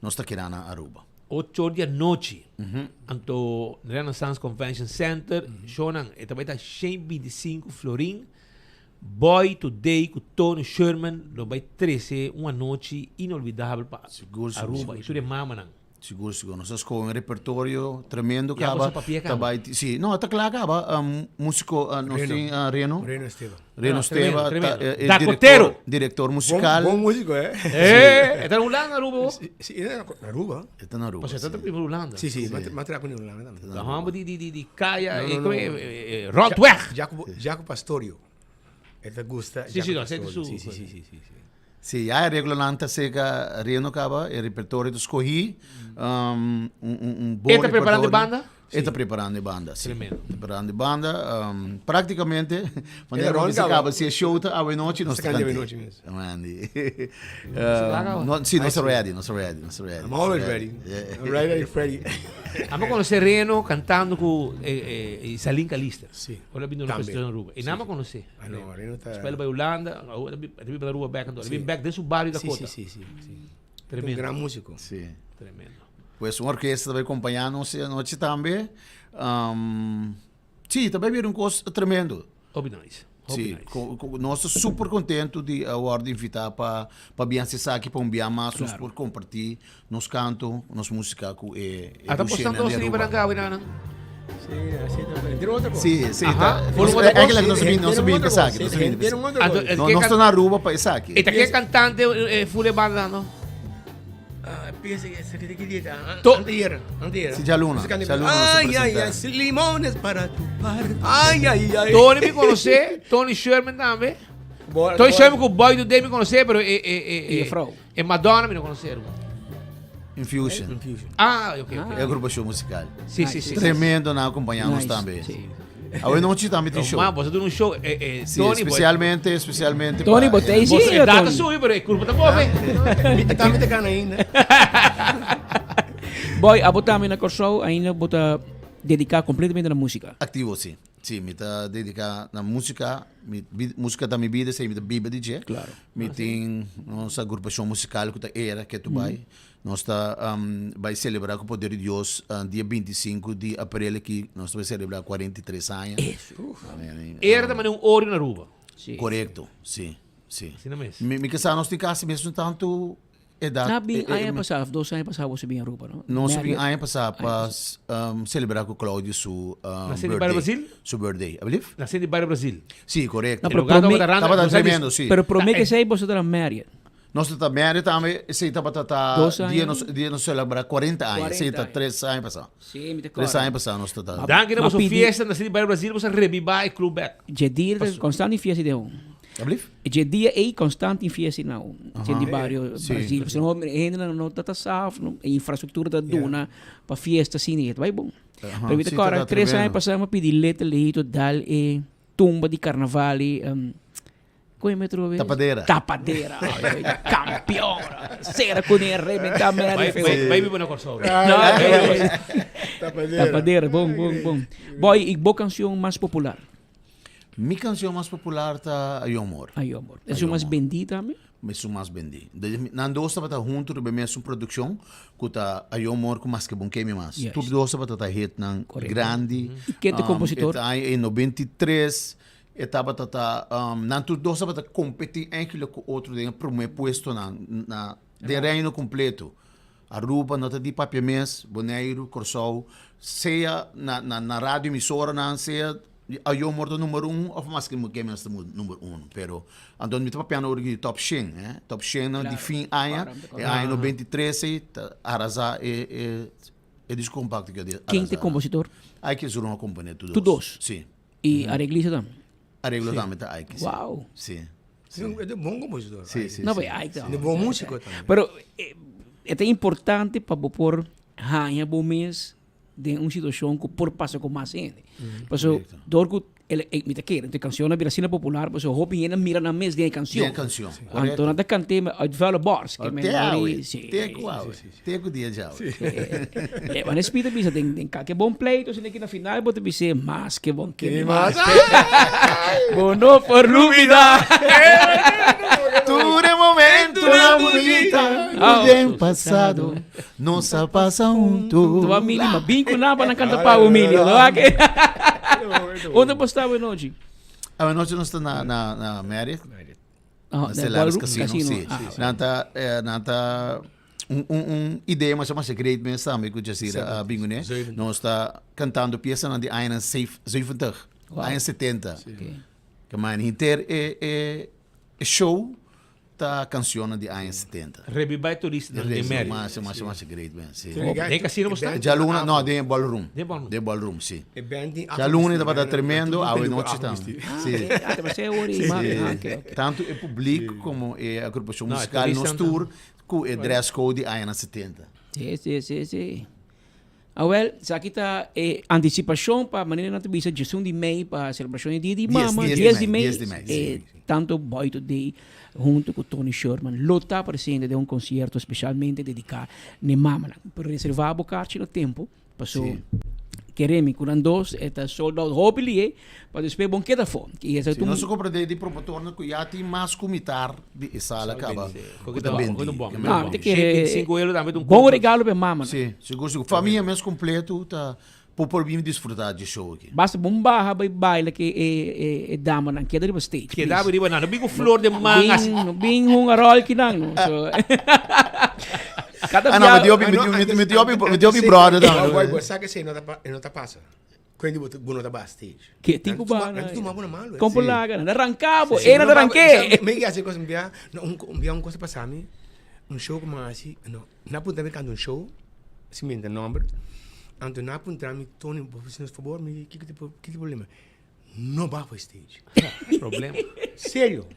Speaker 2: Nos ta keda na Aruba.
Speaker 13: Ocho or di anochi. Anto Renaissance Convention Center, shownan e ta bai ta shen 25 florin. Boy Today ku Tony Sherman lo bai trese un anochi inolvidabel pa Aruba i tur e mamanan.
Speaker 2: Sigur, sigur. Nos a skohe un repertorio tremendo
Speaker 13: Ya
Speaker 2: kaba.
Speaker 13: boso papia
Speaker 2: Ta
Speaker 13: kaba.
Speaker 2: bai, si, no, ta kla kaba. Musiko, nos tin Reno.
Speaker 1: Reno Esteban.
Speaker 2: Reno
Speaker 13: Ah, tremendo,
Speaker 2: Esteba ta
Speaker 13: tremendo.
Speaker 2: e e
Speaker 13: Dakotero.
Speaker 2: director, director musical.
Speaker 1: Bon, bon músico, eh?
Speaker 13: Eh, e ta na Hulanda, Aruba bo?
Speaker 1: Si, si, e ta na Aruba.
Speaker 2: E ta na Aruba.
Speaker 13: Pasobra e ta biba Hulanda.
Speaker 1: Si, si, ma traha ku Hulanda tambe.
Speaker 13: Ta homber di di di di kaya,
Speaker 1: No,
Speaker 13: eh,
Speaker 1: no,
Speaker 13: como
Speaker 1: no.
Speaker 13: e, eh, eh, rondweg.
Speaker 1: Jaco, Jaco Pastorio. E ta gusta
Speaker 13: Si, si,
Speaker 1: Jaco
Speaker 13: no, esei ta
Speaker 1: Pastorio.
Speaker 13: su-
Speaker 1: Si, si, si, si, si, si.
Speaker 2: Si, ya e reglonan ta seca Reno caba, e repertorio ta scogi, un, un, un bon
Speaker 13: E ta preparando
Speaker 2: repertorio.
Speaker 13: e banda?
Speaker 2: E ta preparando e banda, si.
Speaker 13: Tremendo.
Speaker 2: Ta preparando e banda, practicamente, wanneer
Speaker 1: E
Speaker 2: nos
Speaker 1: rond
Speaker 2: bisa
Speaker 1: caba.
Speaker 2: caba, si e show ta awenochi, nos
Speaker 1: Nos
Speaker 2: ta
Speaker 1: ta canta
Speaker 2: canta.
Speaker 1: awenochi mes.
Speaker 2: Mandy.
Speaker 13: laga,
Speaker 2: No, si, nos ta ready, nos ta ready, nos ta ready.
Speaker 1: I'm always ready.
Speaker 2: Yeah.
Speaker 1: I'm ready, ready.
Speaker 13: Amo conoce Reno cantando cu eh, eh, Isalin Calista.
Speaker 1: Si.
Speaker 13: Ora bini
Speaker 1: Tambe.
Speaker 13: na Aruba. E
Speaker 1: Si,
Speaker 13: nama
Speaker 1: si.
Speaker 13: conoce.
Speaker 1: Ah, no, Reno ta-
Speaker 13: Despues el bai Hulanda, awor el a biba na Aruba bek anto. El a bin bek den su bario Dakota.
Speaker 1: Si, si, si, si.
Speaker 13: Tremendo.
Speaker 1: Un gran músico.
Speaker 2: Si.
Speaker 13: Tremendo.
Speaker 2: Pues un orkesta ta bai acompaña nos e anochi tambe. Si, ta bai bira un cos tremendo.
Speaker 13: Hopi nice. Hopi
Speaker 2: Si,
Speaker 13: nice.
Speaker 2: nos ta super contento di a wordo invita pa pa bin haci esaki, pa un bia mas nos
Speaker 19: Claro.
Speaker 2: por comparti nos canto, nos musica cu e e
Speaker 13: Ata
Speaker 2: dushenen
Speaker 13: postando
Speaker 2: di
Speaker 13: nos riba
Speaker 2: Aruba.
Speaker 13: nan gawe nan.
Speaker 1: Si, así ta. Tiene otra cosa.
Speaker 2: Si, si,
Speaker 13: Aha.
Speaker 2: ta.
Speaker 13: Por
Speaker 2: Nos,
Speaker 13: un otro
Speaker 2: eigenlijk
Speaker 1: cosa.
Speaker 2: nos a bin, nos a bin
Speaker 1: Tiene
Speaker 2: pa
Speaker 1: otra
Speaker 2: esaki,
Speaker 1: cosa.
Speaker 2: nos a bin pa
Speaker 1: Tiene
Speaker 2: esaki.
Speaker 1: otra
Speaker 13: Anto,
Speaker 1: cosa.
Speaker 13: eh,
Speaker 2: No,
Speaker 13: ke
Speaker 2: nos
Speaker 13: can-
Speaker 2: ta na Aruba pa esaki.
Speaker 13: E ta ke cantante eh, full e banda no?
Speaker 1: Ah, piensa que se que dieta.
Speaker 13: To-
Speaker 1: Antier, antier.
Speaker 2: Si, djaluna. Djaluna nos a
Speaker 1: Ay, ay,
Speaker 2: presenta.
Speaker 1: ay, limones para chupar. Ay, ay, ay.
Speaker 13: Tony mi conoce, Tony Sherman tambe.
Speaker 1: Bo-
Speaker 13: Tony
Speaker 1: bo-
Speaker 13: Sherman cu Boy Today mi conoce, pero e e e
Speaker 19: Y
Speaker 13: e
Speaker 19: e vrouw.
Speaker 13: e Madonna mi no conoce, hermano.
Speaker 2: Infusion.
Speaker 1: Infusion.
Speaker 13: Ah, ok, ok.
Speaker 2: E agrupacion musical.
Speaker 13: Si, si, si.
Speaker 2: Tremendo nan acompaña nos
Speaker 19: Nice,
Speaker 2: tambe.
Speaker 19: si.
Speaker 2: Awe nochi tambe tin show.
Speaker 13: Ma, boso duna un show. Eh, eh,
Speaker 2: Si,
Speaker 13: Tony,
Speaker 2: especialmente, especialmente
Speaker 19: Tony,
Speaker 2: pa-
Speaker 19: bo t'ei
Speaker 13: Boso
Speaker 19: si,
Speaker 13: edad ta
Speaker 19: Tony?
Speaker 13: subi, pero e curpa ta move.
Speaker 1: Mi tambe ta gana ainda.
Speaker 19: Boy, abo tambe na Kòrsou ainda bo ta dediká kompletamente na músika.
Speaker 2: Aktivo, si. Si, mi ta dediká na músika. Mi músika ta mi bida, esei mi ta biba di dje.
Speaker 19: Klaro.
Speaker 2: Mi tin nos agrupashon musikal ku ta Era Ketu Bai. Nos ta bai selebrá ku poder di Dios dia 25 di aprel aki nos ta bai selebrá 43 aña.
Speaker 19: Eso.
Speaker 13: Era ta manera un orio na Aruba.
Speaker 19: Si.
Speaker 2: Korekto, si, si.
Speaker 13: Asina mes.
Speaker 2: Mi mi ke sa nos tin kasi mesun tantu edat.
Speaker 19: Na bin aña pasá of dos aña pasá boso bin Aruba, no?
Speaker 2: Nos a bin
Speaker 19: Medio
Speaker 2: aña pasá
Speaker 19: aña
Speaker 2: pa
Speaker 19: pasá.
Speaker 2: selebrá ku Claudio su
Speaker 13: Na Cine Barrio
Speaker 2: birthday.
Speaker 13: Brasil?
Speaker 2: Su birthday, alblief?
Speaker 13: Na Cine Barrio Brasil.
Speaker 2: Si, korekto.
Speaker 19: No, pero
Speaker 13: E lugar
Speaker 19: prome
Speaker 13: tabata randa,
Speaker 2: Tabata
Speaker 13: nos a
Speaker 2: tremendo, si.
Speaker 19: Pero prome
Speaker 13: Ta,
Speaker 19: ke
Speaker 13: eh.
Speaker 19: esei boso ta na Marriott.
Speaker 2: Nos ta Marriott tambe, esei tabata ta
Speaker 19: Dos aña.
Speaker 2: dia nos dia nos celebra 40 aña, esei
Speaker 19: 40
Speaker 2: ta
Speaker 19: aña.
Speaker 2: tres aña pasá.
Speaker 19: Sí, mi ta
Speaker 2: Tres
Speaker 19: kòrda.
Speaker 2: aña pasá nos ta ta.
Speaker 13: Danki na
Speaker 19: Ma
Speaker 13: boso
Speaker 19: pidi-
Speaker 13: fiesta na Cine Barrio Brasil, boso a rebiba e club bek.
Speaker 19: Dje dia ta constant in fiesta den un.
Speaker 2: Alblief?
Speaker 19: Dje dia ei constant in fiesta na un. Dje di bario
Speaker 2: Sí.
Speaker 19: Brasil. Pasobra no hendenan no ta ta saf, no, e infrastructura ta duna pa fiesta asina i e ta bai bon.
Speaker 2: Aha,
Speaker 19: Pero mi ta
Speaker 2: sí,
Speaker 19: kòrda
Speaker 2: ta ta
Speaker 19: tres aña
Speaker 2: tremendo.
Speaker 19: pasá mi a pidi Little Lehito dal e tumba di carnaval i Con e metro be?
Speaker 2: Tapadera.
Speaker 19: Tapadera. Campeón. Cera con e reventá merda
Speaker 13: Bai,
Speaker 19: feo.
Speaker 13: bai, bai biba na Kòrsou.
Speaker 19: No,
Speaker 1: Tapadera.
Speaker 19: Tapadera, bon, bon, bon. Boy, i bo canción mas popular?
Speaker 2: Mi kanshon mas popular ta Ayo Amor.
Speaker 19: Ayo Amor. Esun mas bendí tambe?
Speaker 2: Esun mas bendí. Nan dos tabata huntu riba e mesun produkshon ku ta Ayo Amor ku Maske Bon Kemi Mas. Tur dos tabata ta hitnan grandi.
Speaker 19: I ken ta e kompositor?
Speaker 2: E ta aña 93 e tabata ta nan tur dos tabata kompetí eigenlijk ku otro den e promé puestonan na den reino kompleto. Aruba no ta di papia mes, Boneiru, Kòrsou, sea na na radio emisoranan, sea Ayo Amor ta number un of Maske Bo Ke Mes ta number uno. Pero anto mi ta papiando ora di top shen, eh, top shennan di fin aña, e aña 93 ei ta arasa e e e disco compacto ke a
Speaker 19: Ken ta e compositor?
Speaker 2: Aiki Zurun a compone tur dos.
Speaker 19: Tur dos?
Speaker 2: Si.
Speaker 19: I areglista tambe?
Speaker 2: Areglo tambe ta Aiki, si.
Speaker 19: Wow.
Speaker 2: Si.
Speaker 1: Sí. E ta un bon compositor.
Speaker 2: Sí, sí,
Speaker 19: No,
Speaker 2: sí.
Speaker 19: pero Ike
Speaker 1: E ta un bon músico tambe.
Speaker 19: Pero e ta importante pa bo por haña bo mes den un situacion cu por pasa cu mas hende. Paso dor cu el e mi ta kere, e cancion a bira asina popular, paso hopi hende a mira nan mes den e cancion.
Speaker 2: Den e cancion,
Speaker 19: Anto
Speaker 2: correcto.
Speaker 19: nan ta cant'e uit vuile borst. Ke men
Speaker 2: Te awe,
Speaker 19: ori, sí.
Speaker 2: te cu awe, te cu dia djawe.
Speaker 19: E wan e Speed a bisa den den kalke bon pleito, asina ki na final bo ta bis'é mas ke bon ke mi mas. Bo no por lubida.
Speaker 2: Tur e momentonan bunita den pasado. Nos a pasa hunto.
Speaker 19: Tu a mili, ma bin ku nan pa nan kanta pa bo mili. No a ke. Unda bo sta awenochi?
Speaker 2: Awenochi nos ta na na na Marriott.
Speaker 19: Ah,
Speaker 2: Na Stellaris Casino, si. Nan ta nan ta un un un idea masha masha great mes tambe ku Jazira a bin kuné. Nos ta kantando piesanan di añanan 70, aña 70. Ke manera henter e e show Ta cancionnan di aña 70.
Speaker 13: Rebiba e turistanan den Mary.
Speaker 2: Masha, masha, masha great man, si.
Speaker 13: Den casino bo sta?
Speaker 2: Djaluna, no, den e ballroom.
Speaker 13: Den ballroom.
Speaker 2: Den ballroom, si.
Speaker 1: E band tin afro
Speaker 2: Djaluna
Speaker 1: bisti,
Speaker 2: tabata tremendo, awe nochi tambe. Si.
Speaker 19: Ah, tabata ser ora y mas, ah, ok, ok.
Speaker 2: Tanto e publiek como e agrupacion
Speaker 13: No, e
Speaker 2: musical nos
Speaker 13: turistanan
Speaker 2: tur cu e dress code di añanan 70.
Speaker 19: Si, si, si, si. Awel, esaki ta e antisipashon pa manera nan ta bisa djesun di mei pa selebrashon di Dia di Mama, dies di mei, e tanto Boy Today hunto ku Tony Sherman lo ta presente den un konsierto speshalmente dediká n'e mamanan. Pero reservá bo karchi na tempu, paso kere mi ku nan dos e ta sold out hopi lihe pa despues bon keda afó.
Speaker 2: Si nos a kompra di promotornan ku ya tin mas ku mitar di e sala kaba ku ta bendi.
Speaker 19: Ah, mi ta kere bon regalo pa e mamanan.
Speaker 2: Si, sigur sigur. Famia mes kompleto ta por por bin disfruta di e show aki.
Speaker 19: Basta bon baha bai baila ke e damanan keda riba stage.
Speaker 13: Keda riba nan. No bin ku flor den man asi.
Speaker 19: No bin hunga rol kinan no. So kada
Speaker 2: Ah no, mi tin hopi mi tin hopi mi tin hopi brother tambe.
Speaker 1: Boy, bo sa ke no ta pasa. Kende bo bo no ta ba stage.
Speaker 19: Ke tin ku ba
Speaker 1: na. Nan tuma bo na malu.
Speaker 19: Kon por laga nan ranka bo, e nan ranke.
Speaker 1: Mi ke hasi kos un bia, no un bia un kos a pasa mi, un show ku mi a hasi, no, nan a puntra mi kanta un show, sin menta nomber, anto nan a puntra mi, Tony bo por hasi nos fabor, mi di kiko ta e problema, no ba for stage.
Speaker 13: Problema.
Speaker 1: Serio.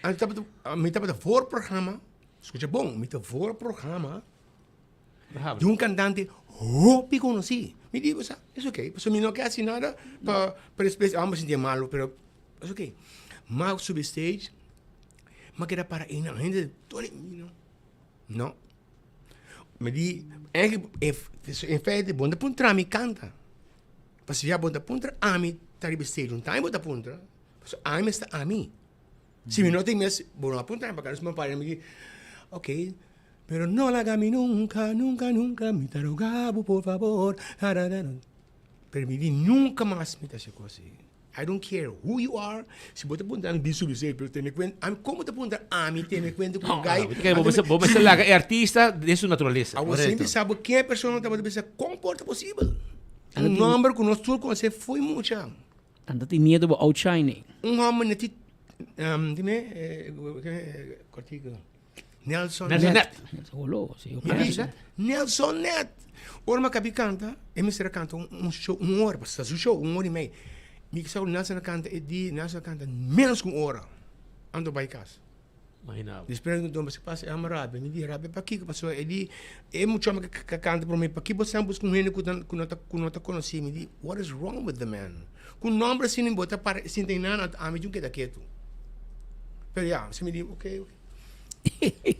Speaker 1: Anto tabata, mi tabata voor programa, skucha bon, mi ta voor programa. Di un cantante hopi conoci. Mi di, sa, es ok. Pasobra mi no ke haci nada pa pa despues amo sinti malo, pero es ok. Ma subi stage, ma keda para einan. Hende tur e mi no. No. Mi di, eigenlijk, in feite, bo no ta puntra mi canta. Pasobra ya bo ta puntra ami ta riba stage. Un time bo ta puntra, pasobra ami mester ami. Si mi no tin mes, bo no a puntra mi pa mi para mi di, ok, pero no laga mi nunca, nunca, nunca, mi ta roga bo por fabor, pero mi di nunca mas mi ta haci cos asi. I don't care who you are, si bo ta puntra mi bin subi stage, pero tene cuenta, ami como ta puntra ami tene cuenta cu un guy.
Speaker 13: Bo mester laga e artista den su naturalesa.
Speaker 1: Awor si mi bisa bo ken e persona tabata bisa con por ta posibel? Un nomber cu nos tur conoce fo'i mucha.
Speaker 19: Nan ta tin miedo bo outshining.
Speaker 1: Un homber na ti dime kortico Nelson Ned.
Speaker 19: Holo, si.
Speaker 1: Nelson Ned. Ora mi a kabi kanta, e mester a kanta un show, un ora, pasobra ta su show, un ora i mei. Mi sa ku Nelson a kanta e dia, Nelson a kanta menos ku un ora anto bai kas. Despues mi puntra, pasa e amo rabia? Mi di, rabia pakiko? Pasobra e di, e mucha homber ku a kanta prome, pakiko bo sa buska un hende ku no ta konosí? Mi di, what is wrong with the man? Ku nomber asina bo ta para sinta einan, anto ami djun keda ketu. Pero ya, si mi di, ok, ok.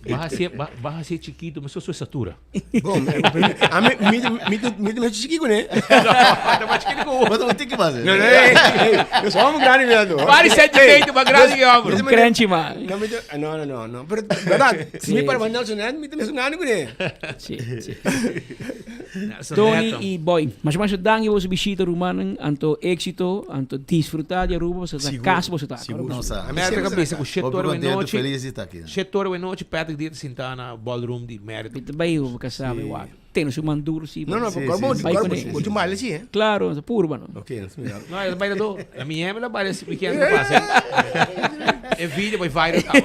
Speaker 13: Baha si, baha si chiquito, mas su estatura.
Speaker 1: Bom, a mi, mi, mi, mi, mi chiki kuné.
Speaker 13: No, mas chiquito ku.
Speaker 2: Mas un tiki mas.
Speaker 1: No, no, hey, hey, eu sou homem grande mesmo.
Speaker 13: Pare centimetro, mas grande que homem.
Speaker 19: Un crunchy man.
Speaker 1: No, mi, no, no, no, no. Pero, verdad, si mi para Nelson Net, mi también grande kuné.
Speaker 19: Si, si. Tony y Boy, mas mas danki boso bishita rumannan, anto éxito, anto disfruta di Aruba, boso ta cas boso ta.
Speaker 2: Sigur. No sa.
Speaker 13: Patrick a bisa ku shit
Speaker 2: Hopi
Speaker 13: ora
Speaker 2: contento,
Speaker 13: nochi.
Speaker 2: feliz di ta aki.
Speaker 13: Shit ora nochi Patrick di ta sinta na ballroom di Merit.
Speaker 19: Mi ta bay bo ka sabi wak. Tene su man duro si.
Speaker 1: No, no,
Speaker 2: Sí,
Speaker 1: corbo,
Speaker 2: sí, sí.
Speaker 19: Bay
Speaker 1: corbo,
Speaker 19: con
Speaker 1: bo tu baile si, eh?
Speaker 19: Claro, ta puro mano.
Speaker 1: Ok, no se mira.
Speaker 13: No, el baila do. A mi hemel a baila ese weekend que pasa. E video bay viral tawa.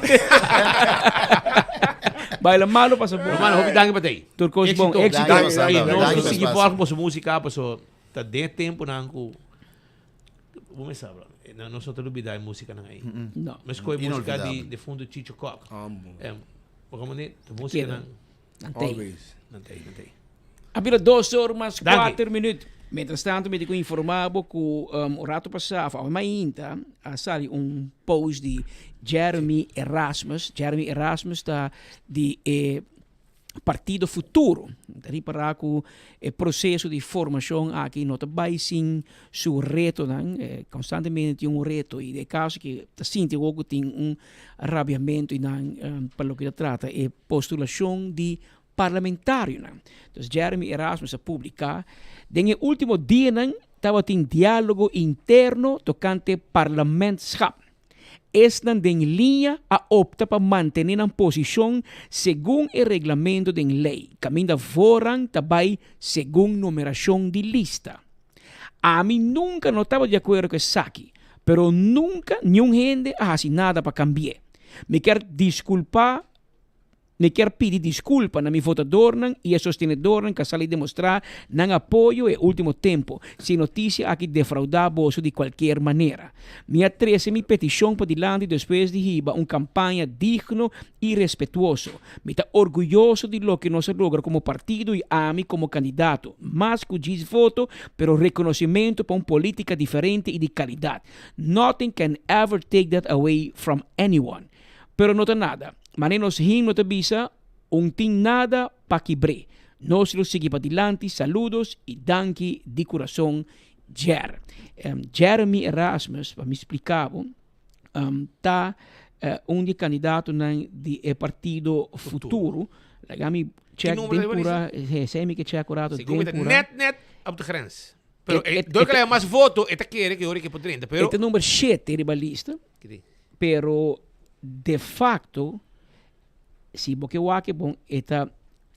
Speaker 19: Baila malo pasa bon.
Speaker 13: Hermano, hopi danki pa tei.
Speaker 19: Tur kos bon. Éxito.
Speaker 2: Danki, danki,
Speaker 13: Y nos
Speaker 2: danki,
Speaker 13: lo sigui
Speaker 2: espacio.
Speaker 13: volg boso música, paso ta den temponan ku Bo me sa, bro. No, nos no ta lubida e música nan ahí.
Speaker 19: No.
Speaker 13: Me escoge música di
Speaker 2: Inolvidable.
Speaker 13: defunto Chicho Kok.
Speaker 1: Ambo.
Speaker 13: Bo como ne, tu música
Speaker 19: Keda.
Speaker 13: nan.
Speaker 19: Nan tei.
Speaker 1: Always.
Speaker 13: Nan tei, nan tei.
Speaker 19: A bira dos or mas
Speaker 13: Danki.
Speaker 19: kuater minuut. Mientras tanto mi tin ku informa bo ku un rato pasá of awe mainta a sali un post di Jeremy Erasmus. Jeremy Erasmus ta di e Partido Futuro. Ta ripará ku e proseso di formashon aki no ta bai sin su retonan. Konstantemente tin un reto i den e kaso aki ta sinti awor ku tin un rabiamentu i nan pa loke ta trata e postulashon di parlamentarionan. Dus Jeremy Erasmus a publiká, Den e último dianan tabatin diálogo interno tokante parlamentschap. Esnan den liña a opta pa mantené nan posishon segun e reglamento den lei, kaminda voorrang ta bai segun numerashon di lista. Ami nunka no tabata di akuerdo ku esaki, pero nunka niun hende a hasi nada pa kambi'é. Mi kier diskulpá Mi kier pidi disculpa na mi votadornan y e sostenedornan cu a sali demostra nan apoyo e ultimo tempo, si e noticia aki defrauda boso di cualkier manera. Mi a trece mi peticion padilanti despues di hiba un campaña digno y respetuoso. Mi ta orguyoso di loke nos a logra como partido y ami como candidato, mas cu djis voto, pero reconocimento pa un politica diferente y di calidad. Nothing can ever take that away from anyone. Pero no ta nada. Mane nos himno ta bisa, Un tin nada pa kibr'é. Nos lo sigui padilanti, saludos y danki di curason Jer. Jeremy Erasmus, pa mi splica bo, ta un di e candidatonan di e partido Futuro. Laga mi check den pura, esey mi ke check un rato den pura.
Speaker 13: Net net op de grens. Pero door cu el haya mas voto, e ta kere cu e ora ke por drenta, pero.
Speaker 19: E ta number shete riba lista. Pero de facto, si bo ke wak e bon, e ta,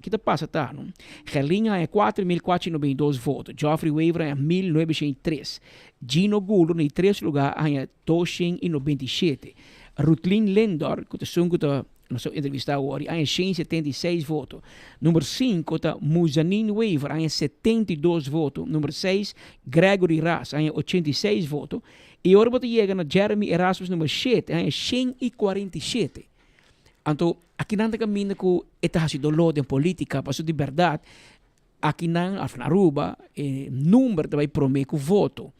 Speaker 19: ki ta pasa ta no? Gerlin haña 4492 voto, Geoffrey Wever haña 1903, Gino Gulo na di tres lugar a haña 297, Rutlin Lindor, ku ta esun ku ta nos a entrevista awor, a haña 176 voto. Number sinku ta Muzanin Wever, a haña 72 voto. Number seis, Gregory Ras, a haña 86 voto. I ora bo ta yega na Jeremy Erasmus number shete, haña 147. Anto, akinan ta kaminda ku e ta hasi doló den polítika, pasobra di bèrdat akinan, òf na Aruba, e number ta bai promé ku voto.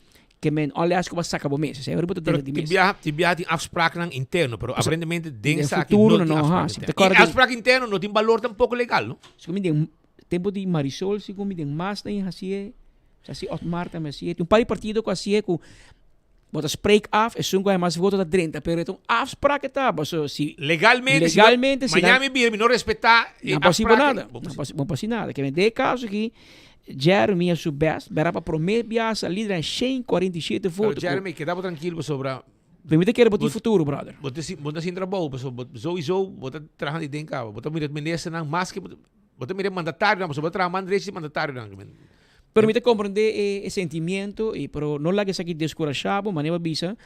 Speaker 19: Ke men òlès ku bo a saka bo mes. Esei ora bo ta
Speaker 13: Pero
Speaker 19: denter di
Speaker 13: tin
Speaker 19: mes.
Speaker 13: biaha, tin biaha tin afspraaknan interno, pero aparentemente den
Speaker 19: Den
Speaker 13: esaki
Speaker 19: futuro
Speaker 13: no tin
Speaker 19: no,
Speaker 13: afspraak
Speaker 19: ha, si
Speaker 13: interno.
Speaker 19: te kòrda
Speaker 13: I
Speaker 19: den-
Speaker 13: afspraak interno no tin balor tampoko legal, no?
Speaker 19: Segun mi den tempu di Marisol, segun mi den mas nan hasié. Sa si Otmar tambe hasié. Tin un par di partido ku hasié ku bo ta spreek af, esun ku hay mas voto ta drenta, pero e ta un afspraak e ta, paso si
Speaker 13: Legalmente, si
Speaker 19: legalmente si
Speaker 13: mañana mi bira mi no respetá e
Speaker 19: No por hasi bo
Speaker 13: afspraak,
Speaker 19: nada,
Speaker 13: bo
Speaker 19: no por bo por hasi nada. Ke men den e kaso aki, Jeremy a su best, bera pa promé biaha sa lider en 147
Speaker 13: Pero
Speaker 19: voto ku
Speaker 13: Jeremy, keda bo trankil pasobra
Speaker 19: Pero mi ta kere bo tin futuro, brother.
Speaker 13: Bo ta bo ta sin trabou, pasobra bo sowieso bo ta traha di den kaba. Bo ta mira ministernan mas ke bo ta mira mandatarionan, pasobra bo ta traha man derecho di mandatarionan.
Speaker 19: Pero mi ta comprende e sentimiento y pero no laga esaki descurasha bo, manera bo a bisa,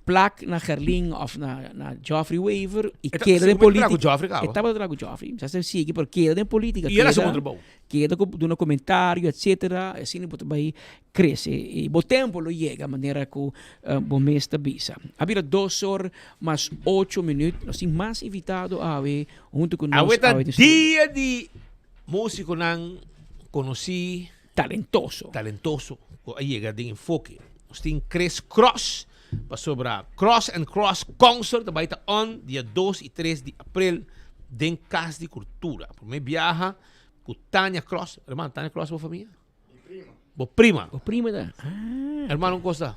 Speaker 19: plak na Gerlin of na na Geoffrey Wever y
Speaker 13: E ta
Speaker 19: keda den
Speaker 13: sigur traha ku
Speaker 19: politica.
Speaker 13: Geoffrey kaba.
Speaker 19: E tabata traha ku Geoffrey, mi sa si sigui pero keda den politica,
Speaker 13: Y el a hasi
Speaker 19: keda
Speaker 13: bon trabou.
Speaker 19: keda ku duna comentario etcetera, asina bo ta bay crece y bo tempo lo yega manera cu bo mes ta bisa. A bira dos or mas ocho minuut, nos tin mas invitado awe hunto cu nos
Speaker 13: Awe ta
Speaker 19: awe den studio.
Speaker 13: dia di Musiconan conoci.
Speaker 19: Talentoso.
Speaker 13: Talentoso cu a yega den enfoke. Nos tin Chris Cross pasobra Cross and Cross Concert ta bay ta on dia dos y tres di april. Den Cas di Cultura. Prome biaha cu Tania Cross. Hermano, Tania Cross bo famia?
Speaker 3: Mi prima.
Speaker 13: Bo prima?
Speaker 19: Bo prima ta.
Speaker 13: Hermano, un cosa.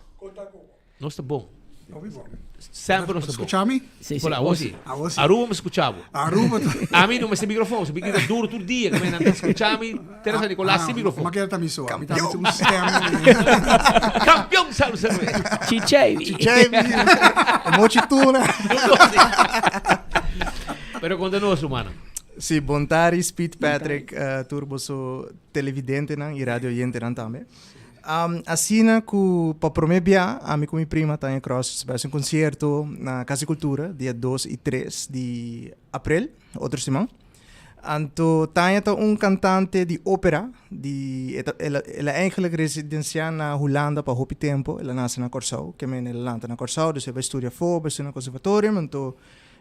Speaker 13: Nos ta bon.
Speaker 3: Hopi bon.
Speaker 13: Semper nos ta bon.
Speaker 3: Scucha mi?
Speaker 19: Si, si.
Speaker 13: Hola, awo si.
Speaker 3: Awo si.
Speaker 13: Aruba mi scucha bo.
Speaker 3: Aruba ta.
Speaker 13: Ami no mester microfoon, mi grita duro tur dia, mi nan ta scucha mi Teresa San Nicolas sin microfoon.
Speaker 3: Ma keda ta mi so. Mi ta un stem.
Speaker 13: Campeon salud cerveza.
Speaker 19: Chichei.
Speaker 3: Chichei.
Speaker 4: Mochi tuna.
Speaker 13: Pero conta nos, humano.
Speaker 4: Si, bon tardi, Speed Patrick, uh, tur boso televidentenan y radio oyentenan tambe. Um, asina ku pa promé bia, ami ku mi prima Tanya Cross bai hasi un konsierto na Kas di Kultura dia dos i tres di aprel, otro siman. Anto Tanya ta un kantante di ópera, di e ta el a el a eigenlijk residensiá na Hulanda pa hopi tempu, el a nase na Kòrsou, ke men el a lanta na Kòrsou, dus el bai studia afó, bai studia na konservatorium, anto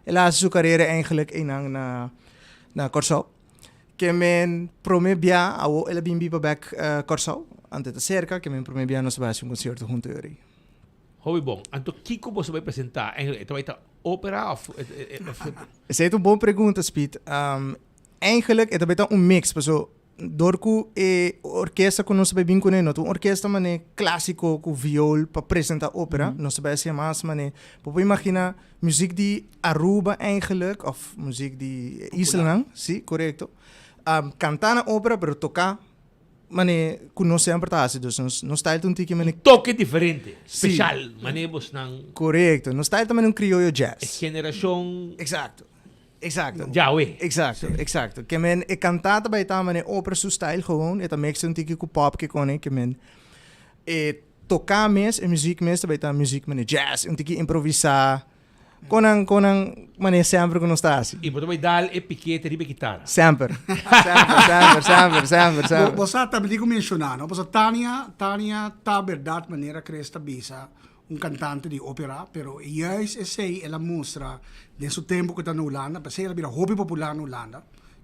Speaker 4: el a hasi su karera eigenlijk einan na na Kòrsou. Ke men prome bia awo el a bin biba bek Kòrsou, anto e ta serka, ke men prome bia nos a bai hasi un konsierto huntu yori.
Speaker 13: Hopi bon. Anto kiko boso bai presentá? Eigenlijk e ta bai ta opera òf òf.
Speaker 4: Esei ta un bon pregunta, Speed. Eigenlijk e ta bai ta un mix, paso dor ku e orkesta ku nos ta bai bin kuné no ta un orkesta manera klásiko ku viol pa presentá opera, nos ta bai hasi mas manera, bo por imaginá Muziek di Aruba eigenlijk, of muziek di e islanan, si, korekto. Kantá na opera, pero toká mane ku nos semper ta hasi. Dus nos nos style ta un tiki mane.
Speaker 13: Un toke diferente, speshal, mane bosnan.
Speaker 4: Korekto, nos style ta mane un krioyo jazz.
Speaker 13: E generashon.
Speaker 4: Eksakto, eksakto.
Speaker 13: Djawe.
Speaker 4: Eksakto, eksakto. Ke men e kantá ta bai ta mane opera su style gewoon, e ta mix un tiki ku pop ke kone, ke men e Toká mes, e muziek mes ta bai ta muziek manera jazz, un tiki improvisá. Kon nan, kon nan manera semper ku nos ta hasi.
Speaker 13: I bo ta bai dal e pikete riba e kitara.
Speaker 4: Semper. Semper, semper, semper, semper, semper.
Speaker 3: Bo sa tambe tin ku menshoná, no? Pasobra Tania, Tania ta bèrdat manera Chris ta bisa, un kantante di ópera, pero juist esei el a mustra den su tempu ku ta na Hulanda, p'esei el a bira hopi popular na Hulanda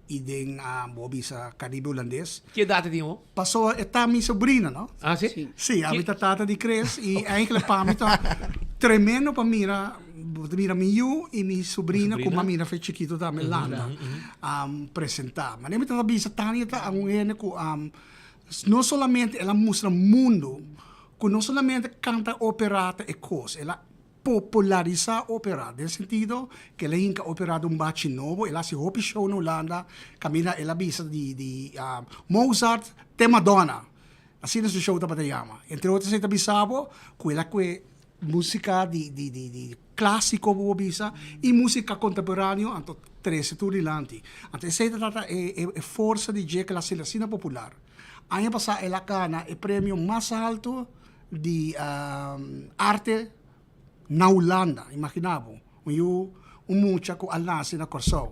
Speaker 3: i den, bo a bisa, Karibe Hulandes.
Speaker 13: Ki edat e tin bo?
Speaker 3: Pasobra e ta mi sobrina, no?
Speaker 13: Ah, si?
Speaker 3: Si, ami ta tata di Chris i eigenlijk pa mi ta tremendo pa mira, bo ta mira mi yu i mi sobrina ku mi a mira fe chikito tambe landa presenta. Manera mi ta bisa Tania ta un hende ku no solamente el a mustra mundu ku no solamente kanta opera ta e kos, el a popularisá ópera, den sentido ku el a hinka ópera den un bachi nobo, el a hasi hopi show na Hulanda, kaminda el a bisa di di Mozart te Madonna, asina su show tabata yama. Entre otro esei ta bisa bo ku el a kue músika di di di di klásiko bo por bisa i músika kontemporáneo anto trese tur dilanti. Anto esei ta trata e e forsa di dje ku el a hasi asina popular. Aña pasá el a gana e premio mas alto di arte na Hulanda. Imagina bo, un yu, un mucha ku a nase na Kòrsou,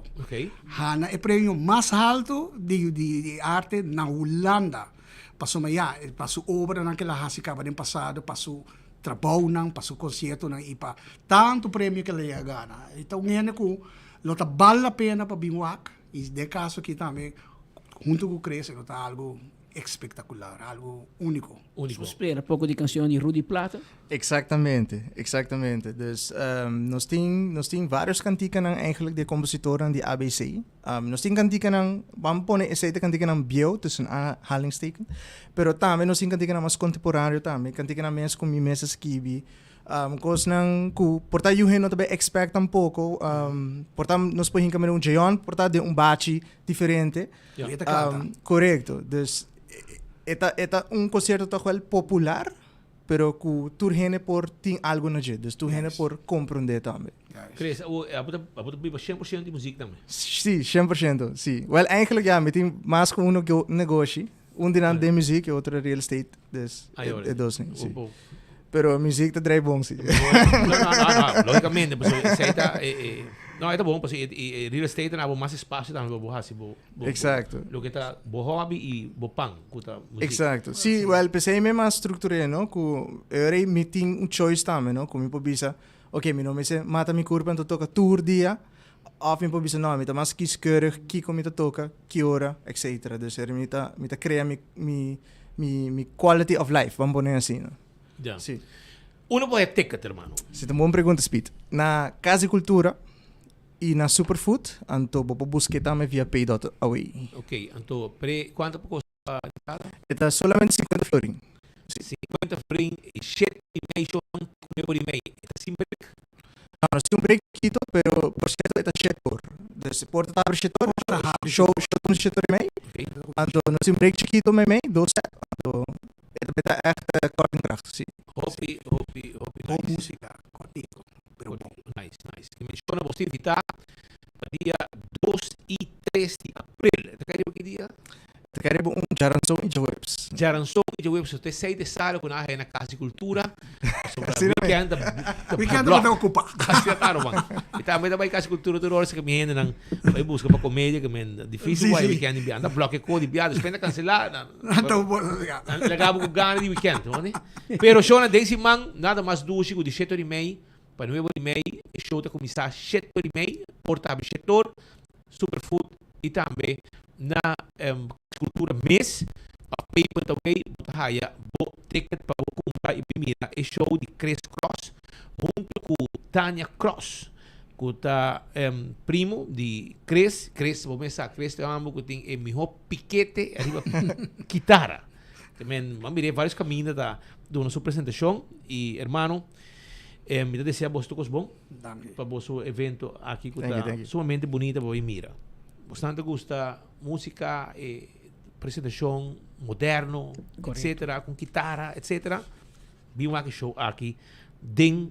Speaker 3: hana e premio mas haltu di di arte na Hulanda. Pasobra ya, pa su obranan ku el a hasi kaba den pasado, pa su trabounan, pa su konsiertonan i pa tantu premio ku el a yega gana. E ta un hende ku lo ta bal la pena pa bin wak i den kaso aki tambe huntu ku Chris e lo ta algu Espectacular, algo unico.
Speaker 19: Unico. Spera poco di cancion di Rudy Plata.
Speaker 4: Exactamente, exactamente. Dus nos tin, nos tin varios canticanan eigenlijk di e compositornan di ABC. Nos tin canticanan, ban pone esey ta canticanan bieu, tussen aanhalingsteken, pero tambe nos tin canticanan mas contemporaneo tambe, canticanan mes cu mi mes a skibi, Kosnan ku por ta yu hende no ta bay expect tampoko. Por ta nos por hinka mira un Jeon por ta den un bachi diferente.
Speaker 3: Ja. E ta kanta.
Speaker 4: Korekto. Dus e ta e ta un konsierto toch wel popular, pero ku tur hende por tin algu na dje. Dus tur hende por komprondé tambe.
Speaker 13: Chris, abo abo ta abo ta biba 100% di muziek tambe?
Speaker 4: Sí, 100%, sí. Wel eigenlijk ja, mi tin mas ku un negoshi. Un di nan den muziek, e otro real estate. Dus e dos ni, sí. Pero muziek ta draai bon, sí.
Speaker 13: No, no, no, no, lógicamente, pasobra esei ta, no, e ta bon, pasobra e real estate ta dabo mas espacio tambe pa bo hasi bo, bo,
Speaker 4: Exacto.
Speaker 13: loke ta bo hobby i bo pan, ku ta muziek.
Speaker 4: Exacto. Sí, wel, p'esei mi mas structur'é, no, ku e ora ei mi tin un choice tambe, no, ku mi por bisa, ok, mi no mester mata mi kurpa anto toka tur dia, Of mi por bisa no, mi ta mas kieskeurig kiko mi ta toka, ki ora, etcetera. Dus er mi ta mi ta krea mi mi mi mi quality of life, ban pone asina.
Speaker 13: Ja.
Speaker 4: Si.
Speaker 13: Uno por e ticket, hermano?
Speaker 4: Si ta un bon pregunta, Speed. Na Cas di Cultura. y na Superfood, anto bo por busque tambe via pay.away.
Speaker 13: Ok, anto pre cuanto por costa entrada?
Speaker 4: E ta solamente 50 florin.
Speaker 13: Si. 50 florin y shete y mei shon nuebe ora y mei. E ta sin break?
Speaker 4: No, no sin un break chikito, pero por cierto e ta shete or. Dus e porta ta habri shete or, show show ta cuminsa shete or y mei. Anto nos tin un break chikito mei mei, dos set. Anto e ta e ta echt kort en krachtig, si.
Speaker 13: Hopi, hopi, hopi nice.
Speaker 3: Bon musica, kortico, pero bon.
Speaker 13: Nice, nice. Ki menciona bo ta invita pa dia dos y tres di april. E ta kai riba ki dia?
Speaker 4: Ta kai riba un djaranson y djaweps.
Speaker 13: Djaranson y djaweps. Te sei de sala ku nan a haya na Kas di Kultura. Pasobra
Speaker 4: Asina mi.
Speaker 13: weekend ta ta
Speaker 3: Weekend
Speaker 13: blok.
Speaker 3: ta ocupa.
Speaker 13: Asina ta ruman. Mi tambe ta bai Kas di Kultura tur ora si mi hendenan bai buska pa komedia ke men dificil
Speaker 3: Si,
Speaker 13: bai
Speaker 3: si.
Speaker 13: weekend di bia. Nan ta blok e ko di bia despues nan ta kansela. Nan
Speaker 3: Nan ta ya.
Speaker 13: Nan laga bo ku gana di weekend, no ni? Pero shona den siman nada mas dushi ku di shete ora y mei pa nuebe ora y mei e show ta kuminsá shete ora y mei por ta habri shete or. Superfood y tambe na Cultura mes of pay.away bo ta haya bo ticket pa bo cumpra y bin mira e show di Chris Cross hunto cu Tania Cross cu ta primo di Chris. Chris bo mes sa Chris ta e homber cu tin e miho pikete ariba kitara. Te men bo a mira e varios caminda ta duna su presentacion y hermano mi ta desea boso tur cos bon. Pa boso evento aki ku ta sumamente bunita pa bai mira. Bosnan ta gusta músika, e presentashon moderno, etcetera, ku kitara, etcetera. Bin wak e show aki den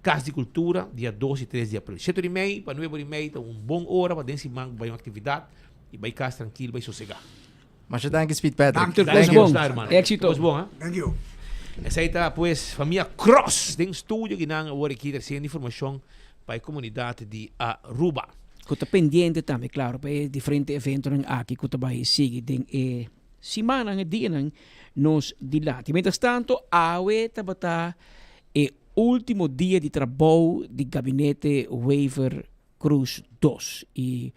Speaker 13: Kas di Kultura dia dos i tres di april. Shete ora i mei pa nuebe ora i mei ta un bon ora pa den siman bai un aktividat i bai kas trankil bai sosegá.
Speaker 4: Masha danki Speed Patrick.
Speaker 13: Danki
Speaker 4: Thank you.
Speaker 13: hermano.
Speaker 19: Éxito.
Speaker 13: Cos bon, ha?
Speaker 3: Thank you.
Speaker 13: Esei ta pues famia Cross den studio ki nan awor aki ta recibiendo informacion pa e comunidad di Aruba.
Speaker 19: Cu ta pendiente tambe, claro, pa e diferente eventonan aki cu ta bay sigui den e simannan, e dianan nos dilanti. Mientras tanto, awe tabata e ultimo dia di trabou di Gabinete Wever Cruz dos y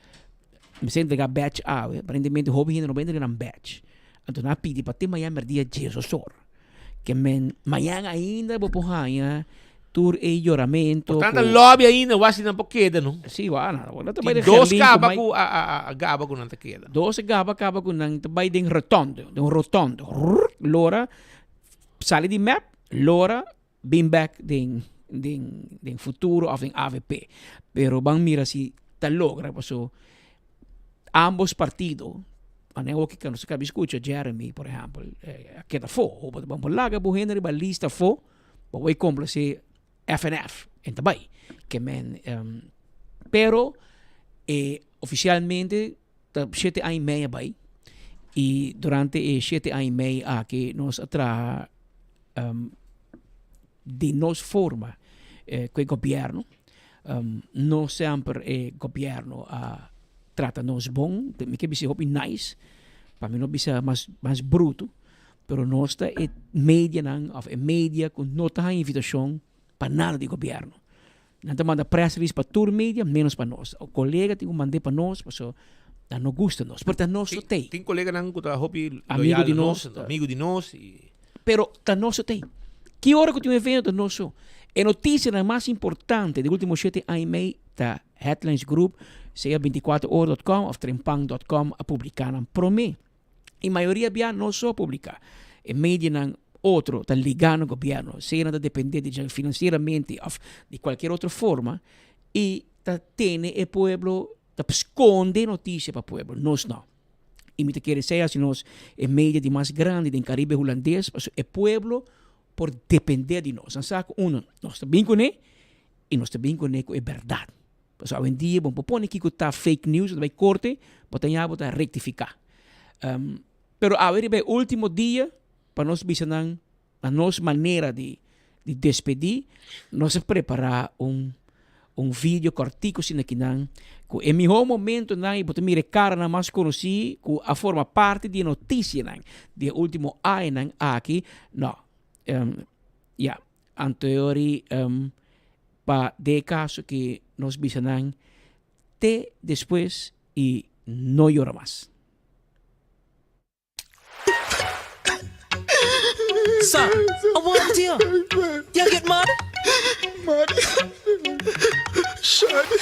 Speaker 19: mester entrega badge awe, aparentemente hopi hende no por entrega nan badge. Anto nan a pidi pa te mañan merdia djesos or. Ke men mañan ainda bo por haña tur e yoramento.
Speaker 13: Por tanto lobby ainda wak si nan por keda no.
Speaker 19: Si wak nan nan ta bai den
Speaker 13: Dos
Speaker 19: Gerlin
Speaker 13: kaba
Speaker 19: ku
Speaker 13: ku a a a gaba ku nan ta keda.
Speaker 19: Dos gaba kaba ku nan ta bai den rotonde, den un rotonde. Rrrr lora sali di mep lora Bin bek den den den futuro of den avp. Pero ban mira si ta logra paso ambos partido manera hoki ka nos a kabi skucha Jeremy por ehempel a keda afo. Hopi ta ban por laga bo hende riba lista afo pa bo a komplase FNF en ta bai. Ke men pero e ofisialmente Ta shete aña y mei a bai y durante e shete aña y mei aki nos a traha di nos forma cu e gobierno. No semper e gobierno a trata nos bon, mi ke bisa hopi nice, pa mi no bisa mas mas bruto, pero nos ta e medianan of e media cu no ta haña invitacion pa nada di gobierno. Nan ta manda press release pa tur media menos pa nos. O colega tin cu mand'é pa nos paso nan no gusta nos. Pero ta nos so tey.
Speaker 13: Tin coleganan cu ta hopi
Speaker 19: Amigo
Speaker 13: loyal
Speaker 19: di
Speaker 13: na nos,
Speaker 19: nos.
Speaker 13: amigo di nos y.
Speaker 19: Pero ta nos so tey. Ki ora cu tin un evento ta nos so. E noticianan mas importante di ultimo shete aña y mei ta Headlines Group, sea binticuater ora dot com of trempan dot com a publica nan prome. Y mayoria bia no so publica. E medianan otro ta liga na gobierno, sea nan ta depende di dje financieramente of di cualkier otro forma y ta tene e pueblo, ta sconde noticia pa pueblo. Nos no. Y mi ta kere sea si nos e media di mas grandi den Caribe Hulandes, pasobra e pueblo por depende di nos. Nan sa cu uno, nos ta bin cune y nos ta bin cune cu e berdad. Pasobra awendia bo no por pone kiko ta fake news, bo ta bai korte, bo ta ña bo ta rektifiká. Pero awe riba e último dia pa nos bisa nan na nos manera di di despedí, nos a prepará un un video kòrtiku asina kinan ku e mihó momentonan i bo ta mira e karanan mas konosí ku a forma parti di e notisianan di e último añanan aki. No, ya. Anteori pa den e kaso ki nos bisa nan te despues i no yora mas.
Speaker 5: Sir, I want you. You get mad?
Speaker 6: Mad.
Speaker 5: Shadi.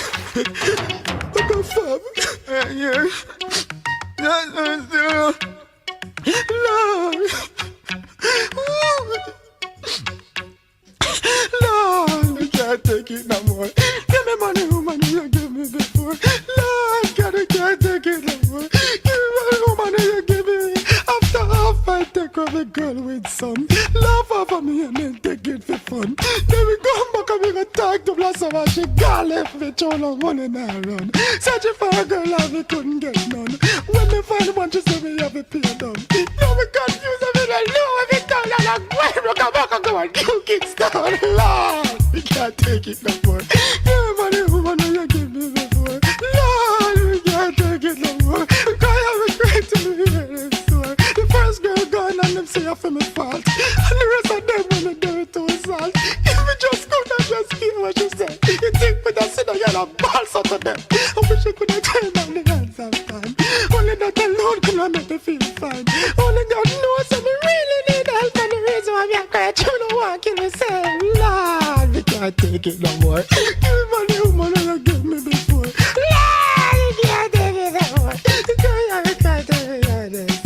Speaker 5: Papa Lord, I can't take it no more. Give me money, woman, you give me before. Lord, God, I can't take it no more. Give me money, woman, you give me. After half, I take off a girl with some. Laugh off of me and then take it for fun. Then we come back and we go talk to Blossom and she gone left me throw no money in her run. Searching for a girl and we couldn't get none. When me find one, she say me have a pay down. Now me confused and me don't know if it down and I'm going to come back and go and kill Kingston. Lord, we can't take it no more. Give me money, woman, you give me before. Lord, we can't take it no more. Cry and regret to me hear this story. The first girl gone and them say I feel me fault. And the rest of them wanna do it to assault. If we just could have just hear what she said. You think with that sit down and balls out of them. I wish I could have turned down the hands of time. Only that alone could have made me feel fine. Only God knows that me really need help and the reason why me a cry, you don't want to kill myself. Lord, we can't take it no more. Give me money, woman, you give me before. Lord, we can't take it no more. Girl, we can't take it no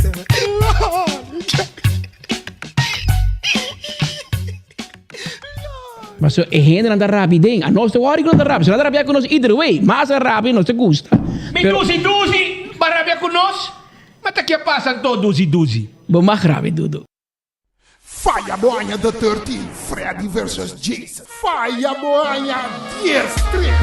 Speaker 5: more. Lord, we can't.
Speaker 19: Paso e hendenan ta rabi den. Anos ta wòri ku nan ta rabi. Si nan ta rabia ku nos either way, mas a rabia nos ta gusta.
Speaker 13: Mi duzi duzi, bo a rabia ku nos? Ma ta ke pasa anto duzi duzi?
Speaker 19: Bo mag rabia Dudu.
Speaker 7: Faya bo aña The 13, Freddy versus Jason. Faya bo aña Dies Tres.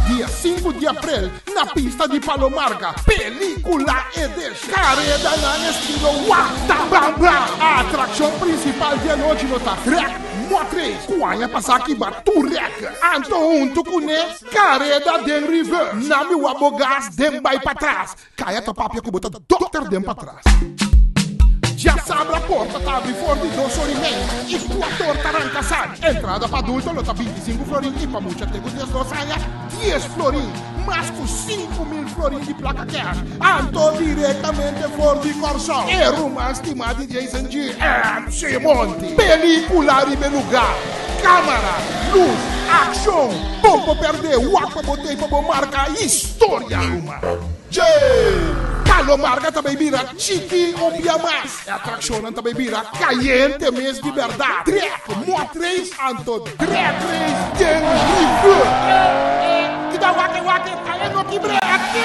Speaker 7: Dia sinku di aprel na pista di Palomarga, Pelicula Edition. Karedanan estilo Wata Bam Bam. Atrakshon prinsipal di anochi lo ta Trek Mot Race ku aña pasá kiba tur rèkè. Anto huntu kuné kareda den reverse. Nami wak bo gas den bai patras. Kaya ta papia ku bo ta dòkter den patras. Djasabra porta ta abri for di dos or i mei i kuator ta ranka sali. Entrada pa adulto lo ta 25 florin i pa mucha te ku 12 aña 10 florin. Mas ku 5000 florin di plaka kèsh. Anto direktamente for di Kòrsou e ruman stimá di Jason G. MC Monty. Pelíkula riba e lugá. Kámara, lus, akshon. Bo por pèrdè wak pa bo tei pa bo marka historia ruman. Dje! Palo Marga ta bay bira chiki un bia mas. E atraccionnan ta bay bira cayente mes di berdad. Trek, mot race anto drag race den rivier. Kita wak e wak e ta e no kibre aki.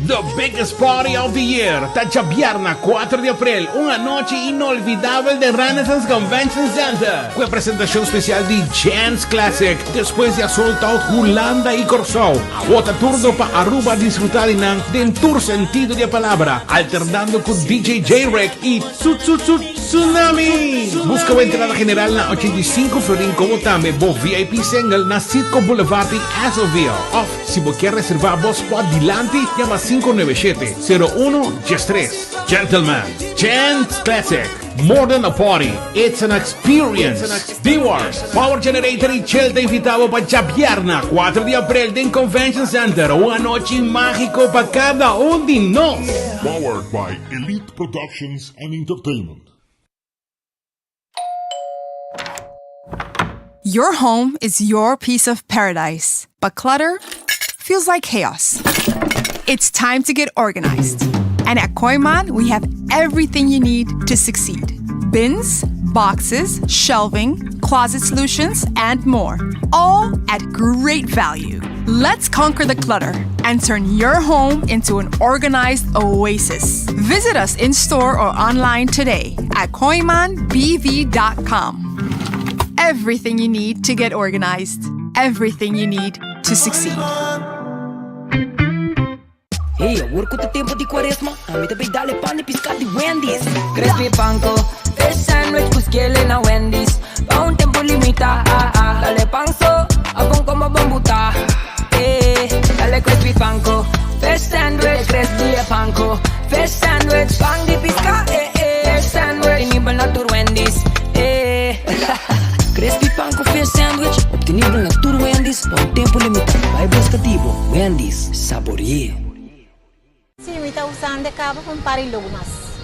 Speaker 13: The biggest party of the year ta djabièrna kuater di aprel, un anochi inolvidabel den Renaissance Convention Center ku e presentashon spesial di Jans Classic. Despues di a sold out Hulanda i Kòrsou, awor ta turno pa Aruba disfrutá di nan den tur sentido di e palabra, alternando ku DJ J-Rek i Tsu Tsu Tsu Tsunami! Buska bo entrada general na 85 florin komo tambe bo VIP single na Citgo Boulevard di Azoville. Òf si bo kier reservá bo spot dilanti, yama 597 01 13. Gentlemen, Gents Classic! More than a party, it's an experience. D-Wars, Power Generator y Shell ta invita bo pa djabièrna 4 di aprel den Convention Center, un anochi mágiko pa kada un di nos.
Speaker 7: Powered by Elite Productions and Entertainment.
Speaker 8: Your home is your piece of paradise, but clutter feels like chaos. It's time to get organized. And at Kooyman, we have everything you need to succeed bins, boxes, shelving, closet solutions, and more. All at great value. Let's conquer the clutter and turn your home into an organized oasis. Visit us in store or online today at kooymanbv.com. Everything you need to get organized. Everything you need to succeed.
Speaker 9: Hey, awor ku ta tempu di kuaresma, ami ta bai dal e pan di piská di Wendy's. Crispy panko, fish sandwich ku skele na Wendy's. Pa un tempu limitá, ah, ah. Dal e pan so, abon komo bon butá. Eh, dal e crispy panko, fish sandwich, crispy e panko, fish sandwich, pan di piská, eh, eh. Fish sandwich, obtenibel na tur Wendy's, eh. Crispy panko fish sandwich, obtenibel na tur Wendy's pa un tempu limitá. Bai buska di bo, Wendy's, sabori'é.
Speaker 10: Sí, mi ta usando e caba pa un par di logo mas.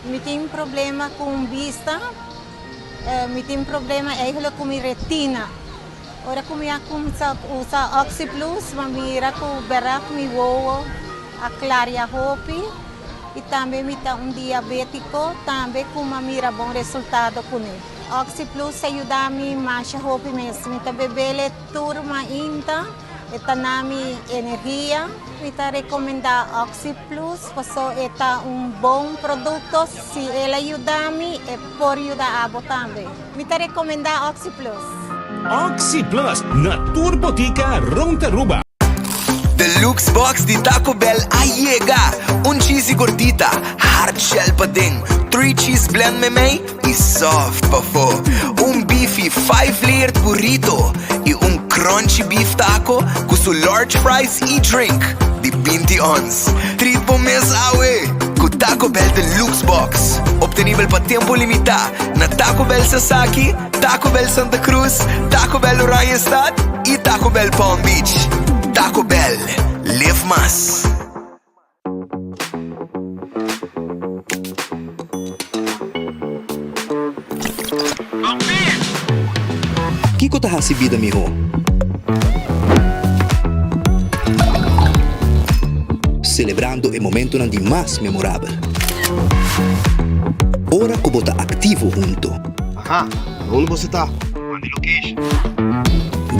Speaker 10: Mi tin problema cu bista, mi tin problema eigenlijk cu mi retina. Ora ku mi a kumsa usa Oxi Plus, mi a mira ku bèrdat mi wowo a klaria hopi i tambe mi ta un diabétiko tambe ku mi a mira bon resultado kuné. Oxi Plus a yuda mi masha hopi mes. Mi ta bebele tur mainta, e ta na mi energia. Mi ta rekomendá Oxi Plus paso e ta un bon produkto. Si el a yuda mi, e por yuda abo tambe. Mi ta rekomendá Oxi Plus.
Speaker 11: Oxi Plus na tur botica rond Aruba.
Speaker 6: Deluxe box di Taco Bell a yega! Un cheesy gordita, hard shell paden, three cheese blend memey y soft pafo. Un beefy five layered burrito y un crunchy beef taco cu su large fries y drink di binti ons. Treat bo mes awe cu Taco Bell Deluxe Box. Obtenibel pa tempo limita na Taco Bell Sasaki, Taco Bell Santa Cruz, Taco Bell Oranjestad y Taco Bell Palm Beach. Taco Bell, live mas.
Speaker 12: Kiko ta hasi bida mihó? Selebrando e momentonan di mas memorabel. Ora ku bo ta aktivo hunto.
Speaker 14: Aha, unda boso ta? Manda location.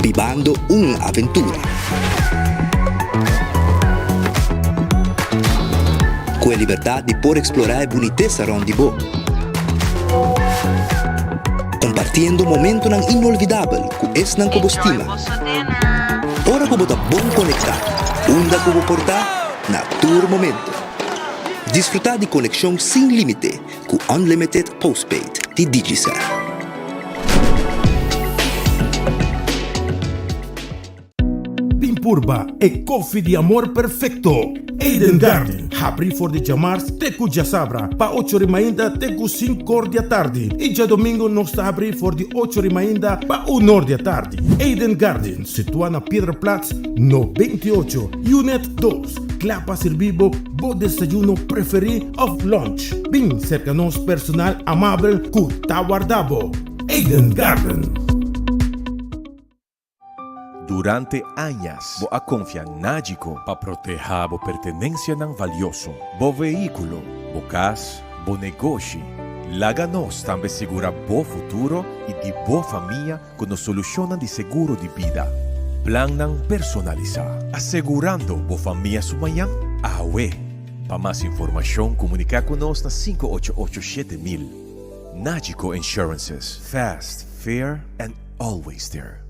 Speaker 12: Bibando un aventura. Ku e libertat di por eksplorá e bunitesa rònt di bo. Kompartiendo momentonan inolvidabel ku esnan ku bo stima. Ora ku bo ta bon konektá, unda ku bo por ta, na tur momento. Disfrutá di konekshon sin límite ku Unlimited Postpaid di Digicel.
Speaker 11: Bin purba e koffie di amor perfecto! Eden Garden, habri for di djamars te ku djasabra pa ocho ri mainta te ku sinkor di atardi i djadomingo nos ta habri for di ocho ri mainta pa unor di atardi. Eden Garden, situa na Piedraplaats no 28, Unit dos, kla pa sirbi bo bo desayuno preferi of lunch. Bin serka nos personal amabel ku ta warda bo. Eden Garden.
Speaker 16: Durante añas bo a konfia Nagico pa protehá bo pertenensianan valioso, bo vehíkulo, bo kas, bo negoshi. Laga nos tambe sigurá bo futuro i di bo famia ku nos solushonnan di seguro di bida. Plannan personalisá, asegurando bo famia su mañan awe. Pa mas informashon komuniká ku nos na 588 7000. Nagico Insurances, fast, fair and always there.